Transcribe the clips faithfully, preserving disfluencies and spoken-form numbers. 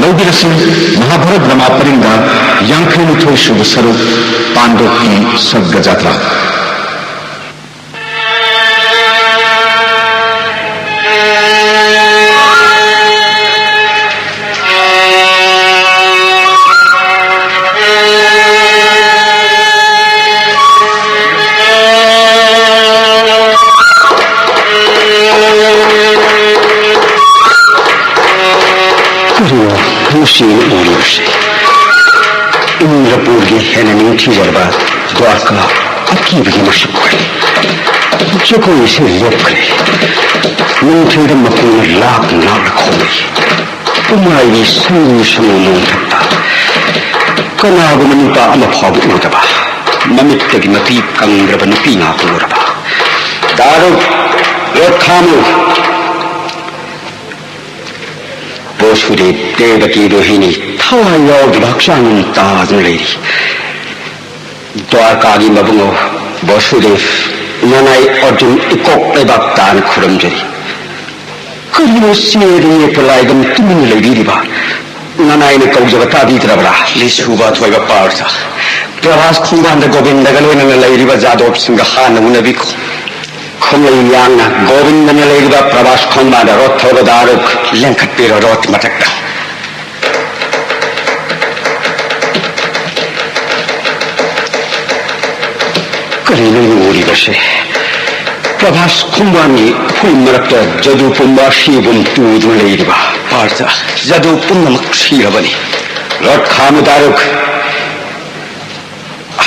ꯂꯧꯕꯤꯔꯁꯤ꯫ Mahabharat drama ꯄꯔꯤꯡꯗ ꯌꯥꯡꯈꯩꯅꯤꯊꯣꯏ ꯁꯨꯕ ꯁꯔꯨꯛ, ꯄꯥꯟꯗꯣꯞꯀꯤ ꯁꯔꯒ ꯖꯥꯇ꯭ꯔꯥ꯫ ꯀꯔꯤꯅꯣ ꯉꯁꯤ ꯎꯔꯤꯕꯁꯤ? ꯏꯟꯗ꯭ꯔꯄꯨꯔꯒꯤ ꯍꯦꯟꯅ ꯅꯤꯡꯊꯤꯖꯔꯕ ꯗ꯭ꯋꯥꯔꯀꯥ ꯑꯀꯤꯕꯒꯤ ꯃꯁꯛ ꯑꯣꯏ꯫ ꯖꯒꯣꯏ ꯑꯁꯤ ꯂꯦꯞꯈ꯭ꯔꯦ꯫ ꯅꯨꯡꯊꯤꯜꯗ ꯃꯈꯣꯡꯅ ꯂꯥꯛ ꯂꯥꯛꯅ ꯈꯣꯡꯏ꯫ ꯄꯨꯝꯃꯥꯏꯒꯤ ꯁꯪꯒꯨ ꯁꯪꯒꯨ ꯅꯣꯡꯊꯛꯇ ꯀꯅꯥꯒꯨꯝꯕ ꯅꯨꯄꯥ ꯑꯃ ꯐꯥꯎꯕ ꯎꯗꯕ ꯃꯃꯤꯠꯇꯒꯤ ꯃꯄꯤ ꯀꯪꯗ꯭ꯔꯕ ꯅꯨꯄꯤ ꯉꯥꯛꯇ ꯎꯔꯕ꯫ "ꯗꯥꯔꯨꯛ, ꯔꯣꯠ ꯈꯥꯝꯃꯨ!" ꯕꯣꯁꯨꯗꯦꯕ ꯗꯦꯕꯀꯤ ꯔꯣꯍꯤꯅꯤ ꯊꯋꯥꯏ ꯌꯥꯎꯗꯕ ꯍꯛꯆꯥꯡ ꯑꯃ ꯇꯥꯗꯨꯅ ꯂꯩꯔꯤ꯫ ꯗ꯭ꯋꯥꯔꯀꯥꯒꯤ ꯃꯕꯨꯡꯉꯣ ꯕꯣꯁꯨꯗꯦꯕ, ꯅꯅꯥꯏ ꯑꯔꯖꯨꯟ ꯏꯀꯣꯛ ꯂꯩꯕꯥꯛ ꯇꯥꯅ ꯈꯨꯔꯨꯝꯖꯔꯤ꯫ ꯀꯔꯤꯅꯣ ꯆꯦꯗ ꯌꯦꯛꯄ ꯂꯥꯏꯒꯨꯝ ꯇꯨꯃꯤꯟꯅ ꯂꯩꯕꯤꯔꯤꯕ? ꯅꯅꯥꯏꯅ ꯀꯧꯖꯕ ꯇꯥꯕꯤꯗ꯭ꯔꯕ꯭ꯔꯥ? ꯂꯤꯁꯨꯕ ꯊꯣꯏꯕ ꯄꯥꯔꯊ, ꯄ꯭ꯔꯚꯥꯁ ꯈꯣꯡꯕꯥꯟꯗ ꯒꯣꯕꯤꯟꯗꯒ ꯂꯣꯏꯅꯅ ꯂꯩꯔꯤꯕ ꯖꯥꯗꯣꯞꯁꯤꯡꯒ ꯍꯥꯟꯅ ꯎꯅꯕꯤꯈꯣ꯫ ꯈꯣꯡꯂꯩ ꯌꯥꯡꯅ ꯒꯣꯕꯤꯟꯗꯅ ꯂꯩꯔꯤꯕ ꯄ꯭ꯔꯚꯥꯁ ꯈꯣꯡꯕꯥꯟꯗ ꯔꯣꯠ ꯊꯧꯕ ꯗꯥꯔꯨꯛ꯫ ꯂꯦꯡꯈꯠꯄꯤꯔꯣ ꯔꯣꯠ ꯃꯊꯛꯇ꯫ ꯀꯔꯤꯅꯣ ꯑꯩꯅ ꯎꯔꯤꯕꯁꯦ? ꯄ꯭ꯔꯚꯥꯁ ꯈꯣꯡꯕꯥꯟꯒꯤ ꯐꯨꯝ ꯃꯔꯛꯇ ꯖꯗꯨ ꯄꯨꯝꯕ ꯑꯁꯤꯒꯨꯝ ꯇꯨꯗꯨꯅ ꯂꯩꯔꯤꯕ꯫ ꯄꯥꯔꯊ, ꯖꯗꯨ ꯄꯨꯝꯅꯃꯛ ꯁꯤꯔꯕꯅꯤ꯫ ꯔꯣꯠ ꯈꯥꯝꯃꯨ ꯗꯥꯔꯨꯛ꯫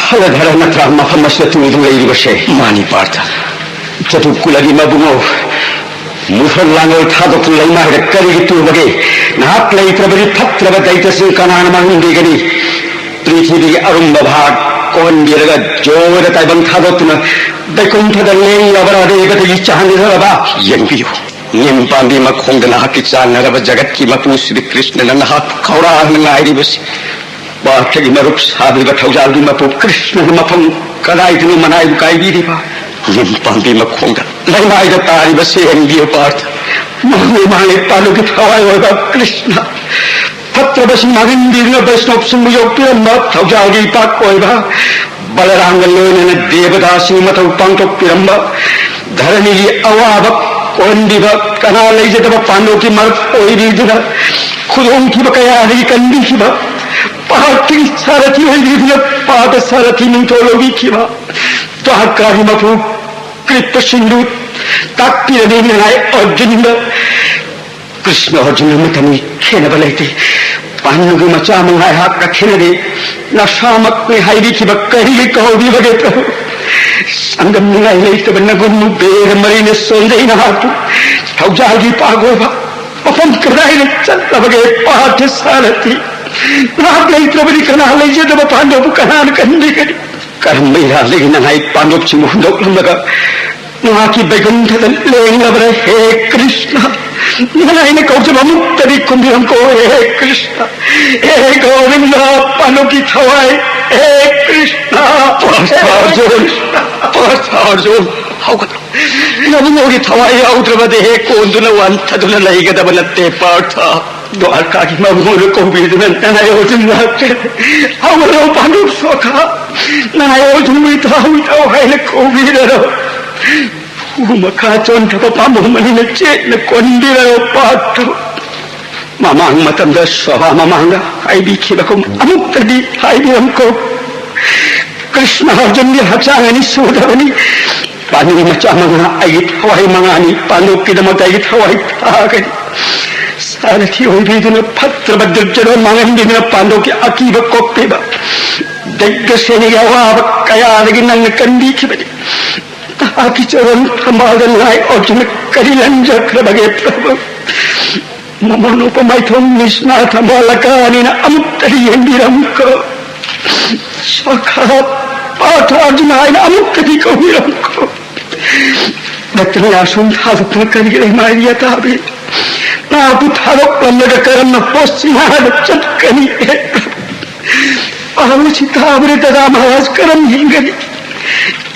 ꯍꯂꯙꯔ ꯅꯠꯇ꯭ꯔꯥ ꯃꯐꯝ ꯑꯁꯤꯗ ꯇꯨꯗꯨꯅ ꯂꯩꯔꯤꯕꯁꯦ? ꯃꯥꯅꯤ ꯄꯥꯔꯊ꯫ ꯖꯗꯨ ꯀꯨꯂꯒꯤ ꯃꯕꯨꯡꯉꯣ, ꯃꯨꯁꯜ ꯂꯥꯡꯒꯣꯜ ꯊꯥꯗꯣꯛꯇꯨꯅ ꯂꯩꯃꯥꯏꯗ ꯀꯔꯤꯒꯤ ꯇꯨꯕꯒꯦ? ꯅꯍꯥꯛ ꯂꯩꯇ꯭ꯔꯕꯗꯤ ꯐꯠꯇ꯭ꯔꯕ ꯗꯩꯇꯁꯤꯡ ꯀꯅꯥꯅ ꯃꯥꯡꯍꯟꯕꯤꯒꯅꯤ? ꯄ꯭ꯔꯤꯊꯤꯕꯤꯒꯤ ꯑꯔꯨꯝꯕ ꯚꯥꯔ ꯀꯣꯛꯍꯟꯕꯤꯔꯒ ꯖꯣꯏꯗ ꯇꯥꯏꯕꯪ ꯊꯥꯗꯣꯛꯇꯨꯅ ꯕꯩꯀꯨꯟꯊꯗ ꯂꯦꯡꯂꯕ ꯔꯥꯙꯦꯕꯗꯒꯤ ꯆꯥꯟꯗꯤꯗꯔꯕ꯫ ꯌꯦꯡꯕꯤꯌꯨ, ꯅꯤꯝ ꯄꯥꯝꯕꯤ ꯃꯈꯣꯡꯗ ꯅꯍꯥꯛꯀꯤ ꯆꯥꯟꯅꯔꯕ ꯖꯒꯠꯀꯤ ꯃꯄꯨ ꯁ꯭ꯔꯤ ꯀ꯭ꯔꯤꯁꯅꯅ ꯅꯍꯥꯛꯄꯨ ꯈꯧꯔꯥꯡꯅ ꯉꯥꯏꯔꯤꯕꯁꯤ꯫ ꯄꯥꯔꯊꯒꯤ ꯃꯔꯨꯞ ꯁꯥꯕꯤꯕ ꯊꯧꯖꯥꯜꯒꯤ ꯃꯄꯨ ꯀ꯭ꯔꯤꯁꯅꯒꯤ ꯃꯐꯝ ꯀꯗꯥꯏꯗꯅꯣ ꯃꯅꯥꯏꯕꯨ ꯀꯥꯏꯕꯤꯔꯤꯕ? ꯅꯤꯝ ꯄꯥꯝꯕꯤ ꯃꯈꯣꯡꯗ ꯂꯩꯃꯥꯏꯗ ꯇꯥꯔꯤꯕꯁꯦ ꯌꯦꯡꯕꯤꯌꯨ ꯄꯥꯔꯊ꯫ ꯃꯍꯥꯛꯅ ꯏꯃꯥ ꯂꯩꯄꯥꯛꯂꯨꯒꯤ ꯊꯋꯥꯏ ꯑꯣꯏꯕ ꯀ꯭ꯔꯤꯁꯅ꯫ ꯐꯠꯇ꯭ꯔꯕꯁꯤꯡ ꯃꯥꯡꯍꯟꯕꯤꯗꯨꯅ ꯕꯩꯁꯅꯣꯞꯁꯤꯡꯕꯨ ꯌꯣꯛꯄꯤꯔꯝꯕ ꯊꯧꯖꯥꯜꯒꯤ ꯏꯄꯥꯛ ꯑꯣꯏꯕ ꯕꯂꯔꯥꯝꯒ ꯂꯣꯏꯅꯅ ꯗꯦꯕꯗꯥꯁꯤꯡ ꯃꯊꯧ ꯄꯥꯡꯊꯣꯛꯄꯤꯔꯝꯕ ꯙꯔꯅꯤꯒꯤ ꯑꯋꯥꯕ ꯀꯣꯛꯍꯟꯕꯤꯕ ꯀꯅꯥ ꯂꯩꯖꯗꯕ ꯄꯥꯟꯗꯣꯞꯀꯤ ꯃꯔꯨꯞ ꯑꯣꯏꯕꯤꯗꯨꯅ ꯈꯨꯗꯣꯡꯊꯤꯕ ꯀꯌꯥꯗꯒꯤ ꯀꯟꯕꯤꯈꯤꯕ ꯄꯥꯔꯊꯤꯒꯤ ꯁꯥꯔꯊꯤ ꯑꯣꯏꯕꯤꯗꯨꯅ ꯄꯥꯗ ꯁꯥꯔꯊꯤ ꯃꯤꯡꯊꯣꯜ ꯂꯧꯕꯤꯈꯤꯕ ꯗ꯭ꯋꯥꯔꯀꯥꯒꯤ ꯃꯄꯨ ꯀ꯭ꯔꯤꯞꯇꯁꯤꯡꯗꯨ ꯇꯥꯛꯄꯤꯔꯅꯤ ꯅꯉꯥꯏ ꯑꯔꯖꯨꯟꯗ꯫ ꯀ꯭ꯔꯤꯁꯅ ꯑꯔꯖꯨꯟ ꯑꯃꯇꯅꯤ, ꯈꯦꯠꯅꯕ ꯂꯩꯇꯦ꯫ ꯄꯥꯟꯗꯨꯒꯤ ꯃꯆꯥ ꯃꯉꯥꯏꯍꯥꯛꯀ ꯈꯦꯠꯅꯗꯦ꯫ ꯅꯁꯥꯃꯛꯅꯤ ꯍꯥꯏꯕꯤꯈꯤꯕ ꯀꯔꯤꯒꯤ ꯀꯧꯕꯤꯕꯒꯦ ꯄ꯭ꯔꯚꯨ? ꯆꯥꯡꯗꯝꯅꯤꯡꯉꯥꯏ ꯂꯩꯇꯕ ꯅꯒꯨꯟꯕꯨ ꯕꯦꯔ ꯃꯔꯤꯅ ꯁꯣꯟꯖꯩ ꯅꯍꯥꯛꯄꯨ꯫ ꯊꯧꯖꯥꯜꯒꯤ ꯄꯥꯒꯣꯕ ꯃꯐꯝ ꯀꯗꯥꯏꯗ ꯆꯠꯂꯕꯒꯦ ꯄꯥꯊ ꯁꯥꯔꯊꯤ? ꯅꯍꯥꯛ ꯂꯩꯇ꯭ꯔꯕꯗꯤ ꯀꯅꯥ ꯂꯩꯖꯗꯕ ꯄꯥꯟꯗꯨꯕꯨ ꯀꯅꯥꯅ ꯀꯟꯕꯤꯒꯅꯤ? ꯀꯔꯝꯕ ꯏꯔꯥꯜꯗꯒꯤ ꯅꯉꯥꯏ ꯄꯥꯟꯗꯣꯞꯁꯤꯡꯕꯨ ꯍꯨꯟꯗꯣꯛꯂꯝꯂꯒ ꯃꯍꯥꯛꯀꯤ ꯕꯩꯀꯨꯟꯊꯗ ꯂꯦꯡꯂꯕ꯭ꯔꯥ? ꯍꯦ ꯀ꯭ꯔꯤꯁꯅ, ꯅꯉꯥꯏꯅ ꯀꯧꯖꯕ ꯑꯃꯨꯛꯇꯗꯤ ꯈꯨꯝꯕꯤꯔꯝꯀꯣ꯫ ꯍꯦ ꯀ꯭ꯔꯤꯁꯅ, ꯍꯦ ꯒꯣꯕꯤꯟꯗ, ꯄꯥꯟꯗꯣꯞꯀꯤ ꯊꯋꯥꯏ, ꯍꯦ ꯀ꯭ꯔꯤꯁꯅ, ꯄꯥꯔꯊ ꯑꯔꯖꯨꯟ, ꯄꯥꯔꯊ ꯑꯔꯖꯨꯟ, ꯍꯧꯒꯠꯂꯣ꯫ ꯅꯕꯨꯡꯉꯣꯒꯤ ꯊꯋꯥꯏ ꯌꯥꯎꯗ꯭ꯔꯕꯗꯤ ꯍꯦꯛ ꯀꯣꯟꯗꯨꯅ ꯋꯥꯟꯊꯗꯨꯅ ꯂꯩꯒꯗꯕ ꯅꯠꯇꯦ ꯄꯥꯔꯊ꯫ ꯗ꯭ꯋꯥꯔꯀꯥꯒꯤ ꯃꯕꯨꯡꯅ ꯀꯧꯕꯤꯗꯨꯅ ꯅꯅꯥꯏ ꯑꯣꯏꯗꯨꯅ ꯂꯥꯛꯆꯔꯦ꯫ ꯍꯧꯒꯠꯂꯣ ꯄꯥꯟꯗꯨ ꯁꯣꯈꯥ, ꯅꯅꯥꯏ ꯑꯣꯏꯗꯨꯅ ꯏꯇꯥꯎ ꯏꯇꯥꯎ ꯍꯥꯏꯅ ꯀꯧꯕꯤꯔꯔꯣ꯫ ꯎ ꯃꯈꯥ ꯆꯣꯟꯊꯕ ꯄꯥꯝꯕꯣꯝ ꯑꯅꯤꯅ ꯆꯦꯠꯅ ꯀꯣꯟꯕꯤꯔꯔꯣ ꯄꯥꯔꯊ꯫ ꯃꯃꯥꯡ ꯃꯇꯝꯗ ꯁꯣꯚꯥ ꯃꯃꯥꯡꯗ ꯍꯥꯏꯕꯤꯈꯤꯕꯒꯨꯝ ꯑꯃꯨꯛꯇꯗꯤ ꯍꯥꯏꯕꯤꯔꯝꯀꯣ꯫ ꯀ꯭ꯔꯤꯁꯅ ꯑꯔꯖꯨꯟꯒꯤ ꯍꯛꯆꯥꯡ ꯑꯅꯤ ꯁꯨꯗꯕꯅꯤ꯫ ꯄꯥꯟꯗꯨꯒꯤ ꯃꯆꯥ ꯃꯉꯥ ꯑꯩꯒꯤ ꯊꯋꯥꯏ ꯃꯉꯥꯅꯤ꯫ ꯄꯥꯟꯗꯨꯒꯤꯗꯃꯛꯇ ꯑꯩꯒꯤ ꯊꯋꯥꯏ ꯊꯥꯒꯅꯤ꯫ ꯁꯥꯔꯊꯤ ꯑꯣꯏꯕꯤꯗꯨꯅ ꯐꯠꯇ꯭ꯔꯕ ꯗꯨꯔꯖꯣꯙꯟ ꯃꯥꯡꯍꯟꯕꯤꯗꯨꯅ ꯄꯥꯟꯗꯨꯒꯤ ꯑꯀꯤꯕ ꯀꯣꯛꯄꯤꯕ꯫ ꯗꯩꯒ꯭ꯌꯁꯦꯅꯤꯒꯤ ꯑꯋꯥꯕ ꯀꯌꯥꯗꯒꯤ ꯅꯪꯅ ꯀꯟꯕꯤꯈꯤꯕꯅꯤ꯫ ꯅꯍꯥꯛꯀꯤ ꯆꯔꯣꯟ ꯊꯝꯕꯥꯜꯗ ꯅꯥꯏ ꯑꯣꯛꯇꯨꯅ ꯀꯔꯤ ꯂꯟꯖꯈ꯭ꯔꯕꯒꯦ ꯄ꯭ꯔꯚꯨ? ꯃꯃꯣꯟ ꯎꯄꯃꯥꯏꯊꯣꯡ ꯃꯤꯁꯅꯥ ꯊꯝꯕꯥꯜ ꯑꯀꯥꯅꯤꯅ ꯑꯃꯨꯛꯇꯗꯤ ꯌꯦꯡꯕꯤꯔꯝꯈꯣ꯫ ꯁꯈꯥ ꯄꯥꯊꯥꯔꯖꯨꯅ ꯍꯥꯏꯅ ꯑꯃꯨꯛꯇꯗꯤ ꯀꯧꯕꯤꯔꯝꯈꯣ꯫ ꯅꯠꯇ꯭ꯔꯒ ꯑꯁꯨꯝ ꯊꯥꯗꯣꯛꯇꯨꯅ ꯀꯔꯤꯒꯤ ꯂꯩꯃꯥꯏꯗ ꯌꯥꯇꯥꯕꯤ? ꯅꯍꯥꯛꯄꯨ ꯊꯥꯗꯣꯛꯂꯝꯂꯒ ꯀꯔꯝꯅ ꯄꯣꯠꯁꯤꯡ ꯍꯥꯟꯅ ꯆꯠꯀꯅꯤ? ꯄꯥꯎꯁꯤ ꯇꯥꯕꯗ ꯗꯗꯥ ꯃꯍꯥꯔꯥꯖ ꯀꯔꯝ ꯍꯤꯡꯒꯅꯤ?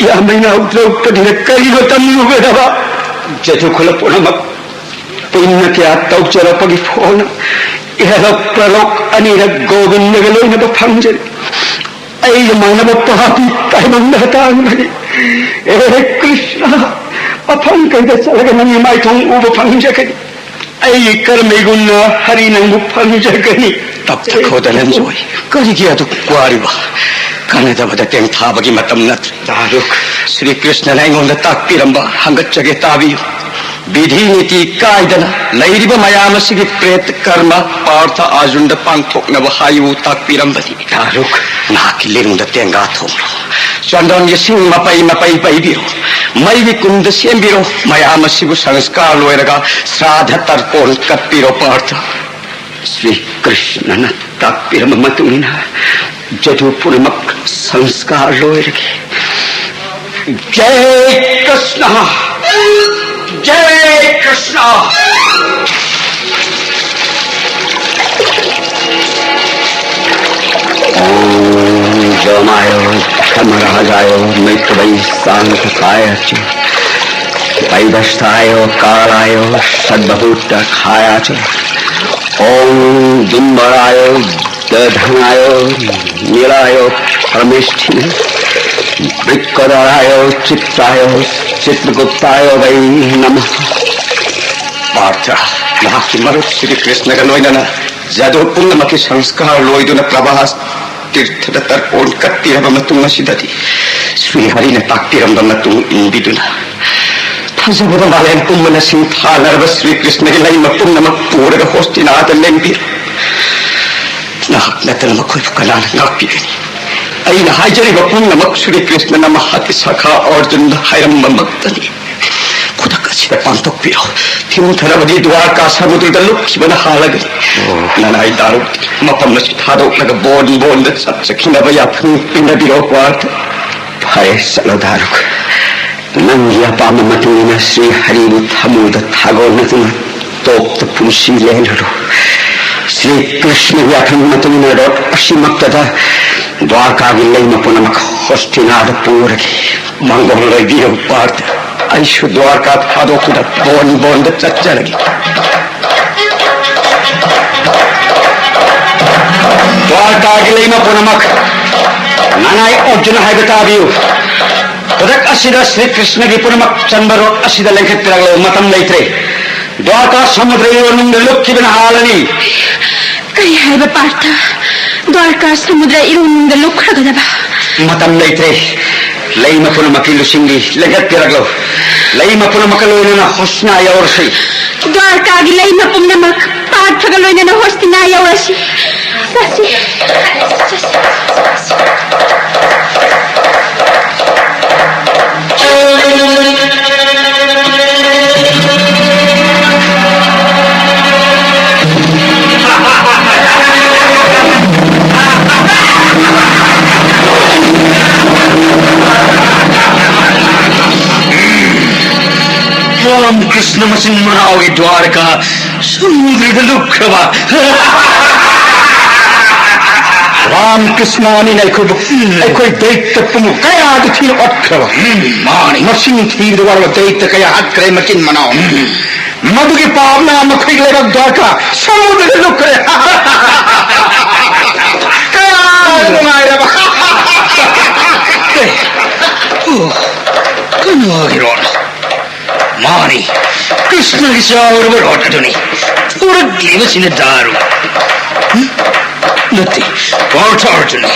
ꯏꯌꯥꯝꯕ ꯏꯅꯥꯎ ꯗ꯭ꯔꯧꯄꯗꯤꯅ ꯀꯔꯤꯅꯣ ꯇꯝꯂꯨꯒꯗꯕ? ꯖꯗꯨ ꯈꯨꯂꯛ ꯄꯨꯝꯅꯃꯛ ꯄꯨꯟꯅ ꯀꯌꯥ ꯇꯧꯖꯔꯛꯄꯒꯤ ꯐꯣꯟ ꯏꯍꯂꯣꯛ ꯄ꯭ꯔꯂꯣꯛ ꯑꯅꯤꯔꯛ ꯒꯣꯕꯤꯟꯗꯒ ꯂꯣꯏꯅꯕ ꯐꯪꯖꯔꯤ꯫ ꯑꯩꯒ ꯃꯥꯟꯅꯕ ꯄꯥꯄꯤ ꯇꯥꯏꯕꯪꯗ ꯇꯥꯡꯕꯅꯤ꯫ ꯑꯦ ꯀ꯭ꯔꯤꯁꯅ, ꯃꯐꯝ ꯀꯩꯗ ꯆꯠꯂꯒ ꯅꯪꯒꯤ ꯃꯥꯏꯊꯣꯡ ꯎꯕ ꯐꯪꯖꯒꯅꯤ? ꯑꯩꯒꯤ ꯀꯔꯃ ꯏꯒꯨꯟꯅ ꯍꯔꯤ ꯅꯪꯕꯨ ꯐꯪꯖꯒꯅꯤ꯫ ꯇꯞꯊꯈꯣ ꯙꯅꯟꯖꯣꯏ, ꯀꯔꯤꯒꯤ ꯑꯗꯨꯛ ꯋꯥꯔꯤꯕ? ꯀꯥꯟꯅꯗꯕꯗ ꯇꯦꯡꯊꯥꯕꯒꯤ ꯃꯇꯝ ꯅꯠꯇ꯭ꯔꯦ꯫ ꯗꯥꯔꯨꯛ꯫ ꯁ꯭ꯔꯤ ꯀ꯭ꯔꯤꯁꯅꯅ ꯑꯩꯉꯣꯟꯗ ꯇꯥꯛꯄꯤꯔꯝꯕ ꯍꯪꯒꯠꯆꯒꯦ, ꯇꯥꯕꯤꯌꯨ꯫ ꯕꯤꯙꯤ ꯅꯤꯇꯤ ꯀꯥꯏꯗꯅ ꯂꯩꯔꯤꯕ ꯃꯌꯥꯝ ꯑꯁꯤꯒꯤ ꯄ꯭ꯔꯦꯠ ꯀꯔꯃ ꯄꯥꯔꯊ ꯑꯥꯔꯖꯨꯟꯗ ꯄꯥꯡꯊꯣꯛꯅꯕ ꯍꯥꯏꯌꯨ ꯇꯥꯛꯄꯤꯔꯝꯕꯅꯤ꯫ ꯗꯥꯔꯨꯛ꯫ ꯅꯍꯥꯛꯀꯤ ꯂꯤꯔꯨꯡꯗ ꯇꯦꯡꯒꯥ ꯊꯣꯡꯂꯣ꯫ ꯆꯟꯗꯣꯟꯒꯤ ꯁꯤꯡ ꯃꯄꯩ ꯃꯄꯩ ꯄꯩꯕꯤꯔꯣ꯫ ꯃꯩꯒꯤ ꯀꯨꯝꯗ ꯁꯦꯝꯕꯤꯔꯣ꯫ ꯃꯌꯥꯝ ꯑꯁꯤꯕꯨ ꯁꯪꯁꯀꯥꯔ ꯂꯣꯏꯔꯒ ꯁ꯭ꯔꯥꯙ ꯇꯔꯄꯣꯟ ꯀꯠꯄꯤꯔꯣ ꯄꯥꯔꯊ꯫ ꯁ꯭ꯔꯤ ꯀ꯭ꯔꯤꯁꯅꯅ ꯇꯥꯛꯄꯤꯔꯝꯕ ꯃꯇꯨꯡ ꯏꯟꯅ ꯖꯗꯨ ꯄꯨꯝꯅꯃꯛ ꯁꯪꯁꯀꯥꯔ ꯂꯣꯏꯔꯒꯦ꯫ ꯖꯩ ꯀ꯭ꯔꯤꯁꯅ! ꯖꯩ ꯀ꯭ꯔꯤꯁꯅ! ॐ व्योमाय धर्मराजाय मृत्युवै शान्तकाय च वैवस्ताय कालाय सर्वभूतखाय च। ॐ दुम्बराय दधनाय नीलाय परमेष्ठिने वृक्कधराय चित्राय चित्रगुप्ताय वै नमः। ꯄꯥꯔꯊ, ꯅꯍꯥꯛꯀꯤ ꯃꯔꯨꯞ ꯁ꯭ꯔꯤ ꯀ꯭ꯔꯤꯁꯅꯒ ꯂꯣꯏꯅꯅ ꯖꯗꯨ ꯄꯨꯝꯅꯃꯛꯀꯤ ꯁꯪꯁꯀꯥꯔ ꯂꯣꯏꯗꯨꯅ ꯄ꯭ꯔꯚꯥꯁ ꯇꯤꯔꯊꯗ ꯇꯔꯄꯣꯟ ꯀꯠꯄꯤꯔꯕ ꯃꯇꯨꯡ ꯑꯁꯤꯗꯗꯤ, ꯁ꯭ꯔꯤ ꯍꯔꯤꯅ ꯇꯥꯛꯄꯤꯔꯝꯕ ꯃꯇꯨꯡ ꯏꯟꯕꯤꯗꯨꯅ, ꯐꯖꯕꯗ ꯃꯥꯂꯦꯝ ꯄꯨꯝꯕꯅ ꯁꯤꯡꯊꯥꯅꯔꯕ ꯁ꯭ꯔꯤ ꯀ꯭ꯔꯤꯁꯅꯒꯤ ꯂꯩꯃ ꯄꯨꯝꯅꯃꯛ ꯄꯨꯔꯒ ꯍꯣꯁꯇꯤꯅꯥꯗ ꯂꯦꯡꯕꯤꯔꯣ꯫ ꯅꯍꯥꯛ ꯅꯠꯇꯅ ꯃꯈꯣꯏꯕꯨ ꯀꯅꯥꯅ ꯉꯥꯛꯄꯤꯒꯅꯤ? ꯑꯩꯅ ꯍꯥꯏꯖꯔꯤꯕ ꯄꯨꯝꯅꯃꯛ ꯁ꯭ꯔꯤ ꯀ꯭ꯔꯤꯁꯅꯅ ꯃꯍꯥꯛꯀꯤ ꯁꯈꯥ ꯑꯔꯖꯨꯟꯗ ꯍꯥꯏꯔꯝꯕꯃꯛꯇꯅꯤ꯫ ꯈꯨꯗꯛ ꯑꯁꯤꯗ ꯄꯥꯡꯊꯣꯛꯄꯤꯔꯣ꯫ ꯊꯤꯡꯊꯔꯕꯗꯤ ꯗ꯭ꯋꯥꯔꯀꯥ ꯁꯃꯨꯗ꯭ꯔꯗ ꯂꯨꯞꯈꯤꯕꯅ ꯍꯥꯜꯂꯒꯅꯤ꯫ ꯑꯣ꯫ ꯅꯅꯥꯏ ꯗꯥꯔꯨꯛ ꯃꯐꯝ ꯑꯁꯤ ꯊꯥꯗꯣꯛꯂꯒ ꯕꯣꯟ ꯕꯣꯟꯗ ꯆꯠꯆꯈꯤꯅꯕ ꯌꯥꯊꯪ ꯄꯤꯅꯕꯤꯔꯣ ꯄꯥꯔꯊ꯫ ꯐꯔꯦ, ꯆꯠꯂꯣ ꯗꯥꯔꯨꯛ꯫ ꯅꯪꯒꯤ ꯑꯄꯥꯝꯕ ꯃꯇꯨꯡ ꯏꯟꯅ ꯁ꯭ꯔꯤ ꯍꯔꯤꯕꯨ ꯊꯃꯣꯏꯗ ꯊꯥꯒꯣꯟꯅꯗꯨꯅ ꯇꯣꯞꯇ ꯄꯨꯟꯁꯤ ꯂꯦꯜꯂꯨꯔꯣ꯫ ꯁ꯭ꯔꯤ ꯀ꯭ꯔꯤꯁꯅꯒꯤ ꯌꯥꯊꯪ ꯃꯇꯨꯡ ꯏꯟꯅ ꯔꯣꯠ ꯑꯁꯤꯃꯛꯇꯗ ꯗ꯭ꯋꯥꯔꯀꯥꯒꯤ ꯂꯩꯃ ꯄꯨꯝꯅꯃꯛ ꯍꯣꯁꯇꯤꯅꯥꯗ ꯄꯨꯔꯒꯦ꯫ ꯃꯪꯒꯣꯜ ꯑꯣꯏꯕꯤꯌꯨ ꯄꯥꯔꯊ꯫ ꯑꯩꯁꯨ ꯗ꯭ꯋꯥꯔꯀꯥ ꯊꯥꯗꯣꯛꯇꯨꯅ ꯕꯣꯟ ꯕꯣꯟꯗ ꯆꯠꯆꯔꯒꯦ꯫ ꯗ꯭ꯋꯥꯔꯀꯥꯒꯤ ꯂꯩꯃ ꯄꯨꯝꯅꯃꯛ, ꯅꯅꯥꯏ ꯑꯔꯖꯨꯟ ꯍꯥꯏꯕ ꯇꯥꯕꯤꯌꯨ꯫ ꯈꯨꯗꯛ ꯑꯁꯤꯗ ꯁ꯭ꯔꯤ ꯀ꯭ꯔꯤꯁꯅꯒꯤ ꯄꯨꯝꯅꯃꯛ ꯆꯟꯕ ꯔꯣꯠ ꯑꯁꯤꯗ ꯂꯦꯡꯈꯠꯄꯤꯔꯛꯂꯨ, ꯃꯇꯝ ꯂꯩꯇ꯭ꯔꯦ꯫ ꯗ꯭ꯋꯥꯔꯀꯥ ꯁꯃꯨꯗ꯭ꯔ ꯏꯔꯣꯟꯅꯨꯡꯗ ꯂꯨꯞꯈꯤꯕꯅ ꯍꯥꯜꯂꯅꯤ꯫ ꯀꯔꯤ ꯍꯥꯏꯕ ꯄꯥꯔꯊ? ꯗ꯭ꯋꯥꯔꯀꯥ ꯁꯃꯨꯗ꯭ꯔ ꯏꯔꯣꯟꯅꯨꯡꯗ ꯂꯨꯞꯈ꯭ꯔꯒꯗꯕ? ꯃꯇꯝ ꯂꯩꯇ꯭ꯔꯦ꯫ ꯂꯩꯃ ꯄꯨꯝꯅꯃꯛꯀꯤ ꯂꯨꯆꯤꯡꯕꯤ ꯂꯦꯡꯈꯠꯄꯤꯔꯛꯂꯨ꯫ ꯂꯩꯃ ꯄꯨꯝꯅꯃꯛꯀ ꯂꯣꯏꯅꯅ ꯍꯣꯁꯅꯥ ꯌꯧꯔꯁꯤ꯫ ꯗ꯭ꯋꯥꯔꯀꯥꯒꯤ ꯂꯩꯃ ꯄꯨꯝꯅꯃꯛ ꯄꯥꯔꯊꯒ ꯂꯣꯏꯅꯅ ꯍꯣꯁꯇꯤꯅꯥ ꯌꯧꯔꯁꯤ꯫ ꯆꯠꯁꯤ꯫ ꯆꯠꯁꯤ꯫ ꯔꯥꯝ ꯀ꯭ꯔꯤꯁꯅ ꯃꯆꯤꯟ ꯃꯅꯥꯎꯒꯤ ꯗ꯭ꯋꯥꯔꯀꯥ ꯁꯃꯨꯗ꯭ꯔꯗ ꯂꯨꯞꯈ꯭ꯔꯕ꯫ ꯔꯥꯝ ꯀ꯭ꯔꯤꯁꯅ ꯑꯅꯤꯅ ꯑꯩꯈꯣꯏꯕꯨ, ꯑꯩꯈꯣꯏ ꯗꯩꯇ꯭ꯌ ꯄꯨꯝꯕ ꯀꯌꯥꯗ ꯊꯤꯅ ꯑꯣꯠꯈ꯭ꯔꯕ꯫ ꯎꯝ, ꯃꯥꯅꯤ꯫ ꯃꯁꯤꯡ ꯊꯤꯕꯗ ꯋꯥꯔꯕ ꯗꯩꯇ꯭ꯌ ꯀꯌꯥ ꯍꯥꯠꯈ꯭ꯔꯦ ꯃꯆꯤꯟ ꯃꯅꯥꯎ꯫ ꯎꯝ꯫ ꯃꯗꯨꯒꯤ ꯄꯥꯞꯅ ꯃꯈꯣꯏꯒꯤ ꯂꯩꯕꯥꯛ ꯗ꯭ꯋꯥꯔꯀꯥ ꯁꯃꯨꯗ꯭ꯔꯗ ꯂꯨꯞꯈ꯭ꯔꯦ꯫ ꯀꯌꯥ ꯅꯨꯡꯉꯥꯏꯔꯕ꯫ ꯑꯦ, ꯑꯣ, ꯀꯅꯥꯒꯤ ꯔꯣꯠꯅꯣ? ꯃꯥꯅꯤ, ꯀ꯭ꯔꯤꯁꯅꯒꯤ ꯆꯥꯎꯔꯕ ꯔꯣꯠ ꯑꯗꯨꯅꯤ꯫ ꯊꯣꯔꯛꯂꯤꯕꯁꯤꯅ ꯗꯥꯔꯨ꯫ ꯎꯝ? ꯅꯠꯇꯦ, ꯄꯥꯔꯊ ꯑꯔꯖꯨꯟꯅꯤ꯫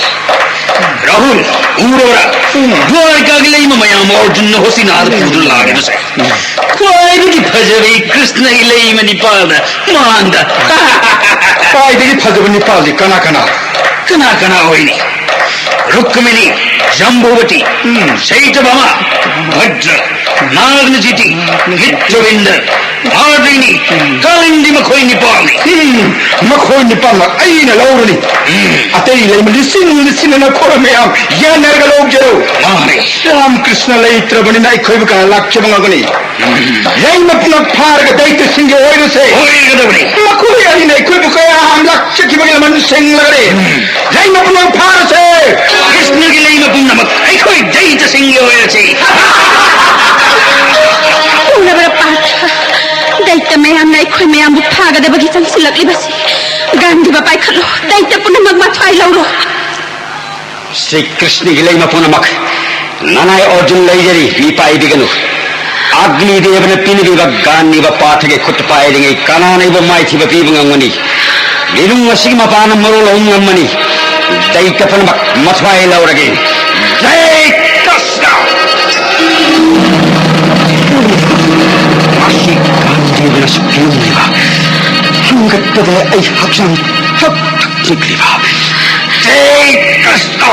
ꯔꯥꯍꯨꯜ, ꯎꯔꯕ꯭ꯔꯥ? ꯎꯝ꯫ ꯗ꯭ꯋꯥꯔꯀꯥꯒꯤ ꯂꯩꯃ ꯃꯌꯥꯝ ꯑꯔꯖꯨꯟꯅ ꯍꯣꯁꯤꯅꯥꯗ ꯄꯨꯗꯨꯅ ꯂꯥꯛꯂꯤꯕꯁꯦ꯫ ꯎꯝ꯫ ꯈ꯭ꯋꯥꯏꯗꯒꯤ ꯐꯖꯕꯤ ꯀ꯭ꯔꯤꯁꯅꯒꯤ ꯂꯩꯃ ꯅꯤꯄꯥꯜꯗ ꯃꯥꯟꯗ꯫ ꯈ꯭ꯋꯥꯏꯗꯒꯤ ꯐꯖꯕ ꯅꯤꯄꯥꯜꯗꯤ ꯀꯅꯥ ꯀꯅꯥ? ꯀꯅꯥ ꯀꯅꯥ ꯑꯣꯏꯅꯤ? ꯔꯨꯛꯃꯤꯅꯤ, ꯖꯝꯕꯨꯋꯇꯤ, ꯎꯝ꯫ ꯁꯩꯇꯚꯥꯃꯥ, ꯚꯗ꯭ꯔ, ꯅꯥꯒꯅꯖꯤꯇꯤ, ꯃꯤꯇ꯭ꯔꯕꯤꯟꯗ, ꯙꯥꯔꯤꯅꯤ, ꯀꯥꯂꯤꯟꯗꯤ ꯃꯈꯣꯏ ꯅꯤꯄꯥꯜꯅꯤ꯫ ꯎꯝ, ꯃꯈꯣꯏ ꯅꯤꯄꯥꯜꯃꯛ ꯑꯩꯅ ꯂꯧꯔꯅꯤ꯫ ꯎꯝ꯫ ꯑꯇꯩ ꯂꯩꯃ ꯂꯤꯁꯤꯡ ꯂꯤꯁꯤꯡ ꯑꯃ ꯈꯣꯏ ꯃꯌꯥꯝ ꯌꯥꯅꯔꯒ ꯂꯧꯖꯔꯣ꯫ ꯃꯥꯅꯤ꯫ ꯔꯥꯝꯀ꯭ꯔꯤꯁꯅ ꯂꯩꯇ꯭ꯔꯕꯅꯤꯅ ꯑꯩꯈꯣꯏꯕꯨ ꯀꯅꯥ ꯂꯥꯛꯆꯕ ꯉꯝꯒꯅꯤ? ꯎꯝ꯫ ꯂꯩꯃ ꯄꯨꯝꯅꯃꯛ ꯐꯥꯔꯒ ꯗꯩꯇ꯭ꯌꯁꯤꯡꯒꯤ ꯑꯣꯏꯔꯁꯦ꯫ ꯑꯣꯏꯒꯗꯕꯅꯤ꯫ ꯃꯈꯣꯏ ꯑꯅꯤꯅ ꯑꯩꯈꯣꯏꯕꯨ ꯀꯌꯥ ꯂꯥꯛꯆꯈꯤꯕꯒꯤ ꯂꯃꯟ ꯁꯦꯡꯂꯒꯅꯤ꯫ ꯎꯝ꯫ ꯂꯩꯃ ꯄꯨꯝꯅꯃꯛ ꯐꯥꯔꯁꯦ꯫ ꯀ꯭ꯔꯤꯁꯅꯒꯤ ꯂꯩꯃ ꯄꯨꯝꯅꯃꯛ ꯑꯩꯈꯣꯏ ꯗꯩꯇ꯭ꯌꯁꯤꯡꯒꯤ ꯑꯣꯏꯔꯁꯤ꯫ ꯎꯅꯕ꯭ꯔꯥ ꯄꯥꯔꯊ? ꯗꯩꯇ꯭ꯌ ꯃꯌꯥꯝꯅ ꯑꯩꯈꯣꯏ ꯃꯌꯥꯝꯕꯨ ꯐꯥꯒꯗꯕꯒꯤ ꯆꯪꯁꯤꯜꯂꯛꯂꯤꯕꯁꯤ꯫ ꯒꯥꯟꯙꯤꯕ ꯄꯥꯏꯈꯠꯂꯣ, ꯗꯩꯇ꯭ꯌ ꯄꯨꯝꯅꯃꯛ ꯃꯊ꯭ꯋꯥꯏ ꯂꯧꯔꯣ꯫ ꯁ꯭ꯔꯤ ꯀ꯭ꯔꯤꯁꯅꯒꯤ ꯂꯩꯃ ꯄꯨꯝꯅꯃꯛ ꯅꯅꯥꯏ ꯑꯔꯖꯨꯟ ꯂꯩꯖꯔꯤ, ꯃꯤ ꯄꯥꯏꯕꯤꯒꯅꯨ꯫ ꯑꯒꯅꯤ ꯗꯦꯕꯅ ꯄꯤꯅꯕꯤꯕ ꯒꯥꯟꯙꯤꯕ ꯄꯥꯊꯒꯤ ꯈꯨꯠꯇ ꯄꯥꯏꯔꯤꯉꯩ ꯀꯅꯥꯅ ꯑꯩꯕꯨ ꯃꯥꯏꯊꯤꯕ ꯄꯤꯕ ꯉꯝꯒꯅꯤ? ꯂꯤꯂꯨꯡ ꯑꯁꯤꯒꯤ ꯃꯄꯥꯟꯅ ꯃꯔꯣꯜ ꯑꯍꯨꯝ ꯉꯝꯃꯅꯤ꯫ ꯗꯩꯇ꯭ꯌ ꯄꯨꯝꯅꯃꯛ ꯃꯊ꯭ꯋꯥꯏ ꯂꯧꯔꯒꯦ꯫ ꯖꯩ ꯀ꯭ꯔꯤꯁꯅ! ꯃꯁꯤ ꯒꯥꯟꯙꯤꯕꯅ ꯁꯛꯇꯤꯃꯟꯂꯤꯕ ꯍꯪꯒꯠꯄꯗ ꯑꯩ ꯍꯛꯆꯥꯡ ꯊꯛ ꯊꯛ ꯅꯤꯛꯂꯤꯕ꯫ ꯖꯩ ꯀ꯭ꯔꯤꯁꯅ!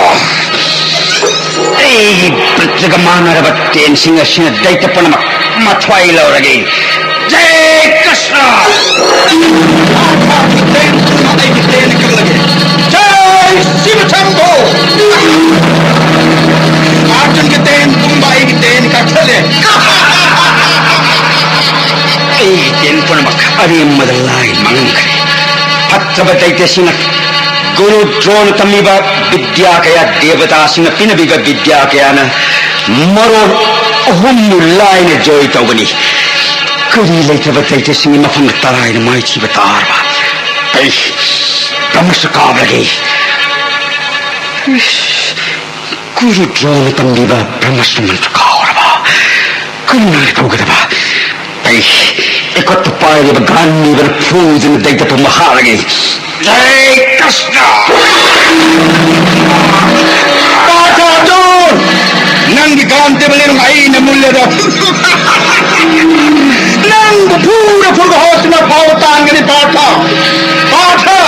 ꯑꯩꯒꯤ ꯕ꯭ꯔꯤꯖꯒ ꯃꯥꯟꯅꯔꯕ ꯇꯦꯟꯁꯤꯡ ꯑꯁꯤꯅ ꯗꯩꯇ꯭ꯌ ꯄꯨꯝꯅꯃꯛ ꯃꯊ꯭ꯋꯥꯏ ꯂꯧꯔꯒꯦ꯫ ꯖꯩ ꯀ꯭ꯔꯤꯁꯅ! ꯑꯥꯔꯖꯨꯟꯒꯤ ꯇꯦꯟ ꯄꯨꯝꯕ ꯑꯩꯒꯤ ꯇꯦꯟꯅ ꯀꯛꯂꯒꯦ꯫ ꯖꯩ ꯁꯤꯕ ꯁꯝꯚꯨ! ꯑꯥꯔꯖꯨꯟꯒꯤ ꯇꯦꯟ ꯄꯨꯝꯕ ꯑꯩꯒꯤ ꯇꯦꯟ ꯀꯛꯊꯠꯂꯦ꯫ ꯑꯩꯒꯤ ꯇꯦꯟ ꯄꯨꯝꯅꯃꯛ ꯑꯔꯦꯝꯕꯗ ꯂꯥꯏ ꯃꯥꯡꯈ꯭ꯔꯦ꯫ ꯐꯠꯇꯕ ꯗꯩꯇ꯭ꯌꯁꯤꯡꯅ ꯒꯨꯔꯨ ꯗ꯭ꯔꯣꯅ ꯇꯝꯕꯤꯕ ꯕꯤꯗ꯭ꯌꯥ ꯀꯌꯥ, ꯗꯦꯕꯇꯥꯁꯤꯡꯅ ꯄꯤꯅꯕꯤꯕ ꯕꯤꯗ꯭ꯌꯥ ꯀꯌꯥꯅ ꯃꯔꯣꯟ ꯑꯍꯨꯝꯕꯨ ꯂꯥꯏꯅ ꯖꯣꯏ ꯇꯧꯒꯅꯤ꯫ ꯀꯔꯤ ꯂꯩꯇꯕ ꯗꯩꯇ꯭ꯌꯁꯤꯡꯒꯤ ꯃꯐꯝꯗ ꯇꯔꯥꯏꯅ ꯃꯥꯏꯊꯤꯕ ꯇꯥꯔꯕ? ꯑꯩ ꯕ꯭ꯔꯍ꯭ꯃꯁꯨ ꯀꯥꯞꯂꯒꯦ꯫ ꯏꯁ, ꯒꯨꯔꯨ ꯗ꯭ꯔꯣꯅ ꯇꯝꯕꯤꯕ ꯕ꯭ꯔꯍ꯭ꯃꯁꯨ ꯃꯟꯇ꯭ꯔ ꯀꯥꯎꯔꯕ? ꯀꯔꯝꯅ ꯇꯧꯒꯗꯕ? ꯑꯩ ꯏꯈꯨꯠꯇ ꯄꯥꯏꯔꯤꯕ ꯒꯥꯟꯙꯤꯕꯅ ꯐꯨꯗꯨꯅ ꯗꯩꯇ꯭ꯌ ꯄꯨꯝꯕ ꯍꯥꯠꯂꯒꯦ꯫ ꯖꯩ ꯀ꯭ꯔꯤꯁꯅ! ꯄꯥꯔꯊ ꯑꯔꯖꯨꯟ! ꯅꯪꯒꯤ ꯒꯥꯟꯙꯤꯕ ꯂꯤꯔꯨꯡ ꯑꯩꯅ ꯃꯨꯜꯂꯦꯗꯣ꯫ ꯅꯪꯕꯨ ꯐꯨꯔ ꯐꯨꯔꯒ ꯍꯣꯁꯄꯤꯇꯥꯜ ꯐꯥꯎꯕ ꯇꯥꯟꯒꯅꯤ, ꯄꯥꯔꯊ! ꯄꯥꯔꯊ!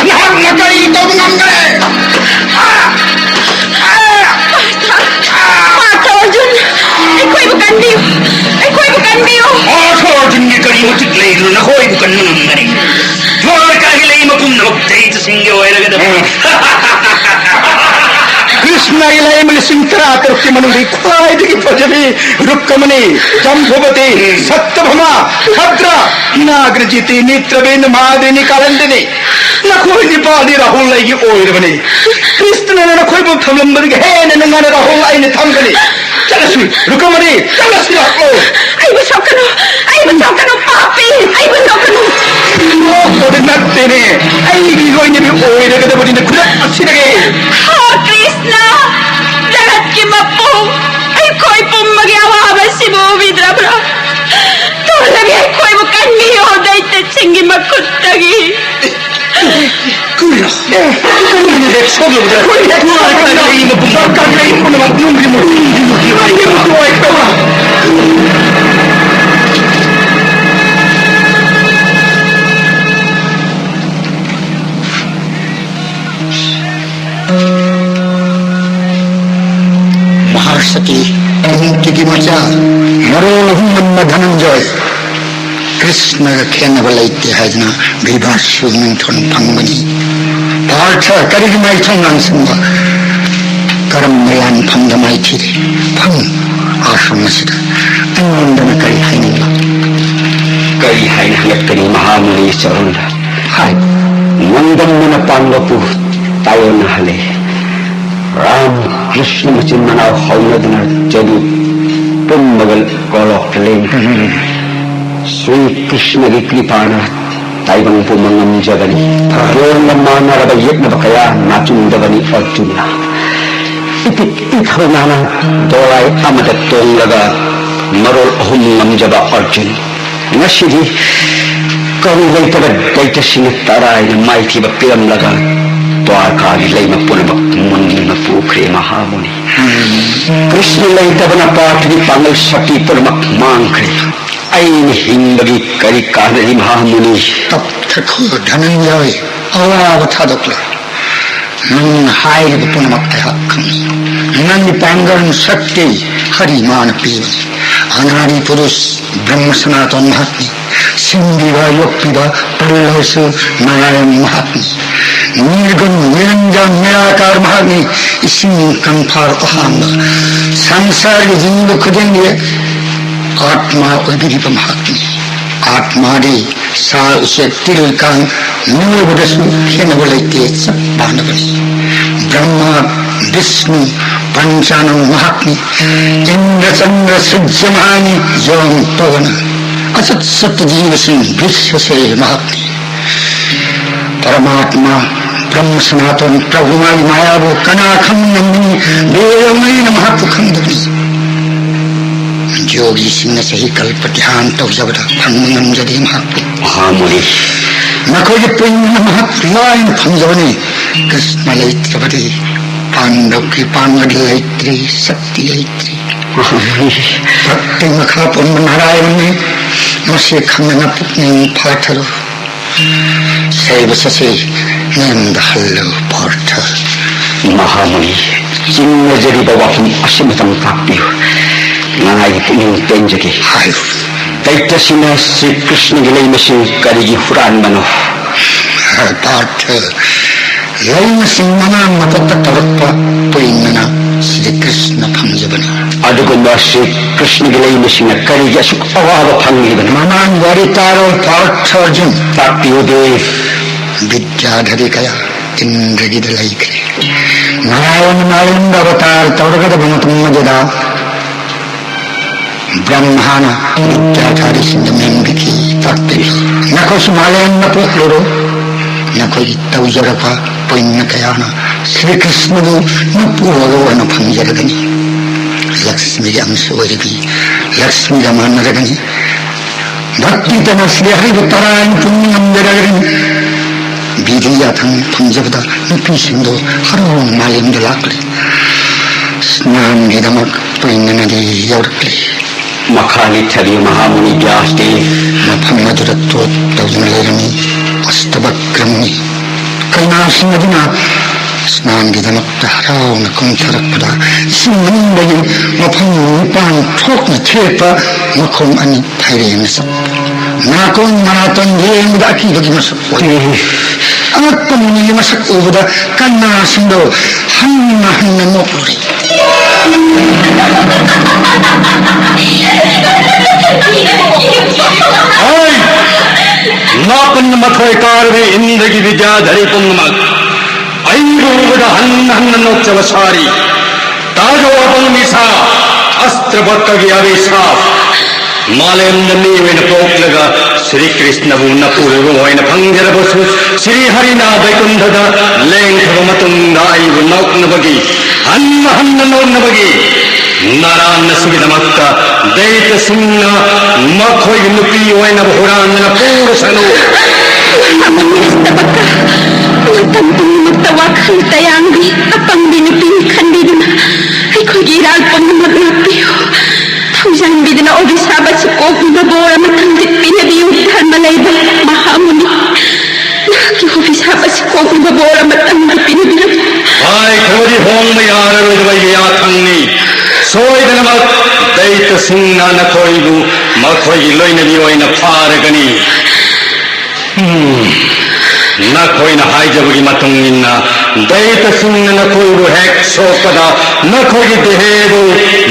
ꯅꯍꯥꯛꯅ ꯀꯔꯤ ꯇꯧꯕ ꯉꯝꯒꯅꯤ? ꯄꯥꯔꯊ! ꯄꯥꯔꯊ ꯑꯔꯖꯨꯟ! ꯑꯩꯈꯣꯏꯕꯨ ꯀꯟꯕꯤꯌꯨ! ꯑꯩꯈꯣꯏꯕꯨ ꯀꯟꯕꯤꯌꯨ! ꯄꯥꯔꯊ ꯑꯔꯖꯨꯟꯒꯤ ꯀꯔꯤ ꯃꯇꯤꯛ ꯂꯩꯗꯨꯅ ꯅꯈꯣꯏꯕꯨ ꯀꯟꯕ ꯉꯝꯒꯅꯤ? ꯗ꯭ꯋꯥꯔꯀꯥꯒꯤ ꯂꯩꯃ ꯄꯨꯝꯅꯃꯛ ꯗꯩꯇ꯭ꯌꯁꯤꯡꯒꯤ ꯑꯣꯏꯔꯒꯗꯕ꯫ ꯀ꯭ꯔꯤꯁꯅꯒꯤ ꯂꯩꯃ ꯂꯤꯁꯤꯡ ꯇꯔꯥ ꯇꯔꯨꯛꯀꯤ ꯃꯅꯨꯡꯗꯒꯤ ꯈ꯭ꯋꯥꯏꯗꯒꯤ ꯐꯖꯕꯤ ꯔꯨꯛꯀꯃꯅꯤ, ꯖꯝꯕꯨꯕꯇꯤ, ꯎꯝ꯫ ꯁꯠꯇꯚꯥꯃꯥ, ꯚꯗ꯭ꯔꯥ, ꯅꯥꯒ꯭ꯔꯖꯤꯇꯤ, ꯅꯤꯇ꯭ꯔꯕꯤꯟꯗ, ꯃꯍꯥꯗꯦꯅꯤ, ꯀꯥꯂꯟꯗꯤꯅꯤ꯫ ꯅꯈꯣꯏ ꯅꯤꯄꯥꯗꯤ ꯔꯥꯍꯨꯜ ꯑꯩꯒꯤ ꯑꯣꯏꯔꯕꯅꯤ꯫ ꯀ꯭ꯔꯤꯁꯅꯅ ꯅꯈꯣꯏꯕꯨ ꯊꯝꯂꯝꯕꯗꯒꯤ ꯍꯦꯟꯅ ꯅꯨꯡꯉꯥꯏꯅ ꯔꯥꯍꯨꯜ ꯑꯩꯅ ꯊꯝꯒꯅꯤ꯫ ꯆꯠꯂꯁꯤ, ꯔꯨꯀꯃꯅꯤ, ꯆꯠꯂꯁꯤ, ꯂꯥꯛꯂꯣ꯫ ꯑꯩꯕꯨ ꯁꯣꯛꯀꯅꯨ, ꯑꯩꯕꯨ ꯁꯣꯛꯀꯅꯨ, ꯄꯥꯄꯤ, ꯑꯩꯕꯨ ꯁꯣꯛꯀꯅꯨ꯫ ꯅꯣꯛꯄꯗ ꯅꯠꯇꯦ, ꯑꯩꯒꯤ ꯂꯣꯏꯅꯕꯤ ꯑꯣꯏꯔꯒꯗꯕꯅꯤꯅ ꯈꯨꯗꯛ ꯑꯁꯤꯗꯒꯤ꯫ ꯍꯥ ꯀ꯭ꯔꯤꯁꯅ, ꯖꯒꯠꯀꯤ ꯃꯄꯨ, ꯑꯩꯈꯣꯏ ꯄꯨꯝꯕꯒꯤ ꯑꯋꯥꯕꯁꯤꯕꯨ ꯎꯕꯤꯗ꯭ꯔꯕ꯭ꯔꯥ? ꯊꯨꯅꯒꯤ ꯑꯩꯈꯣꯏꯕꯨ ꯀꯟꯕꯤꯌꯨ ꯗꯩꯇ꯭ꯌꯁꯤꯡꯒꯤ ꯃꯈꯨꯠꯇꯒꯤ꯫ ꯀꯨꯏꯔꯣ꯫ ꯀꯨꯏꯔꯣ꯫ ꯀꯨꯏꯔꯣ꯫ ꯀꯨꯏꯔꯣ꯫ ꯃꯍꯥꯁꯇꯤ, ꯀꯨꯟꯇꯤꯒꯤ ꯃꯆꯥ, ꯃꯔꯣꯜ ꯑꯍꯨꯝ ꯉꯝꯕ ꯙꯅꯟꯖꯣꯏ, ꯀ꯭ꯔꯤꯁꯅꯒ ꯈꯦꯠꯅꯕ ꯂꯩꯇꯦ ꯍꯥꯏꯗꯨꯅ ꯒ꯭ꯔꯤꯕꯥꯁꯁꯨ ꯃꯤꯡꯊꯣꯟ ꯐꯪꯕꯅꯤ꯫ ꯄꯥꯔꯊ, ꯀꯔꯤꯒꯤ ꯃꯥꯏꯊꯣꯡ ꯉꯥꯡꯁꯤꯟꯕ? ꯀꯔꯝꯕ ꯂꯥꯟꯐꯝꯗ ꯃꯥꯏꯊꯤꯔꯦ? ꯐꯝ, ꯑꯥꯁ꯭ꯔꯝ ꯑꯁꯤꯗ ꯑꯩꯉꯣꯟꯗꯅ ꯀꯔꯤ ꯍꯥꯏꯅꯤꯡꯕ? ꯀꯔꯤ ꯍꯥꯏꯅ ꯍꯪꯂꯛꯀꯅꯤ ꯃꯍꯥꯃꯨꯅꯤ ꯆꯔꯣꯟꯗ? ꯍꯥꯏ꯫ ꯅꯣꯡꯗꯝꯅꯅ ꯄꯥꯟꯕꯕꯨ ꯇꯥꯏꯑꯣꯟꯅꯍꯜꯂꯦ꯫ ꯔꯥꯝ ꯀ꯭ꯔꯤꯁꯅ ꯃꯆꯤꯟ ꯃꯅꯥꯎ ꯍꯧꯅꯗꯨꯅ ꯆꯔꯨ ꯄꯨꯝꯕꯒ ꯀꯣꯂꯣꯛꯇ ꯂꯦꯡꯈ꯭ꯔꯦ꯫ ꯁ꯭ꯔꯤ ꯀ꯭ꯔꯤꯁꯅꯒꯤ ꯀ꯭ꯔꯤꯄꯥꯅ ꯇꯥꯏꯕꯪ ꯄꯨꯝꯕ ꯉꯝꯖꯕꯅꯤ꯫ ꯂꯣꯟꯒ ꯃꯥꯟꯅꯔꯕ ꯌꯦꯛꯅꯕ ꯀꯌꯥ ꯅꯥꯆꯨꯡꯗꯕꯅꯤ ꯑꯔꯖꯨꯟꯅ꯫ ꯏꯄꯤꯛ ꯄꯤꯛꯈ꯭ꯔꯕ ꯅꯥꯅ ꯗꯣꯂꯥꯏ ꯑꯃꯗ ꯇꯣꯡꯂꯒ ꯃꯔꯣꯜ ꯑꯍꯨꯝ ꯉꯝꯖꯕ ꯑꯔꯖꯨꯟ꯫ ꯉꯁꯤꯗꯤ ꯀꯔꯤ ꯂꯩꯇꯕ ꯗꯩꯇ꯭ꯌꯁꯤꯡꯅ ꯇꯔꯥꯏꯅ ꯃꯥꯏꯊꯤꯕ ꯄꯤꯔꯝꯂꯒ ꯗ꯭ꯋꯥꯔꯀꯥꯒꯤ ꯂꯩꯃ ꯄꯨꯝꯅꯃꯛ ꯃꯨꯟꯗꯨꯅ ꯄꯨꯈ꯭ꯔꯦ ꯃꯍꯥꯃꯨꯅꯤ꯫ ꯀ꯭ꯔꯤꯁꯅ ꯂꯩꯇꯕꯅ ꯄꯥꯔꯊꯒꯤ ꯄꯥꯡꯒꯜ ꯁꯛꯇꯤ ꯄꯨꯝꯅꯃꯛ ꯃꯥꯡꯈ꯭ꯔꯦ꯫ ꯑꯩꯅ ꯍꯤꯡꯕꯒꯤ ꯀꯔꯤ ꯀꯥꯟꯅꯔꯤ ꯃꯍꯥꯃꯨꯅꯤ? ꯇꯞꯊꯈꯣ ꯙꯅꯟꯖꯌ, ꯑꯋꯥꯕ ꯊꯥꯗꯣꯛꯂꯣ꯫ ꯅꯪꯅ ꯍꯥꯏꯔꯤꯕ ꯄꯨꯝꯅꯃꯛ ꯑꯩꯍꯥꯛ ꯈꯪꯏ꯫ ꯅꯪꯒꯤ ꯄꯥꯡꯒꯜ ꯁꯛꯇꯤ ꯍꯔꯤꯃꯥꯅ ꯄꯤꯕꯅꯤ꯫ ꯑꯅꯥꯗꯤ ꯄꯨꯔꯨꯁ ꯕ꯭ꯔꯍ꯭ꯃ ꯁꯅꯥꯇꯣꯟ ꯃꯍꯥꯛꯅꯤ꯫ ꯁꯤꯟꯕꯤꯕ, ꯌꯣꯛꯄꯤꯕ, ꯄꯜꯂꯕꯁꯨ ꯅꯥꯔꯥꯌꯟ ꯃꯍꯥꯛꯅꯤ꯫ ꯅꯤꯔꯒꯨꯟ, ꯅꯤꯔꯟꯖꯟ, ꯅꯤꯔꯥꯀꯥꯔ ꯃꯍꯥꯛꯅꯤ꯫ ꯏꯁꯤꯡ ꯀꯪꯐꯥꯜ ꯑꯍꯥꯡꯕ꯫ ꯁꯪꯁꯥꯔꯒꯤ ꯖꯤꯕ ꯈꯨꯗꯤꯡꯒꯤ ꯑꯥꯠꯃꯥ ꯑꯣꯏꯕꯤꯔꯤꯕ ꯃꯍꯥꯛꯅꯤ꯫ ꯑꯥꯠꯃꯥꯗꯤ ꯁꯥ ꯎꯆꯦꯛ ꯇꯤꯜ ꯀꯥꯡ ꯃꯤꯑꯣꯏꯕꯗꯁꯨ ꯈꯦꯠꯅꯕ ꯂꯩꯇꯦ, ꯆꯞ ꯃꯥꯟꯅꯕꯅꯤ꯫ ꯕ꯭ꯔꯍ꯭ꯃ, ꯕꯤꯁꯅꯨ, ꯄꯟꯆꯥꯅꯟ ꯃꯍꯥꯛꯅꯤ꯫ ꯏꯟꯗ꯭ꯔ ꯆꯟꯗ꯭ꯔ ꯁꯨꯔꯖ ꯃꯍꯥꯛꯅꯤ, ꯌꯣꯝ ꯄꯋꯅ꯫ ꯑꯆꯠ ꯆꯠꯇ ꯖꯤꯕꯁꯤꯡ ꯕꯤꯁꯁꯦ ꯃꯍꯥꯛꯅꯤ꯫ ꯄꯔꯃꯥꯠꯃ ꯕ꯭ꯔꯍ꯭ꯃ ꯁꯅꯥꯇꯣꯟ ꯄ꯭ꯔꯚꯨ ꯃꯥꯒꯤ ꯃꯥꯌꯥꯕꯨ ꯀꯅꯥ ꯈꯪꯕ ꯉꯝꯒꯅꯤ? ꯕꯦꯔꯣꯉꯩꯅ ꯃꯍꯥꯛꯄꯨ ꯈꯪꯗꯕꯅꯤ꯫ ꯌꯣꯒꯤꯁꯤꯡꯅ ꯆꯍꯤ ꯀꯜꯄ ꯙ꯭ꯌꯥꯟ ꯇꯧꯖꯕꯗ ꯐꯪꯕ ꯉꯝꯖꯗꯦ ꯃꯍꯥꯛꯄꯨ꯫ ꯃꯍꯥꯃꯨꯅꯤ꯫ ꯃꯈꯣꯏꯒꯤ ꯄꯨꯟꯅ ꯃꯍꯥꯛ ꯂꯥꯏꯅ ꯐꯪꯖꯕꯅꯤ꯫ ꯀ꯭ꯔꯤꯁꯅ ꯂꯩꯇ꯭ꯔꯕꯗꯤ ꯄꯥꯟꯗꯧꯒꯤ ꯄꯥꯟꯕ ꯂꯩꯇ꯭ꯔꯤ, ꯁꯛꯇꯤ ꯂꯩꯇ꯭ꯔꯤ꯫ ꯃꯍꯥꯃꯨꯅꯤ꯫ ꯚꯛꯇꯤ ꯃꯈꯥ ꯄꯣꯟꯕ ꯅꯥꯔꯥꯌణꯅꯤ꯫ ꯃꯁꯤ ꯈꯪꯗꯅ ꯄꯨꯛꯅꯤꯡ ꯐꯥꯊꯔꯨ꯫ ꯁꯩꯕꯁ ꯑꯁꯤ ꯅꯦꯝꯗ ꯍꯜꯂꯨ, ꯄꯥꯔꯊ꯫ ꯃꯍꯥꯃꯨꯅꯤ, ꯆꯤꯡꯅꯖꯔꯤꯕ ꯋꯥꯐꯝ ꯑꯁꯤꯃꯇꯪ ꯇꯥꯛꯄꯤꯌꯨ꯫ ꯉꯉꯥꯏꯒꯤ ꯄꯨꯛꯅꯤꯡ ꯄꯦꯟꯖꯒꯦ꯫ ꯍꯥꯏꯌꯨ꯫ ꯗꯩꯇ꯭ꯌꯁꯤꯡꯅ ꯁ꯭ꯔꯤ ꯀ꯭ꯔꯤꯁꯅꯒꯤ ꯂꯩꯃꯁꯤꯡ ꯀꯔꯤꯒꯤ ꯍꯨꯔꯥꯟꯕꯅꯣ? ꯄꯥꯔꯊ, ꯂꯩꯃꯁꯤꯡ ꯃꯃꯥꯡ ꯃꯄꯣꯛꯇ ꯇꯧꯔꯛꯄ ꯄꯨꯏꯅꯅ ꯁ꯭ꯔꯤ ꯀ꯭ꯔꯤꯁꯅ ꯐꯪꯖꯕꯅꯤ꯫ ꯑꯗꯨꯒꯨꯝꯕ ꯁ꯭ꯔꯤ ꯀ꯭ꯔꯤꯁꯅꯒꯤ ꯂꯩꯃꯁꯤꯡꯅ ꯀꯔꯤꯒꯤ ꯑꯁꯨꯛ ꯑꯋꯥꯕ ꯐꯪꯂꯤꯕꯅꯣ? ꯃꯃꯥꯡ ꯋꯥꯔꯤ ꯇꯥꯔꯣ, ꯄꯥꯔꯊ ꯑꯔꯖꯨꯟ꯫ ꯇꯥꯛꯄꯤꯌꯨ ꯗꯦꯕ꯫ ꯕꯤꯗ꯭ꯌꯥꯙꯔꯤ ꯀꯌꯥ ꯏꯟꯗ꯭ꯔꯒꯤꯗ ꯂꯩꯈ꯭ꯔꯦ꯫ ꯅꯥꯔꯥꯌణ ꯃꯥꯂꯦꯝꯗ ꯑꯕꯇꯥꯔ ꯇꯧꯔꯒꯗꯕ ꯃꯇꯝ ꯑꯗꯨꯗ ꯕ꯭ꯔꯍ꯭ꯃꯥꯅ ꯕꯤꯗ꯭ꯌꯥꯙꯥꯔꯤꯁꯤꯡꯗ ꯃꯦꯟꯕꯤꯈꯤ, ꯇꯥꯛꯄꯤꯈꯤ꯫ ꯅꯈꯣꯏꯁꯨ ꯃꯥꯂꯦꯝꯗ ꯄꯣꯛꯂꯨꯔꯣ꯫ ꯅꯈꯣꯏꯒꯤ ꯇꯧꯖꯔꯛꯄ ꯄꯨꯏꯅ ꯀꯌꯥꯅ ꯁ꯭ꯔꯤ ꯀ꯭ꯔꯤꯁꯅꯕꯨ ꯃꯄꯨ ꯑꯣꯏꯅ ꯐꯪꯖꯔꯒꯅꯤ꯫ ꯂꯛꯁꯃꯤꯒꯤ ꯑꯪꯁ ꯑꯣꯏꯔꯤꯕꯤ ꯂꯛꯁꯃꯤꯒ ꯃꯥꯟꯅꯔꯒꯅꯤ꯫ ꯚꯛꯇꯤꯗꯅ ꯁ꯭ꯔꯤ ꯍꯔꯤꯕꯨ ꯇꯔꯥꯏꯅ ꯄꯨꯟꯕ ꯉꯝꯖꯔꯒꯅꯤ꯫ ꯕꯤꯗꯤ ꯌꯥꯊꯪ ꯐꯪꯖꯕꯗ ꯅꯨꯄꯤꯁꯤꯡꯗꯨ ꯍꯔꯥꯎꯅ ꯃꯥꯂꯦꯝꯗ ꯂꯥꯛꯂꯤ꯫ ꯁ꯭ꯅꯥꯟꯒꯤꯗꯃꯛ ꯄꯨꯏꯅ ꯅꯗꯤ ꯌꯧꯔꯛꯂꯤ꯫ ꯃꯈꯥ ꯂꯤꯊꯕꯤꯌꯨ ꯃꯍꯥꯃꯨꯅꯤ ꯕ꯭ꯌꯥꯁꯗꯦꯕ꯫ ꯃꯐꯝ ꯑꯗꯨꯗ ꯇꯣꯠ ꯇꯧꯗꯨꯅ ꯂꯩꯔꯝꯃꯤ ꯑꯁꯇꯕꯀ꯭ꯔꯃꯨꯅꯤ꯫ ꯀꯩꯅꯥꯁꯤꯡ ꯑꯗꯨꯅ ꯁ꯭ꯅꯥꯟꯒꯤꯗꯃꯛꯇ ꯍꯔꯥꯎꯅ ꯀꯨꯝꯊꯔꯛꯄꯗ ꯏꯁꯤꯡ ꯃꯅꯨꯡꯗꯒꯤ ꯃꯐꯝ ꯅꯤꯄꯥꯟ ꯊꯣꯛꯅ ꯊꯦꯛꯄ ꯃꯈꯣꯡ ꯑꯅꯤ ꯐꯩꯔꯦꯡꯅ ꯆꯠꯄ, ꯅꯥꯀꯣꯡ ꯃꯅꯥꯇꯣꯟ ꯌꯦꯡꯕꯗ ꯑꯀꯤꯕꯒꯤ ꯃꯁꯛ ꯑꯣꯏ꯫ ꯑꯉꯛꯄ ꯃꯃꯤꯒꯤ ꯃꯁꯛ ꯎꯕꯗ ꯀꯩꯅꯥꯁꯤꯡꯗꯣ ꯍꯟꯅ ꯍꯟꯅ ꯅꯣꯛꯂꯨꯔꯦ꯫ ꯍꯩ! ꯃꯥꯄꯟ ꯃꯊꯣꯏ ꯀꯥꯔꯕꯤ ꯏꯟꯗ꯭ꯔꯒꯤ ꯕꯤꯗ꯭ꯌꯥꯙꯔꯤ ꯄꯨꯝꯅꯃꯛ ꯑꯩꯕꯨ ꯎꯕꯗ ꯍꯟꯅ ꯍꯟꯅ ꯅꯣꯛꯆꯕ ꯁꯥꯔꯤ꯫ ꯇꯥꯖꯧ ꯑꯄꯪꯕꯤ ꯁꯥ, ꯑꯁꯇ꯭ꯔꯕꯛꯀꯒꯤ ꯑꯕꯤꯁꯥꯞ꯫ ꯃꯥꯂꯦꯝꯗ ꯃꯤ ꯑꯣꯏꯅ ꯄꯣꯛꯂꯒ ꯁ꯭ꯔꯤ ꯀ꯭ꯔꯤꯁꯅꯕꯨ ꯅꯄꯨꯔꯣꯏꯕ ꯑꯣꯏꯅ ꯐꯪꯖꯔꯕꯁꯨ, ꯁ꯭ꯔꯤ ꯍꯔꯤꯅ ꯕꯩꯀꯨꯟꯊꯗ ꯂꯦꯡꯈ꯭ꯔꯕ ꯃꯇꯨꯡꯗ ꯑꯩꯕꯨ ꯅꯣꯛꯅꯕꯒꯤ, ꯍꯟꯅ ꯍꯟꯅ ꯅꯣꯛꯅꯕꯒꯤ, ꯅꯔꯥꯟ ꯑꯁꯤꯒꯤꯗꯃꯛꯇ ꯗꯩꯇꯁꯤꯡꯅ ꯃꯈꯣꯏꯒꯤ ꯅꯨꯄꯤ ꯑꯣꯏꯅꯕ ꯍꯨꯔꯥꯟꯗꯨꯅ ꯄꯨꯔꯁꯅꯨ꯫ ꯑꯃꯟ ꯅꯤꯁꯇꯕꯀ ꯃꯇꯝ ꯄꯨꯝꯅꯃꯛꯇ ꯋꯥꯈꯜ ꯇꯌꯥꯡꯕꯤ ꯑꯄꯪꯕꯤ ꯅꯨꯄꯤꯅꯤ ꯈꯟꯕꯤꯗꯨꯅ ꯑꯩꯈꯣꯏꯒꯤ ꯏꯔꯥꯜ ꯄꯨꯝꯅꯃꯛ ꯉꯥꯛꯄꯤꯌꯨ꯫ ꯊꯧꯖꯥꯟꯕꯤꯗꯨꯅ ꯑꯣꯕꯤꯁꯥꯞ ꯑꯁꯤ ꯀꯣꯛꯅꯕ ꯕꯣꯔ ꯑꯃꯇꯪꯗꯤ ꯄꯤꯅꯕꯤꯌꯨ, ꯙꯔꯃ ꯂꯩꯕ ꯃꯍꯥꯃꯨꯅꯤ꯫ ꯅꯍꯥꯛꯀꯤ ꯑꯣꯕꯤꯁꯥꯞ ꯑꯁꯤ ꯀꯣꯛꯅꯕ ꯕꯣꯔ ꯑꯃꯇꯪꯗꯤ ꯄꯤꯅꯕꯤꯌꯨ꯫ ꯍꯥꯏꯈ꯭ꯔꯕꯗꯤ ꯍꯣꯡꯕ ꯌꯥꯔꯔꯣꯏꯗꯕ ꯑꯩꯒꯤ ꯌꯥꯊꯪꯅꯤ꯫ ꯁꯣꯏꯗꯅꯃꯛ ꯗꯩꯇꯁꯤꯡꯅ ꯅꯈꯣꯏꯕꯨ ꯃꯈꯣꯏꯒꯤ ꯂꯣꯏꯅꯕꯤ ꯑꯣꯏꯅ ꯐꯥꯔꯒꯅꯤ꯫ ꯎꯝ, ꯅꯈꯣꯏꯅ ꯍꯥꯏꯖꯕꯒꯤ ꯃꯇꯨꯡ ꯏꯟꯅ, ꯗꯩꯇꯁꯤꯡꯅ ꯅꯈꯣꯏꯕꯨ ꯍꯦꯛ ꯁꯣꯛꯄꯗ, ꯅꯈꯣꯏꯒꯤ ꯗꯦꯍꯦꯗꯨ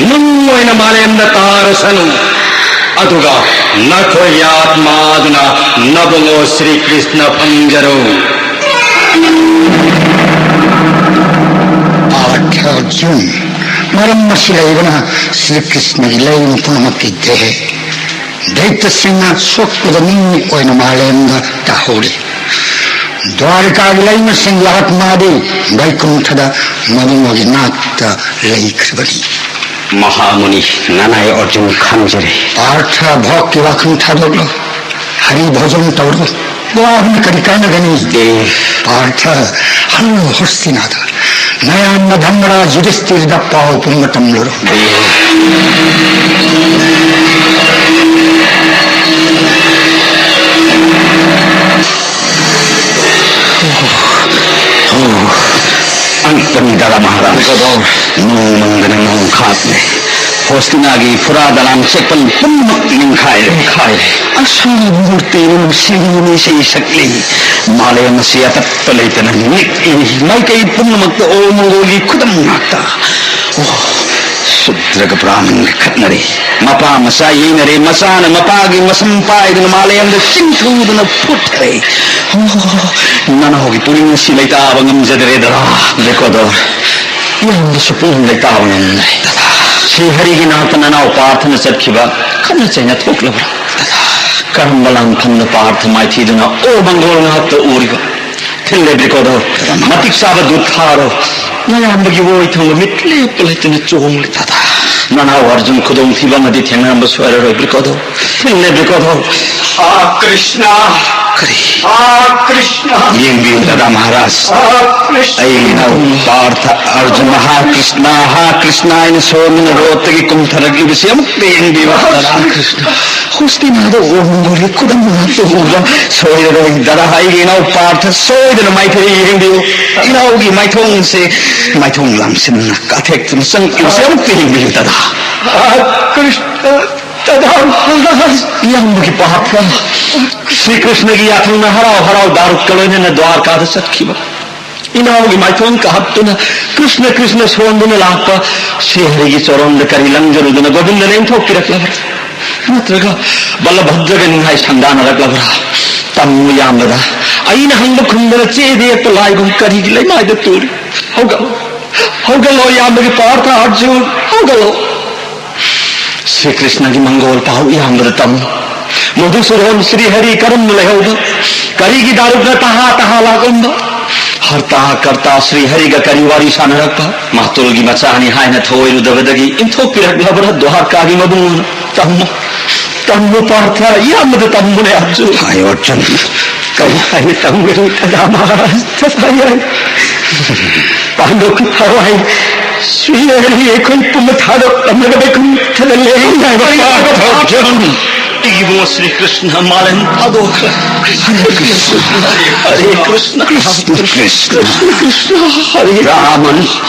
ꯅꯨꯡ ꯑꯣꯏꯅ ꯃꯥꯂꯦꯝꯗ ꯇꯥꯔꯁꯅꯨ, ꯑꯗꯨꯒ ꯅꯈꯣꯏꯒꯤ ꯑꯥꯠꯃꯥꯗꯨꯅ ꯅꯕꯨꯡꯉꯣ ꯁ꯭ꯔꯤ ꯀ꯭ꯔꯤꯁꯅ ꯐꯪꯖꯔꯣ꯫ ꯑꯥꯔꯊ ꯑꯔꯖꯨꯟ, ꯃꯔꯝ ꯑꯁꯤ ꯂꯩꯕꯅ ꯁ꯭ꯔꯤ ꯀ꯭ꯔꯤꯁꯅꯒꯤ ꯂꯩꯃ ꯄꯨꯝꯅꯃꯛꯀꯤ ꯗꯦꯍꯦ ꯗꯩꯇꯁꯤꯡꯅ ꯁꯣꯛꯄꯗ ꯃꯤ ꯑꯣꯏꯅ ꯃꯥꯂꯦꯝꯗ ꯇꯥꯍꯧꯔꯤ꯫ ꯗ꯭ꯋꯥꯔꯤꯀꯥꯒꯤ ꯂꯩꯃꯁꯤꯡꯒꯤ ꯑꯥꯠꯃꯥꯗꯤ ꯕꯩꯀꯨꯟꯊꯗ ꯃꯕꯨꯡꯒꯤ ꯅꯥꯛꯇ ꯂꯩꯈ꯭ꯔꯕꯅꯤ꯫ ꯃꯍꯥꯃꯨꯅꯤ, ꯅꯅꯥꯏ ꯑꯔꯖꯨꯟ ꯈꯪꯖꯔꯦ꯫ ꯄꯥꯔꯊ, ꯚꯣꯛꯀꯤ ꯋꯥꯈꯜ ꯊꯥꯗꯣꯛꯂꯣ꯫ ꯍꯔꯤ ꯚꯣꯖꯟ ꯇꯧꯔꯣ꯫ ꯋꯥꯕꯅ ꯀꯔꯤ ꯀꯥꯟꯅꯒꯅꯤ? ꯗꯦ꯫ ꯄꯥꯔꯊ, ꯍꯜꯂꯣ ꯍꯣꯁꯇꯤꯅꯥꯗ꯫ ꯅꯌꯥꯝꯕ ꯙꯔꯃꯔꯥꯖ ꯌꯨꯙꯤꯁꯇꯤꯔꯗ ꯄꯥꯎ ꯄꯨꯝꯕ ꯇꯝꯂꯨꯔꯣ꯫ ꯑꯉꯛꯄꯅꯤꯗ ꯃꯍꯥꯔꯥꯖ꯫ ꯅꯣꯡ ꯃꯪꯗꯅ ꯅꯣꯡ ꯈꯥꯛꯂꯦ꯫ ꯍꯣꯁꯇꯤꯅꯥꯒꯤ ꯐꯨꯔꯥ ꯗꯂꯥꯟ ꯆꯦꯛꯄꯜ ꯄꯨꯝꯅꯃꯛ ꯅꯤꯡꯈꯥꯏꯔꯦ꯫ ꯅꯤꯡꯈꯥꯏꯔꯦ꯫ ꯑꯁꯪꯕ ꯃꯨꯔꯇꯤꯅ ꯅꯨꯡꯁꯤꯕ ꯏꯁꯩ ꯁꯛꯂꯤ꯫ ꯃꯥꯂꯦꯝ ꯑꯁꯤ ꯑꯇꯠꯄ ꯂꯩꯇꯅ ꯅꯤꯛꯏ꯫ ꯃꯥꯏꯀꯩ ꯄꯨꯝꯅꯃꯛꯇ ꯑꯣ ꯃꯪꯒꯣꯜꯒꯤ ꯈꯨꯗꯝ ꯉꯥꯛꯇ꯫ ꯑꯣ, ꯁꯨꯗ꯭ꯔꯒ ꯕ꯭ꯔꯥꯍꯃꯟꯒ ꯈꯠꯅꯔꯦ꯫ ꯃꯄꯥ ꯃꯆꯥ ꯌꯩꯅꯔꯦ꯫ ꯃꯆꯥꯅ ꯃꯄꯥꯒꯤ ꯃꯁꯝ ꯄꯥꯏꯗꯨꯅ ꯃꯥꯂꯦꯝꯗ ꯆꯤꯡꯊꯨꯗꯨꯅ ꯐꯨꯠꯈ꯭ꯔꯦ꯫ ꯑꯣ, ꯅꯅꯥꯎꯒꯤ ꯄꯨꯛꯅꯤꯡ ꯑꯁꯤ ꯂꯩꯇꯥꯕ ꯉꯝꯖꯗ꯭ꯔꯦ, ꯗꯗꯥ꯫ ꯕꯦꯀꯣꯗꯣꯔ, ꯏꯌꯥꯝꯕꯁꯨ ꯄꯨꯛꯅꯤꯡ ꯂꯩꯇꯥꯕ ꯉꯝꯗ꯭ꯔꯦ꯫ ꯗꯗꯥ, ꯁ꯭ꯔꯤ ꯍꯔꯤꯒꯤ ꯅꯥꯛꯇ ꯅꯅꯥꯎ ꯄꯥꯔꯊꯅ ꯆꯠꯈꯤꯕ ꯈꯠꯅ ꯆꯩꯅ ꯊꯣꯛꯂꯕ꯭ꯔꯥ? ꯗꯗꯥ, ꯀꯔꯝꯕ ꯂꯥꯟꯐꯝꯗ ꯄꯥꯔꯊ ꯃꯥꯏꯊꯤꯗꯨꯅ ꯑꯣ ꯃꯪꯒꯣꯜ ꯉꯥꯛꯇ ꯎꯔꯤꯕ? ꯊꯤꯜꯂꯦ ꯕ꯭ꯔꯤꯀꯣꯗꯣ, ꯃꯇꯤꯛ ꯆꯥꯕ ꯗꯨꯠ ꯊꯥꯔꯣ꯫ ꯅꯌꯥꯝꯕꯒꯤ ꯑꯣꯏ ꯊꯪꯕ ꯃꯤꯠ ꯂꯦꯞꯄ ꯂꯩꯇꯅ ꯆꯣꯡꯂꯤ꯫ ꯅꯅꯥꯎ ꯑꯔꯖꯨꯟ ꯈꯨꯗꯣꯡꯊꯤꯕ ꯑꯃꯗꯤ ꯊꯦꯡꯅꯔꯝꯕ ꯁꯣꯏꯔꯔꯣꯏ ꯕ꯭ꯔꯤꯀꯣꯗꯣ꯫ ꯊꯤꯜꯂꯦ ꯕ꯭ꯔꯤꯀꯣꯗꯣ꯫ ꯑꯥ ꯀ꯭ꯔꯤꯁꯅ! ꯀꯔꯤ? ꯑꯥ ꯀ꯭ꯔꯤꯁꯅ! ꯌꯦꯡꯕꯤꯌꯨ ꯗꯗꯥ ꯃꯍꯥꯔꯥꯖ꯫ ꯑꯥ ꯀ꯭ꯔꯤꯁꯅ! ꯑꯩꯒꯤ ꯏꯅꯥꯎ ꯄꯥꯔꯊ ꯑꯔꯖꯨꯟ ꯍꯥ ꯀ꯭ꯔꯤꯁꯅ, ꯍꯥ ꯀ꯭ꯔꯤꯁꯅ ꯍꯥꯏꯅ ꯁꯣꯟꯗꯨꯅ ꯔꯣꯠꯇꯒꯤ ꯀꯨꯝꯊꯔꯛꯂꯤꯕꯁꯤ ꯑꯃꯨꯛꯇ ꯌꯦꯡꯕꯤꯌꯨ ꯗꯗꯥ꯫ ꯀ꯭ꯔꯤꯁꯅ! ꯍꯣꯁꯇꯤꯅꯥꯗ ꯑꯣꯝꯒꯣꯜꯒꯤ ꯈꯨꯗꯝ ꯉꯥꯛꯇ ꯎꯕ ꯁꯣꯏꯔꯔꯣꯏ ꯗꯗꯥ꯫ ꯑꯩꯒꯤ ꯏꯅꯥꯎ ꯄꯥꯔꯊ ꯁꯣꯏꯗꯅ ꯃꯥꯏꯊꯩ ꯌꯦꯡꯕꯤꯌꯨ꯫ ꯏꯅꯥꯎꯒꯤ ꯃꯥꯏꯊꯣꯡꯁꯦ ꯃꯥꯏꯊꯣꯡ ꯂꯥꯝꯁꯤꯟꯅ ꯀꯥꯊꯦꯛꯇꯨꯅ ꯆꯪꯂꯤꯕꯁꯤ ꯑꯃꯨꯛꯇ ꯌꯦꯡꯕꯤꯌꯨ ꯗꯗꯥ꯫ ꯑꯥ ꯀ꯭ꯔꯤꯁꯅ! ꯏꯌꯥꯝꯕꯒꯤ ꯄꯥꯞꯅ ꯁ꯭ꯔꯤ ꯀ꯭ꯔꯤꯁꯅꯒꯤ ꯌꯥꯊꯪꯅ ꯍꯔꯥꯎ ꯍꯔꯥꯎ ꯗꯥꯔꯨꯛꯀ ꯂꯣꯏꯅꯅ ꯗ꯭ꯋꯥꯔꯀꯥꯗ ꯆꯠꯈꯤꯕ꯫ ꯏꯅꯥꯎꯒꯤ ꯃꯥꯏꯊꯣꯡ ꯀꯥꯍꯠꯇꯨꯅ ꯀ꯭ꯔꯤꯁꯅ ꯀ꯭ꯔꯤꯁꯅ ꯁꯣꯟꯗꯨꯅ ꯂꯥꯛꯄ ꯁ꯭ꯔꯤ ꯍꯔꯤꯒꯤ ꯆꯣꯔꯣꯟꯗ ꯀꯔꯤ ꯂꯪꯖꯔꯨꯗꯨꯅ ꯒꯣꯕꯤꯟꯗꯅ ꯏꯟꯊꯣꯛꯄꯤꯔꯛꯂꯕ꯭ꯔꯥ? ꯅꯠꯇ꯭ꯔꯒ ꯕꯜꯂꯚꯗ꯭ꯔꯒ ꯅꯤꯡꯉꯥꯏ ꯁꯪꯗꯥꯅꯔꯛꯂꯕ꯭ꯔꯥ? ꯇꯝꯃꯨ ꯏꯌꯥꯝꯕꯗ꯫ ꯑꯩꯅ ꯍꯪꯕ ꯈꯨꯝꯗꯅ ꯆꯦꯗ ꯌꯦꯛꯄ ꯂꯥꯏꯒꯨꯝ ꯀꯔꯤꯒꯤ ꯂꯩꯃꯥꯏꯗ ꯇꯨꯔꯤ? ꯍꯧꯒꯠꯂꯣ, ꯍꯧꯒꯠꯂꯣ ꯏꯌꯥꯝꯕꯒꯤ ꯄꯥꯔꯊ ꯑꯔꯖꯨꯟ, ꯍꯧꯒꯠꯂꯣ꯫ ꯁ꯭ꯔꯤ ꯀ꯭ꯔꯤꯁꯅꯒꯤ ꯃꯪꯒꯣꯜ ꯄꯥꯎ ꯏꯌꯥꯝꯕꯗ ꯇꯝꯃꯨ꯫ ꯃꯙꯨꯁꯨꯗꯟ, ꯁ꯭ꯔꯤ ꯍꯔꯤ ꯀꯔꯝꯅ ꯂꯩꯍꯧꯕ? ꯀꯔꯤꯒꯤ ꯗꯥꯔꯨꯛꯅ ꯇꯍꯥ ꯇꯍꯥ ꯂꯥꯛꯂꯝꯕ? ꯍꯔꯇꯥ ꯀꯔꯇꯥ ꯁ꯭ꯔꯤ ꯍꯔꯤꯒ ꯀꯔꯤ ꯋꯥꯔꯤ ꯁꯥꯟꯅꯔꯛꯄ? ꯃꯥꯇꯨꯜꯒꯤ ꯃꯆꯥꯅꯤ ꯍꯥꯏꯅ ꯊꯧꯑꯣꯏꯔꯨꯗꯕꯗꯒꯤ ꯏꯟꯊꯣꯛꯄꯤꯔꯛꯂꯕ꯭ꯔꯥ ꯗ꯭ꯋꯥꯔꯀꯥꯒꯤ ꯃꯕꯨꯡ? ꯇꯝꯃꯨ, ꯇꯝꯃꯨ ꯄꯥꯔꯊ, ꯏꯌꯥꯝꯕꯗ ꯇꯝꯃꯨꯅꯦ ꯑꯔꯖꯨꯟ꯫ ꯍꯥꯏ ꯑꯔꯖꯨꯟ꯫ ꯀꯔꯤ ꯍꯥꯏꯅ ꯇꯝꯒꯅꯤ ꯗꯗꯥ ꯃꯍꯥꯔꯥꯖ? ꯇꯁꯥꯏ ꯍꯥꯏ꯫ ꯄꯥꯟꯗꯧꯒꯤ ꯊꯋꯥꯏ ꯁ꯭ꯔꯤ ꯍꯔꯤ ꯑꯩꯈꯣꯏ ꯄꯨꯝꯕ ꯊꯥꯗꯣꯛꯂꯝꯂꯒ ꯕꯩꯀꯨꯟꯊꯗ ꯂꯦꯡꯗꯅ ꯄꯥꯔꯊ ꯑꯔꯖꯨꯟ꯫ ꯏꯕꯨꯡꯉꯣ ꯁ꯭ꯔꯤ ꯀ꯭ꯔꯤꯁꯅ ꯃꯥꯂꯦꯝ ꯊꯥꯗꯣꯛꯈ꯭ꯔꯦ꯫ ꯍꯔꯦ ꯀ꯭ꯔꯤꯁꯅ, ꯍꯔꯦ ꯀ꯭ꯔꯤꯁꯅ, ꯀ꯭ꯔꯤꯁꯅ, ꯀ꯭ꯔꯤꯁꯅ, ꯀ꯭ꯔꯤꯁꯅ, ꯀ꯭ꯔꯤꯁꯅ, ꯍꯔꯦ ꯕ꯭ꯔꯥꯍꯃꯟ,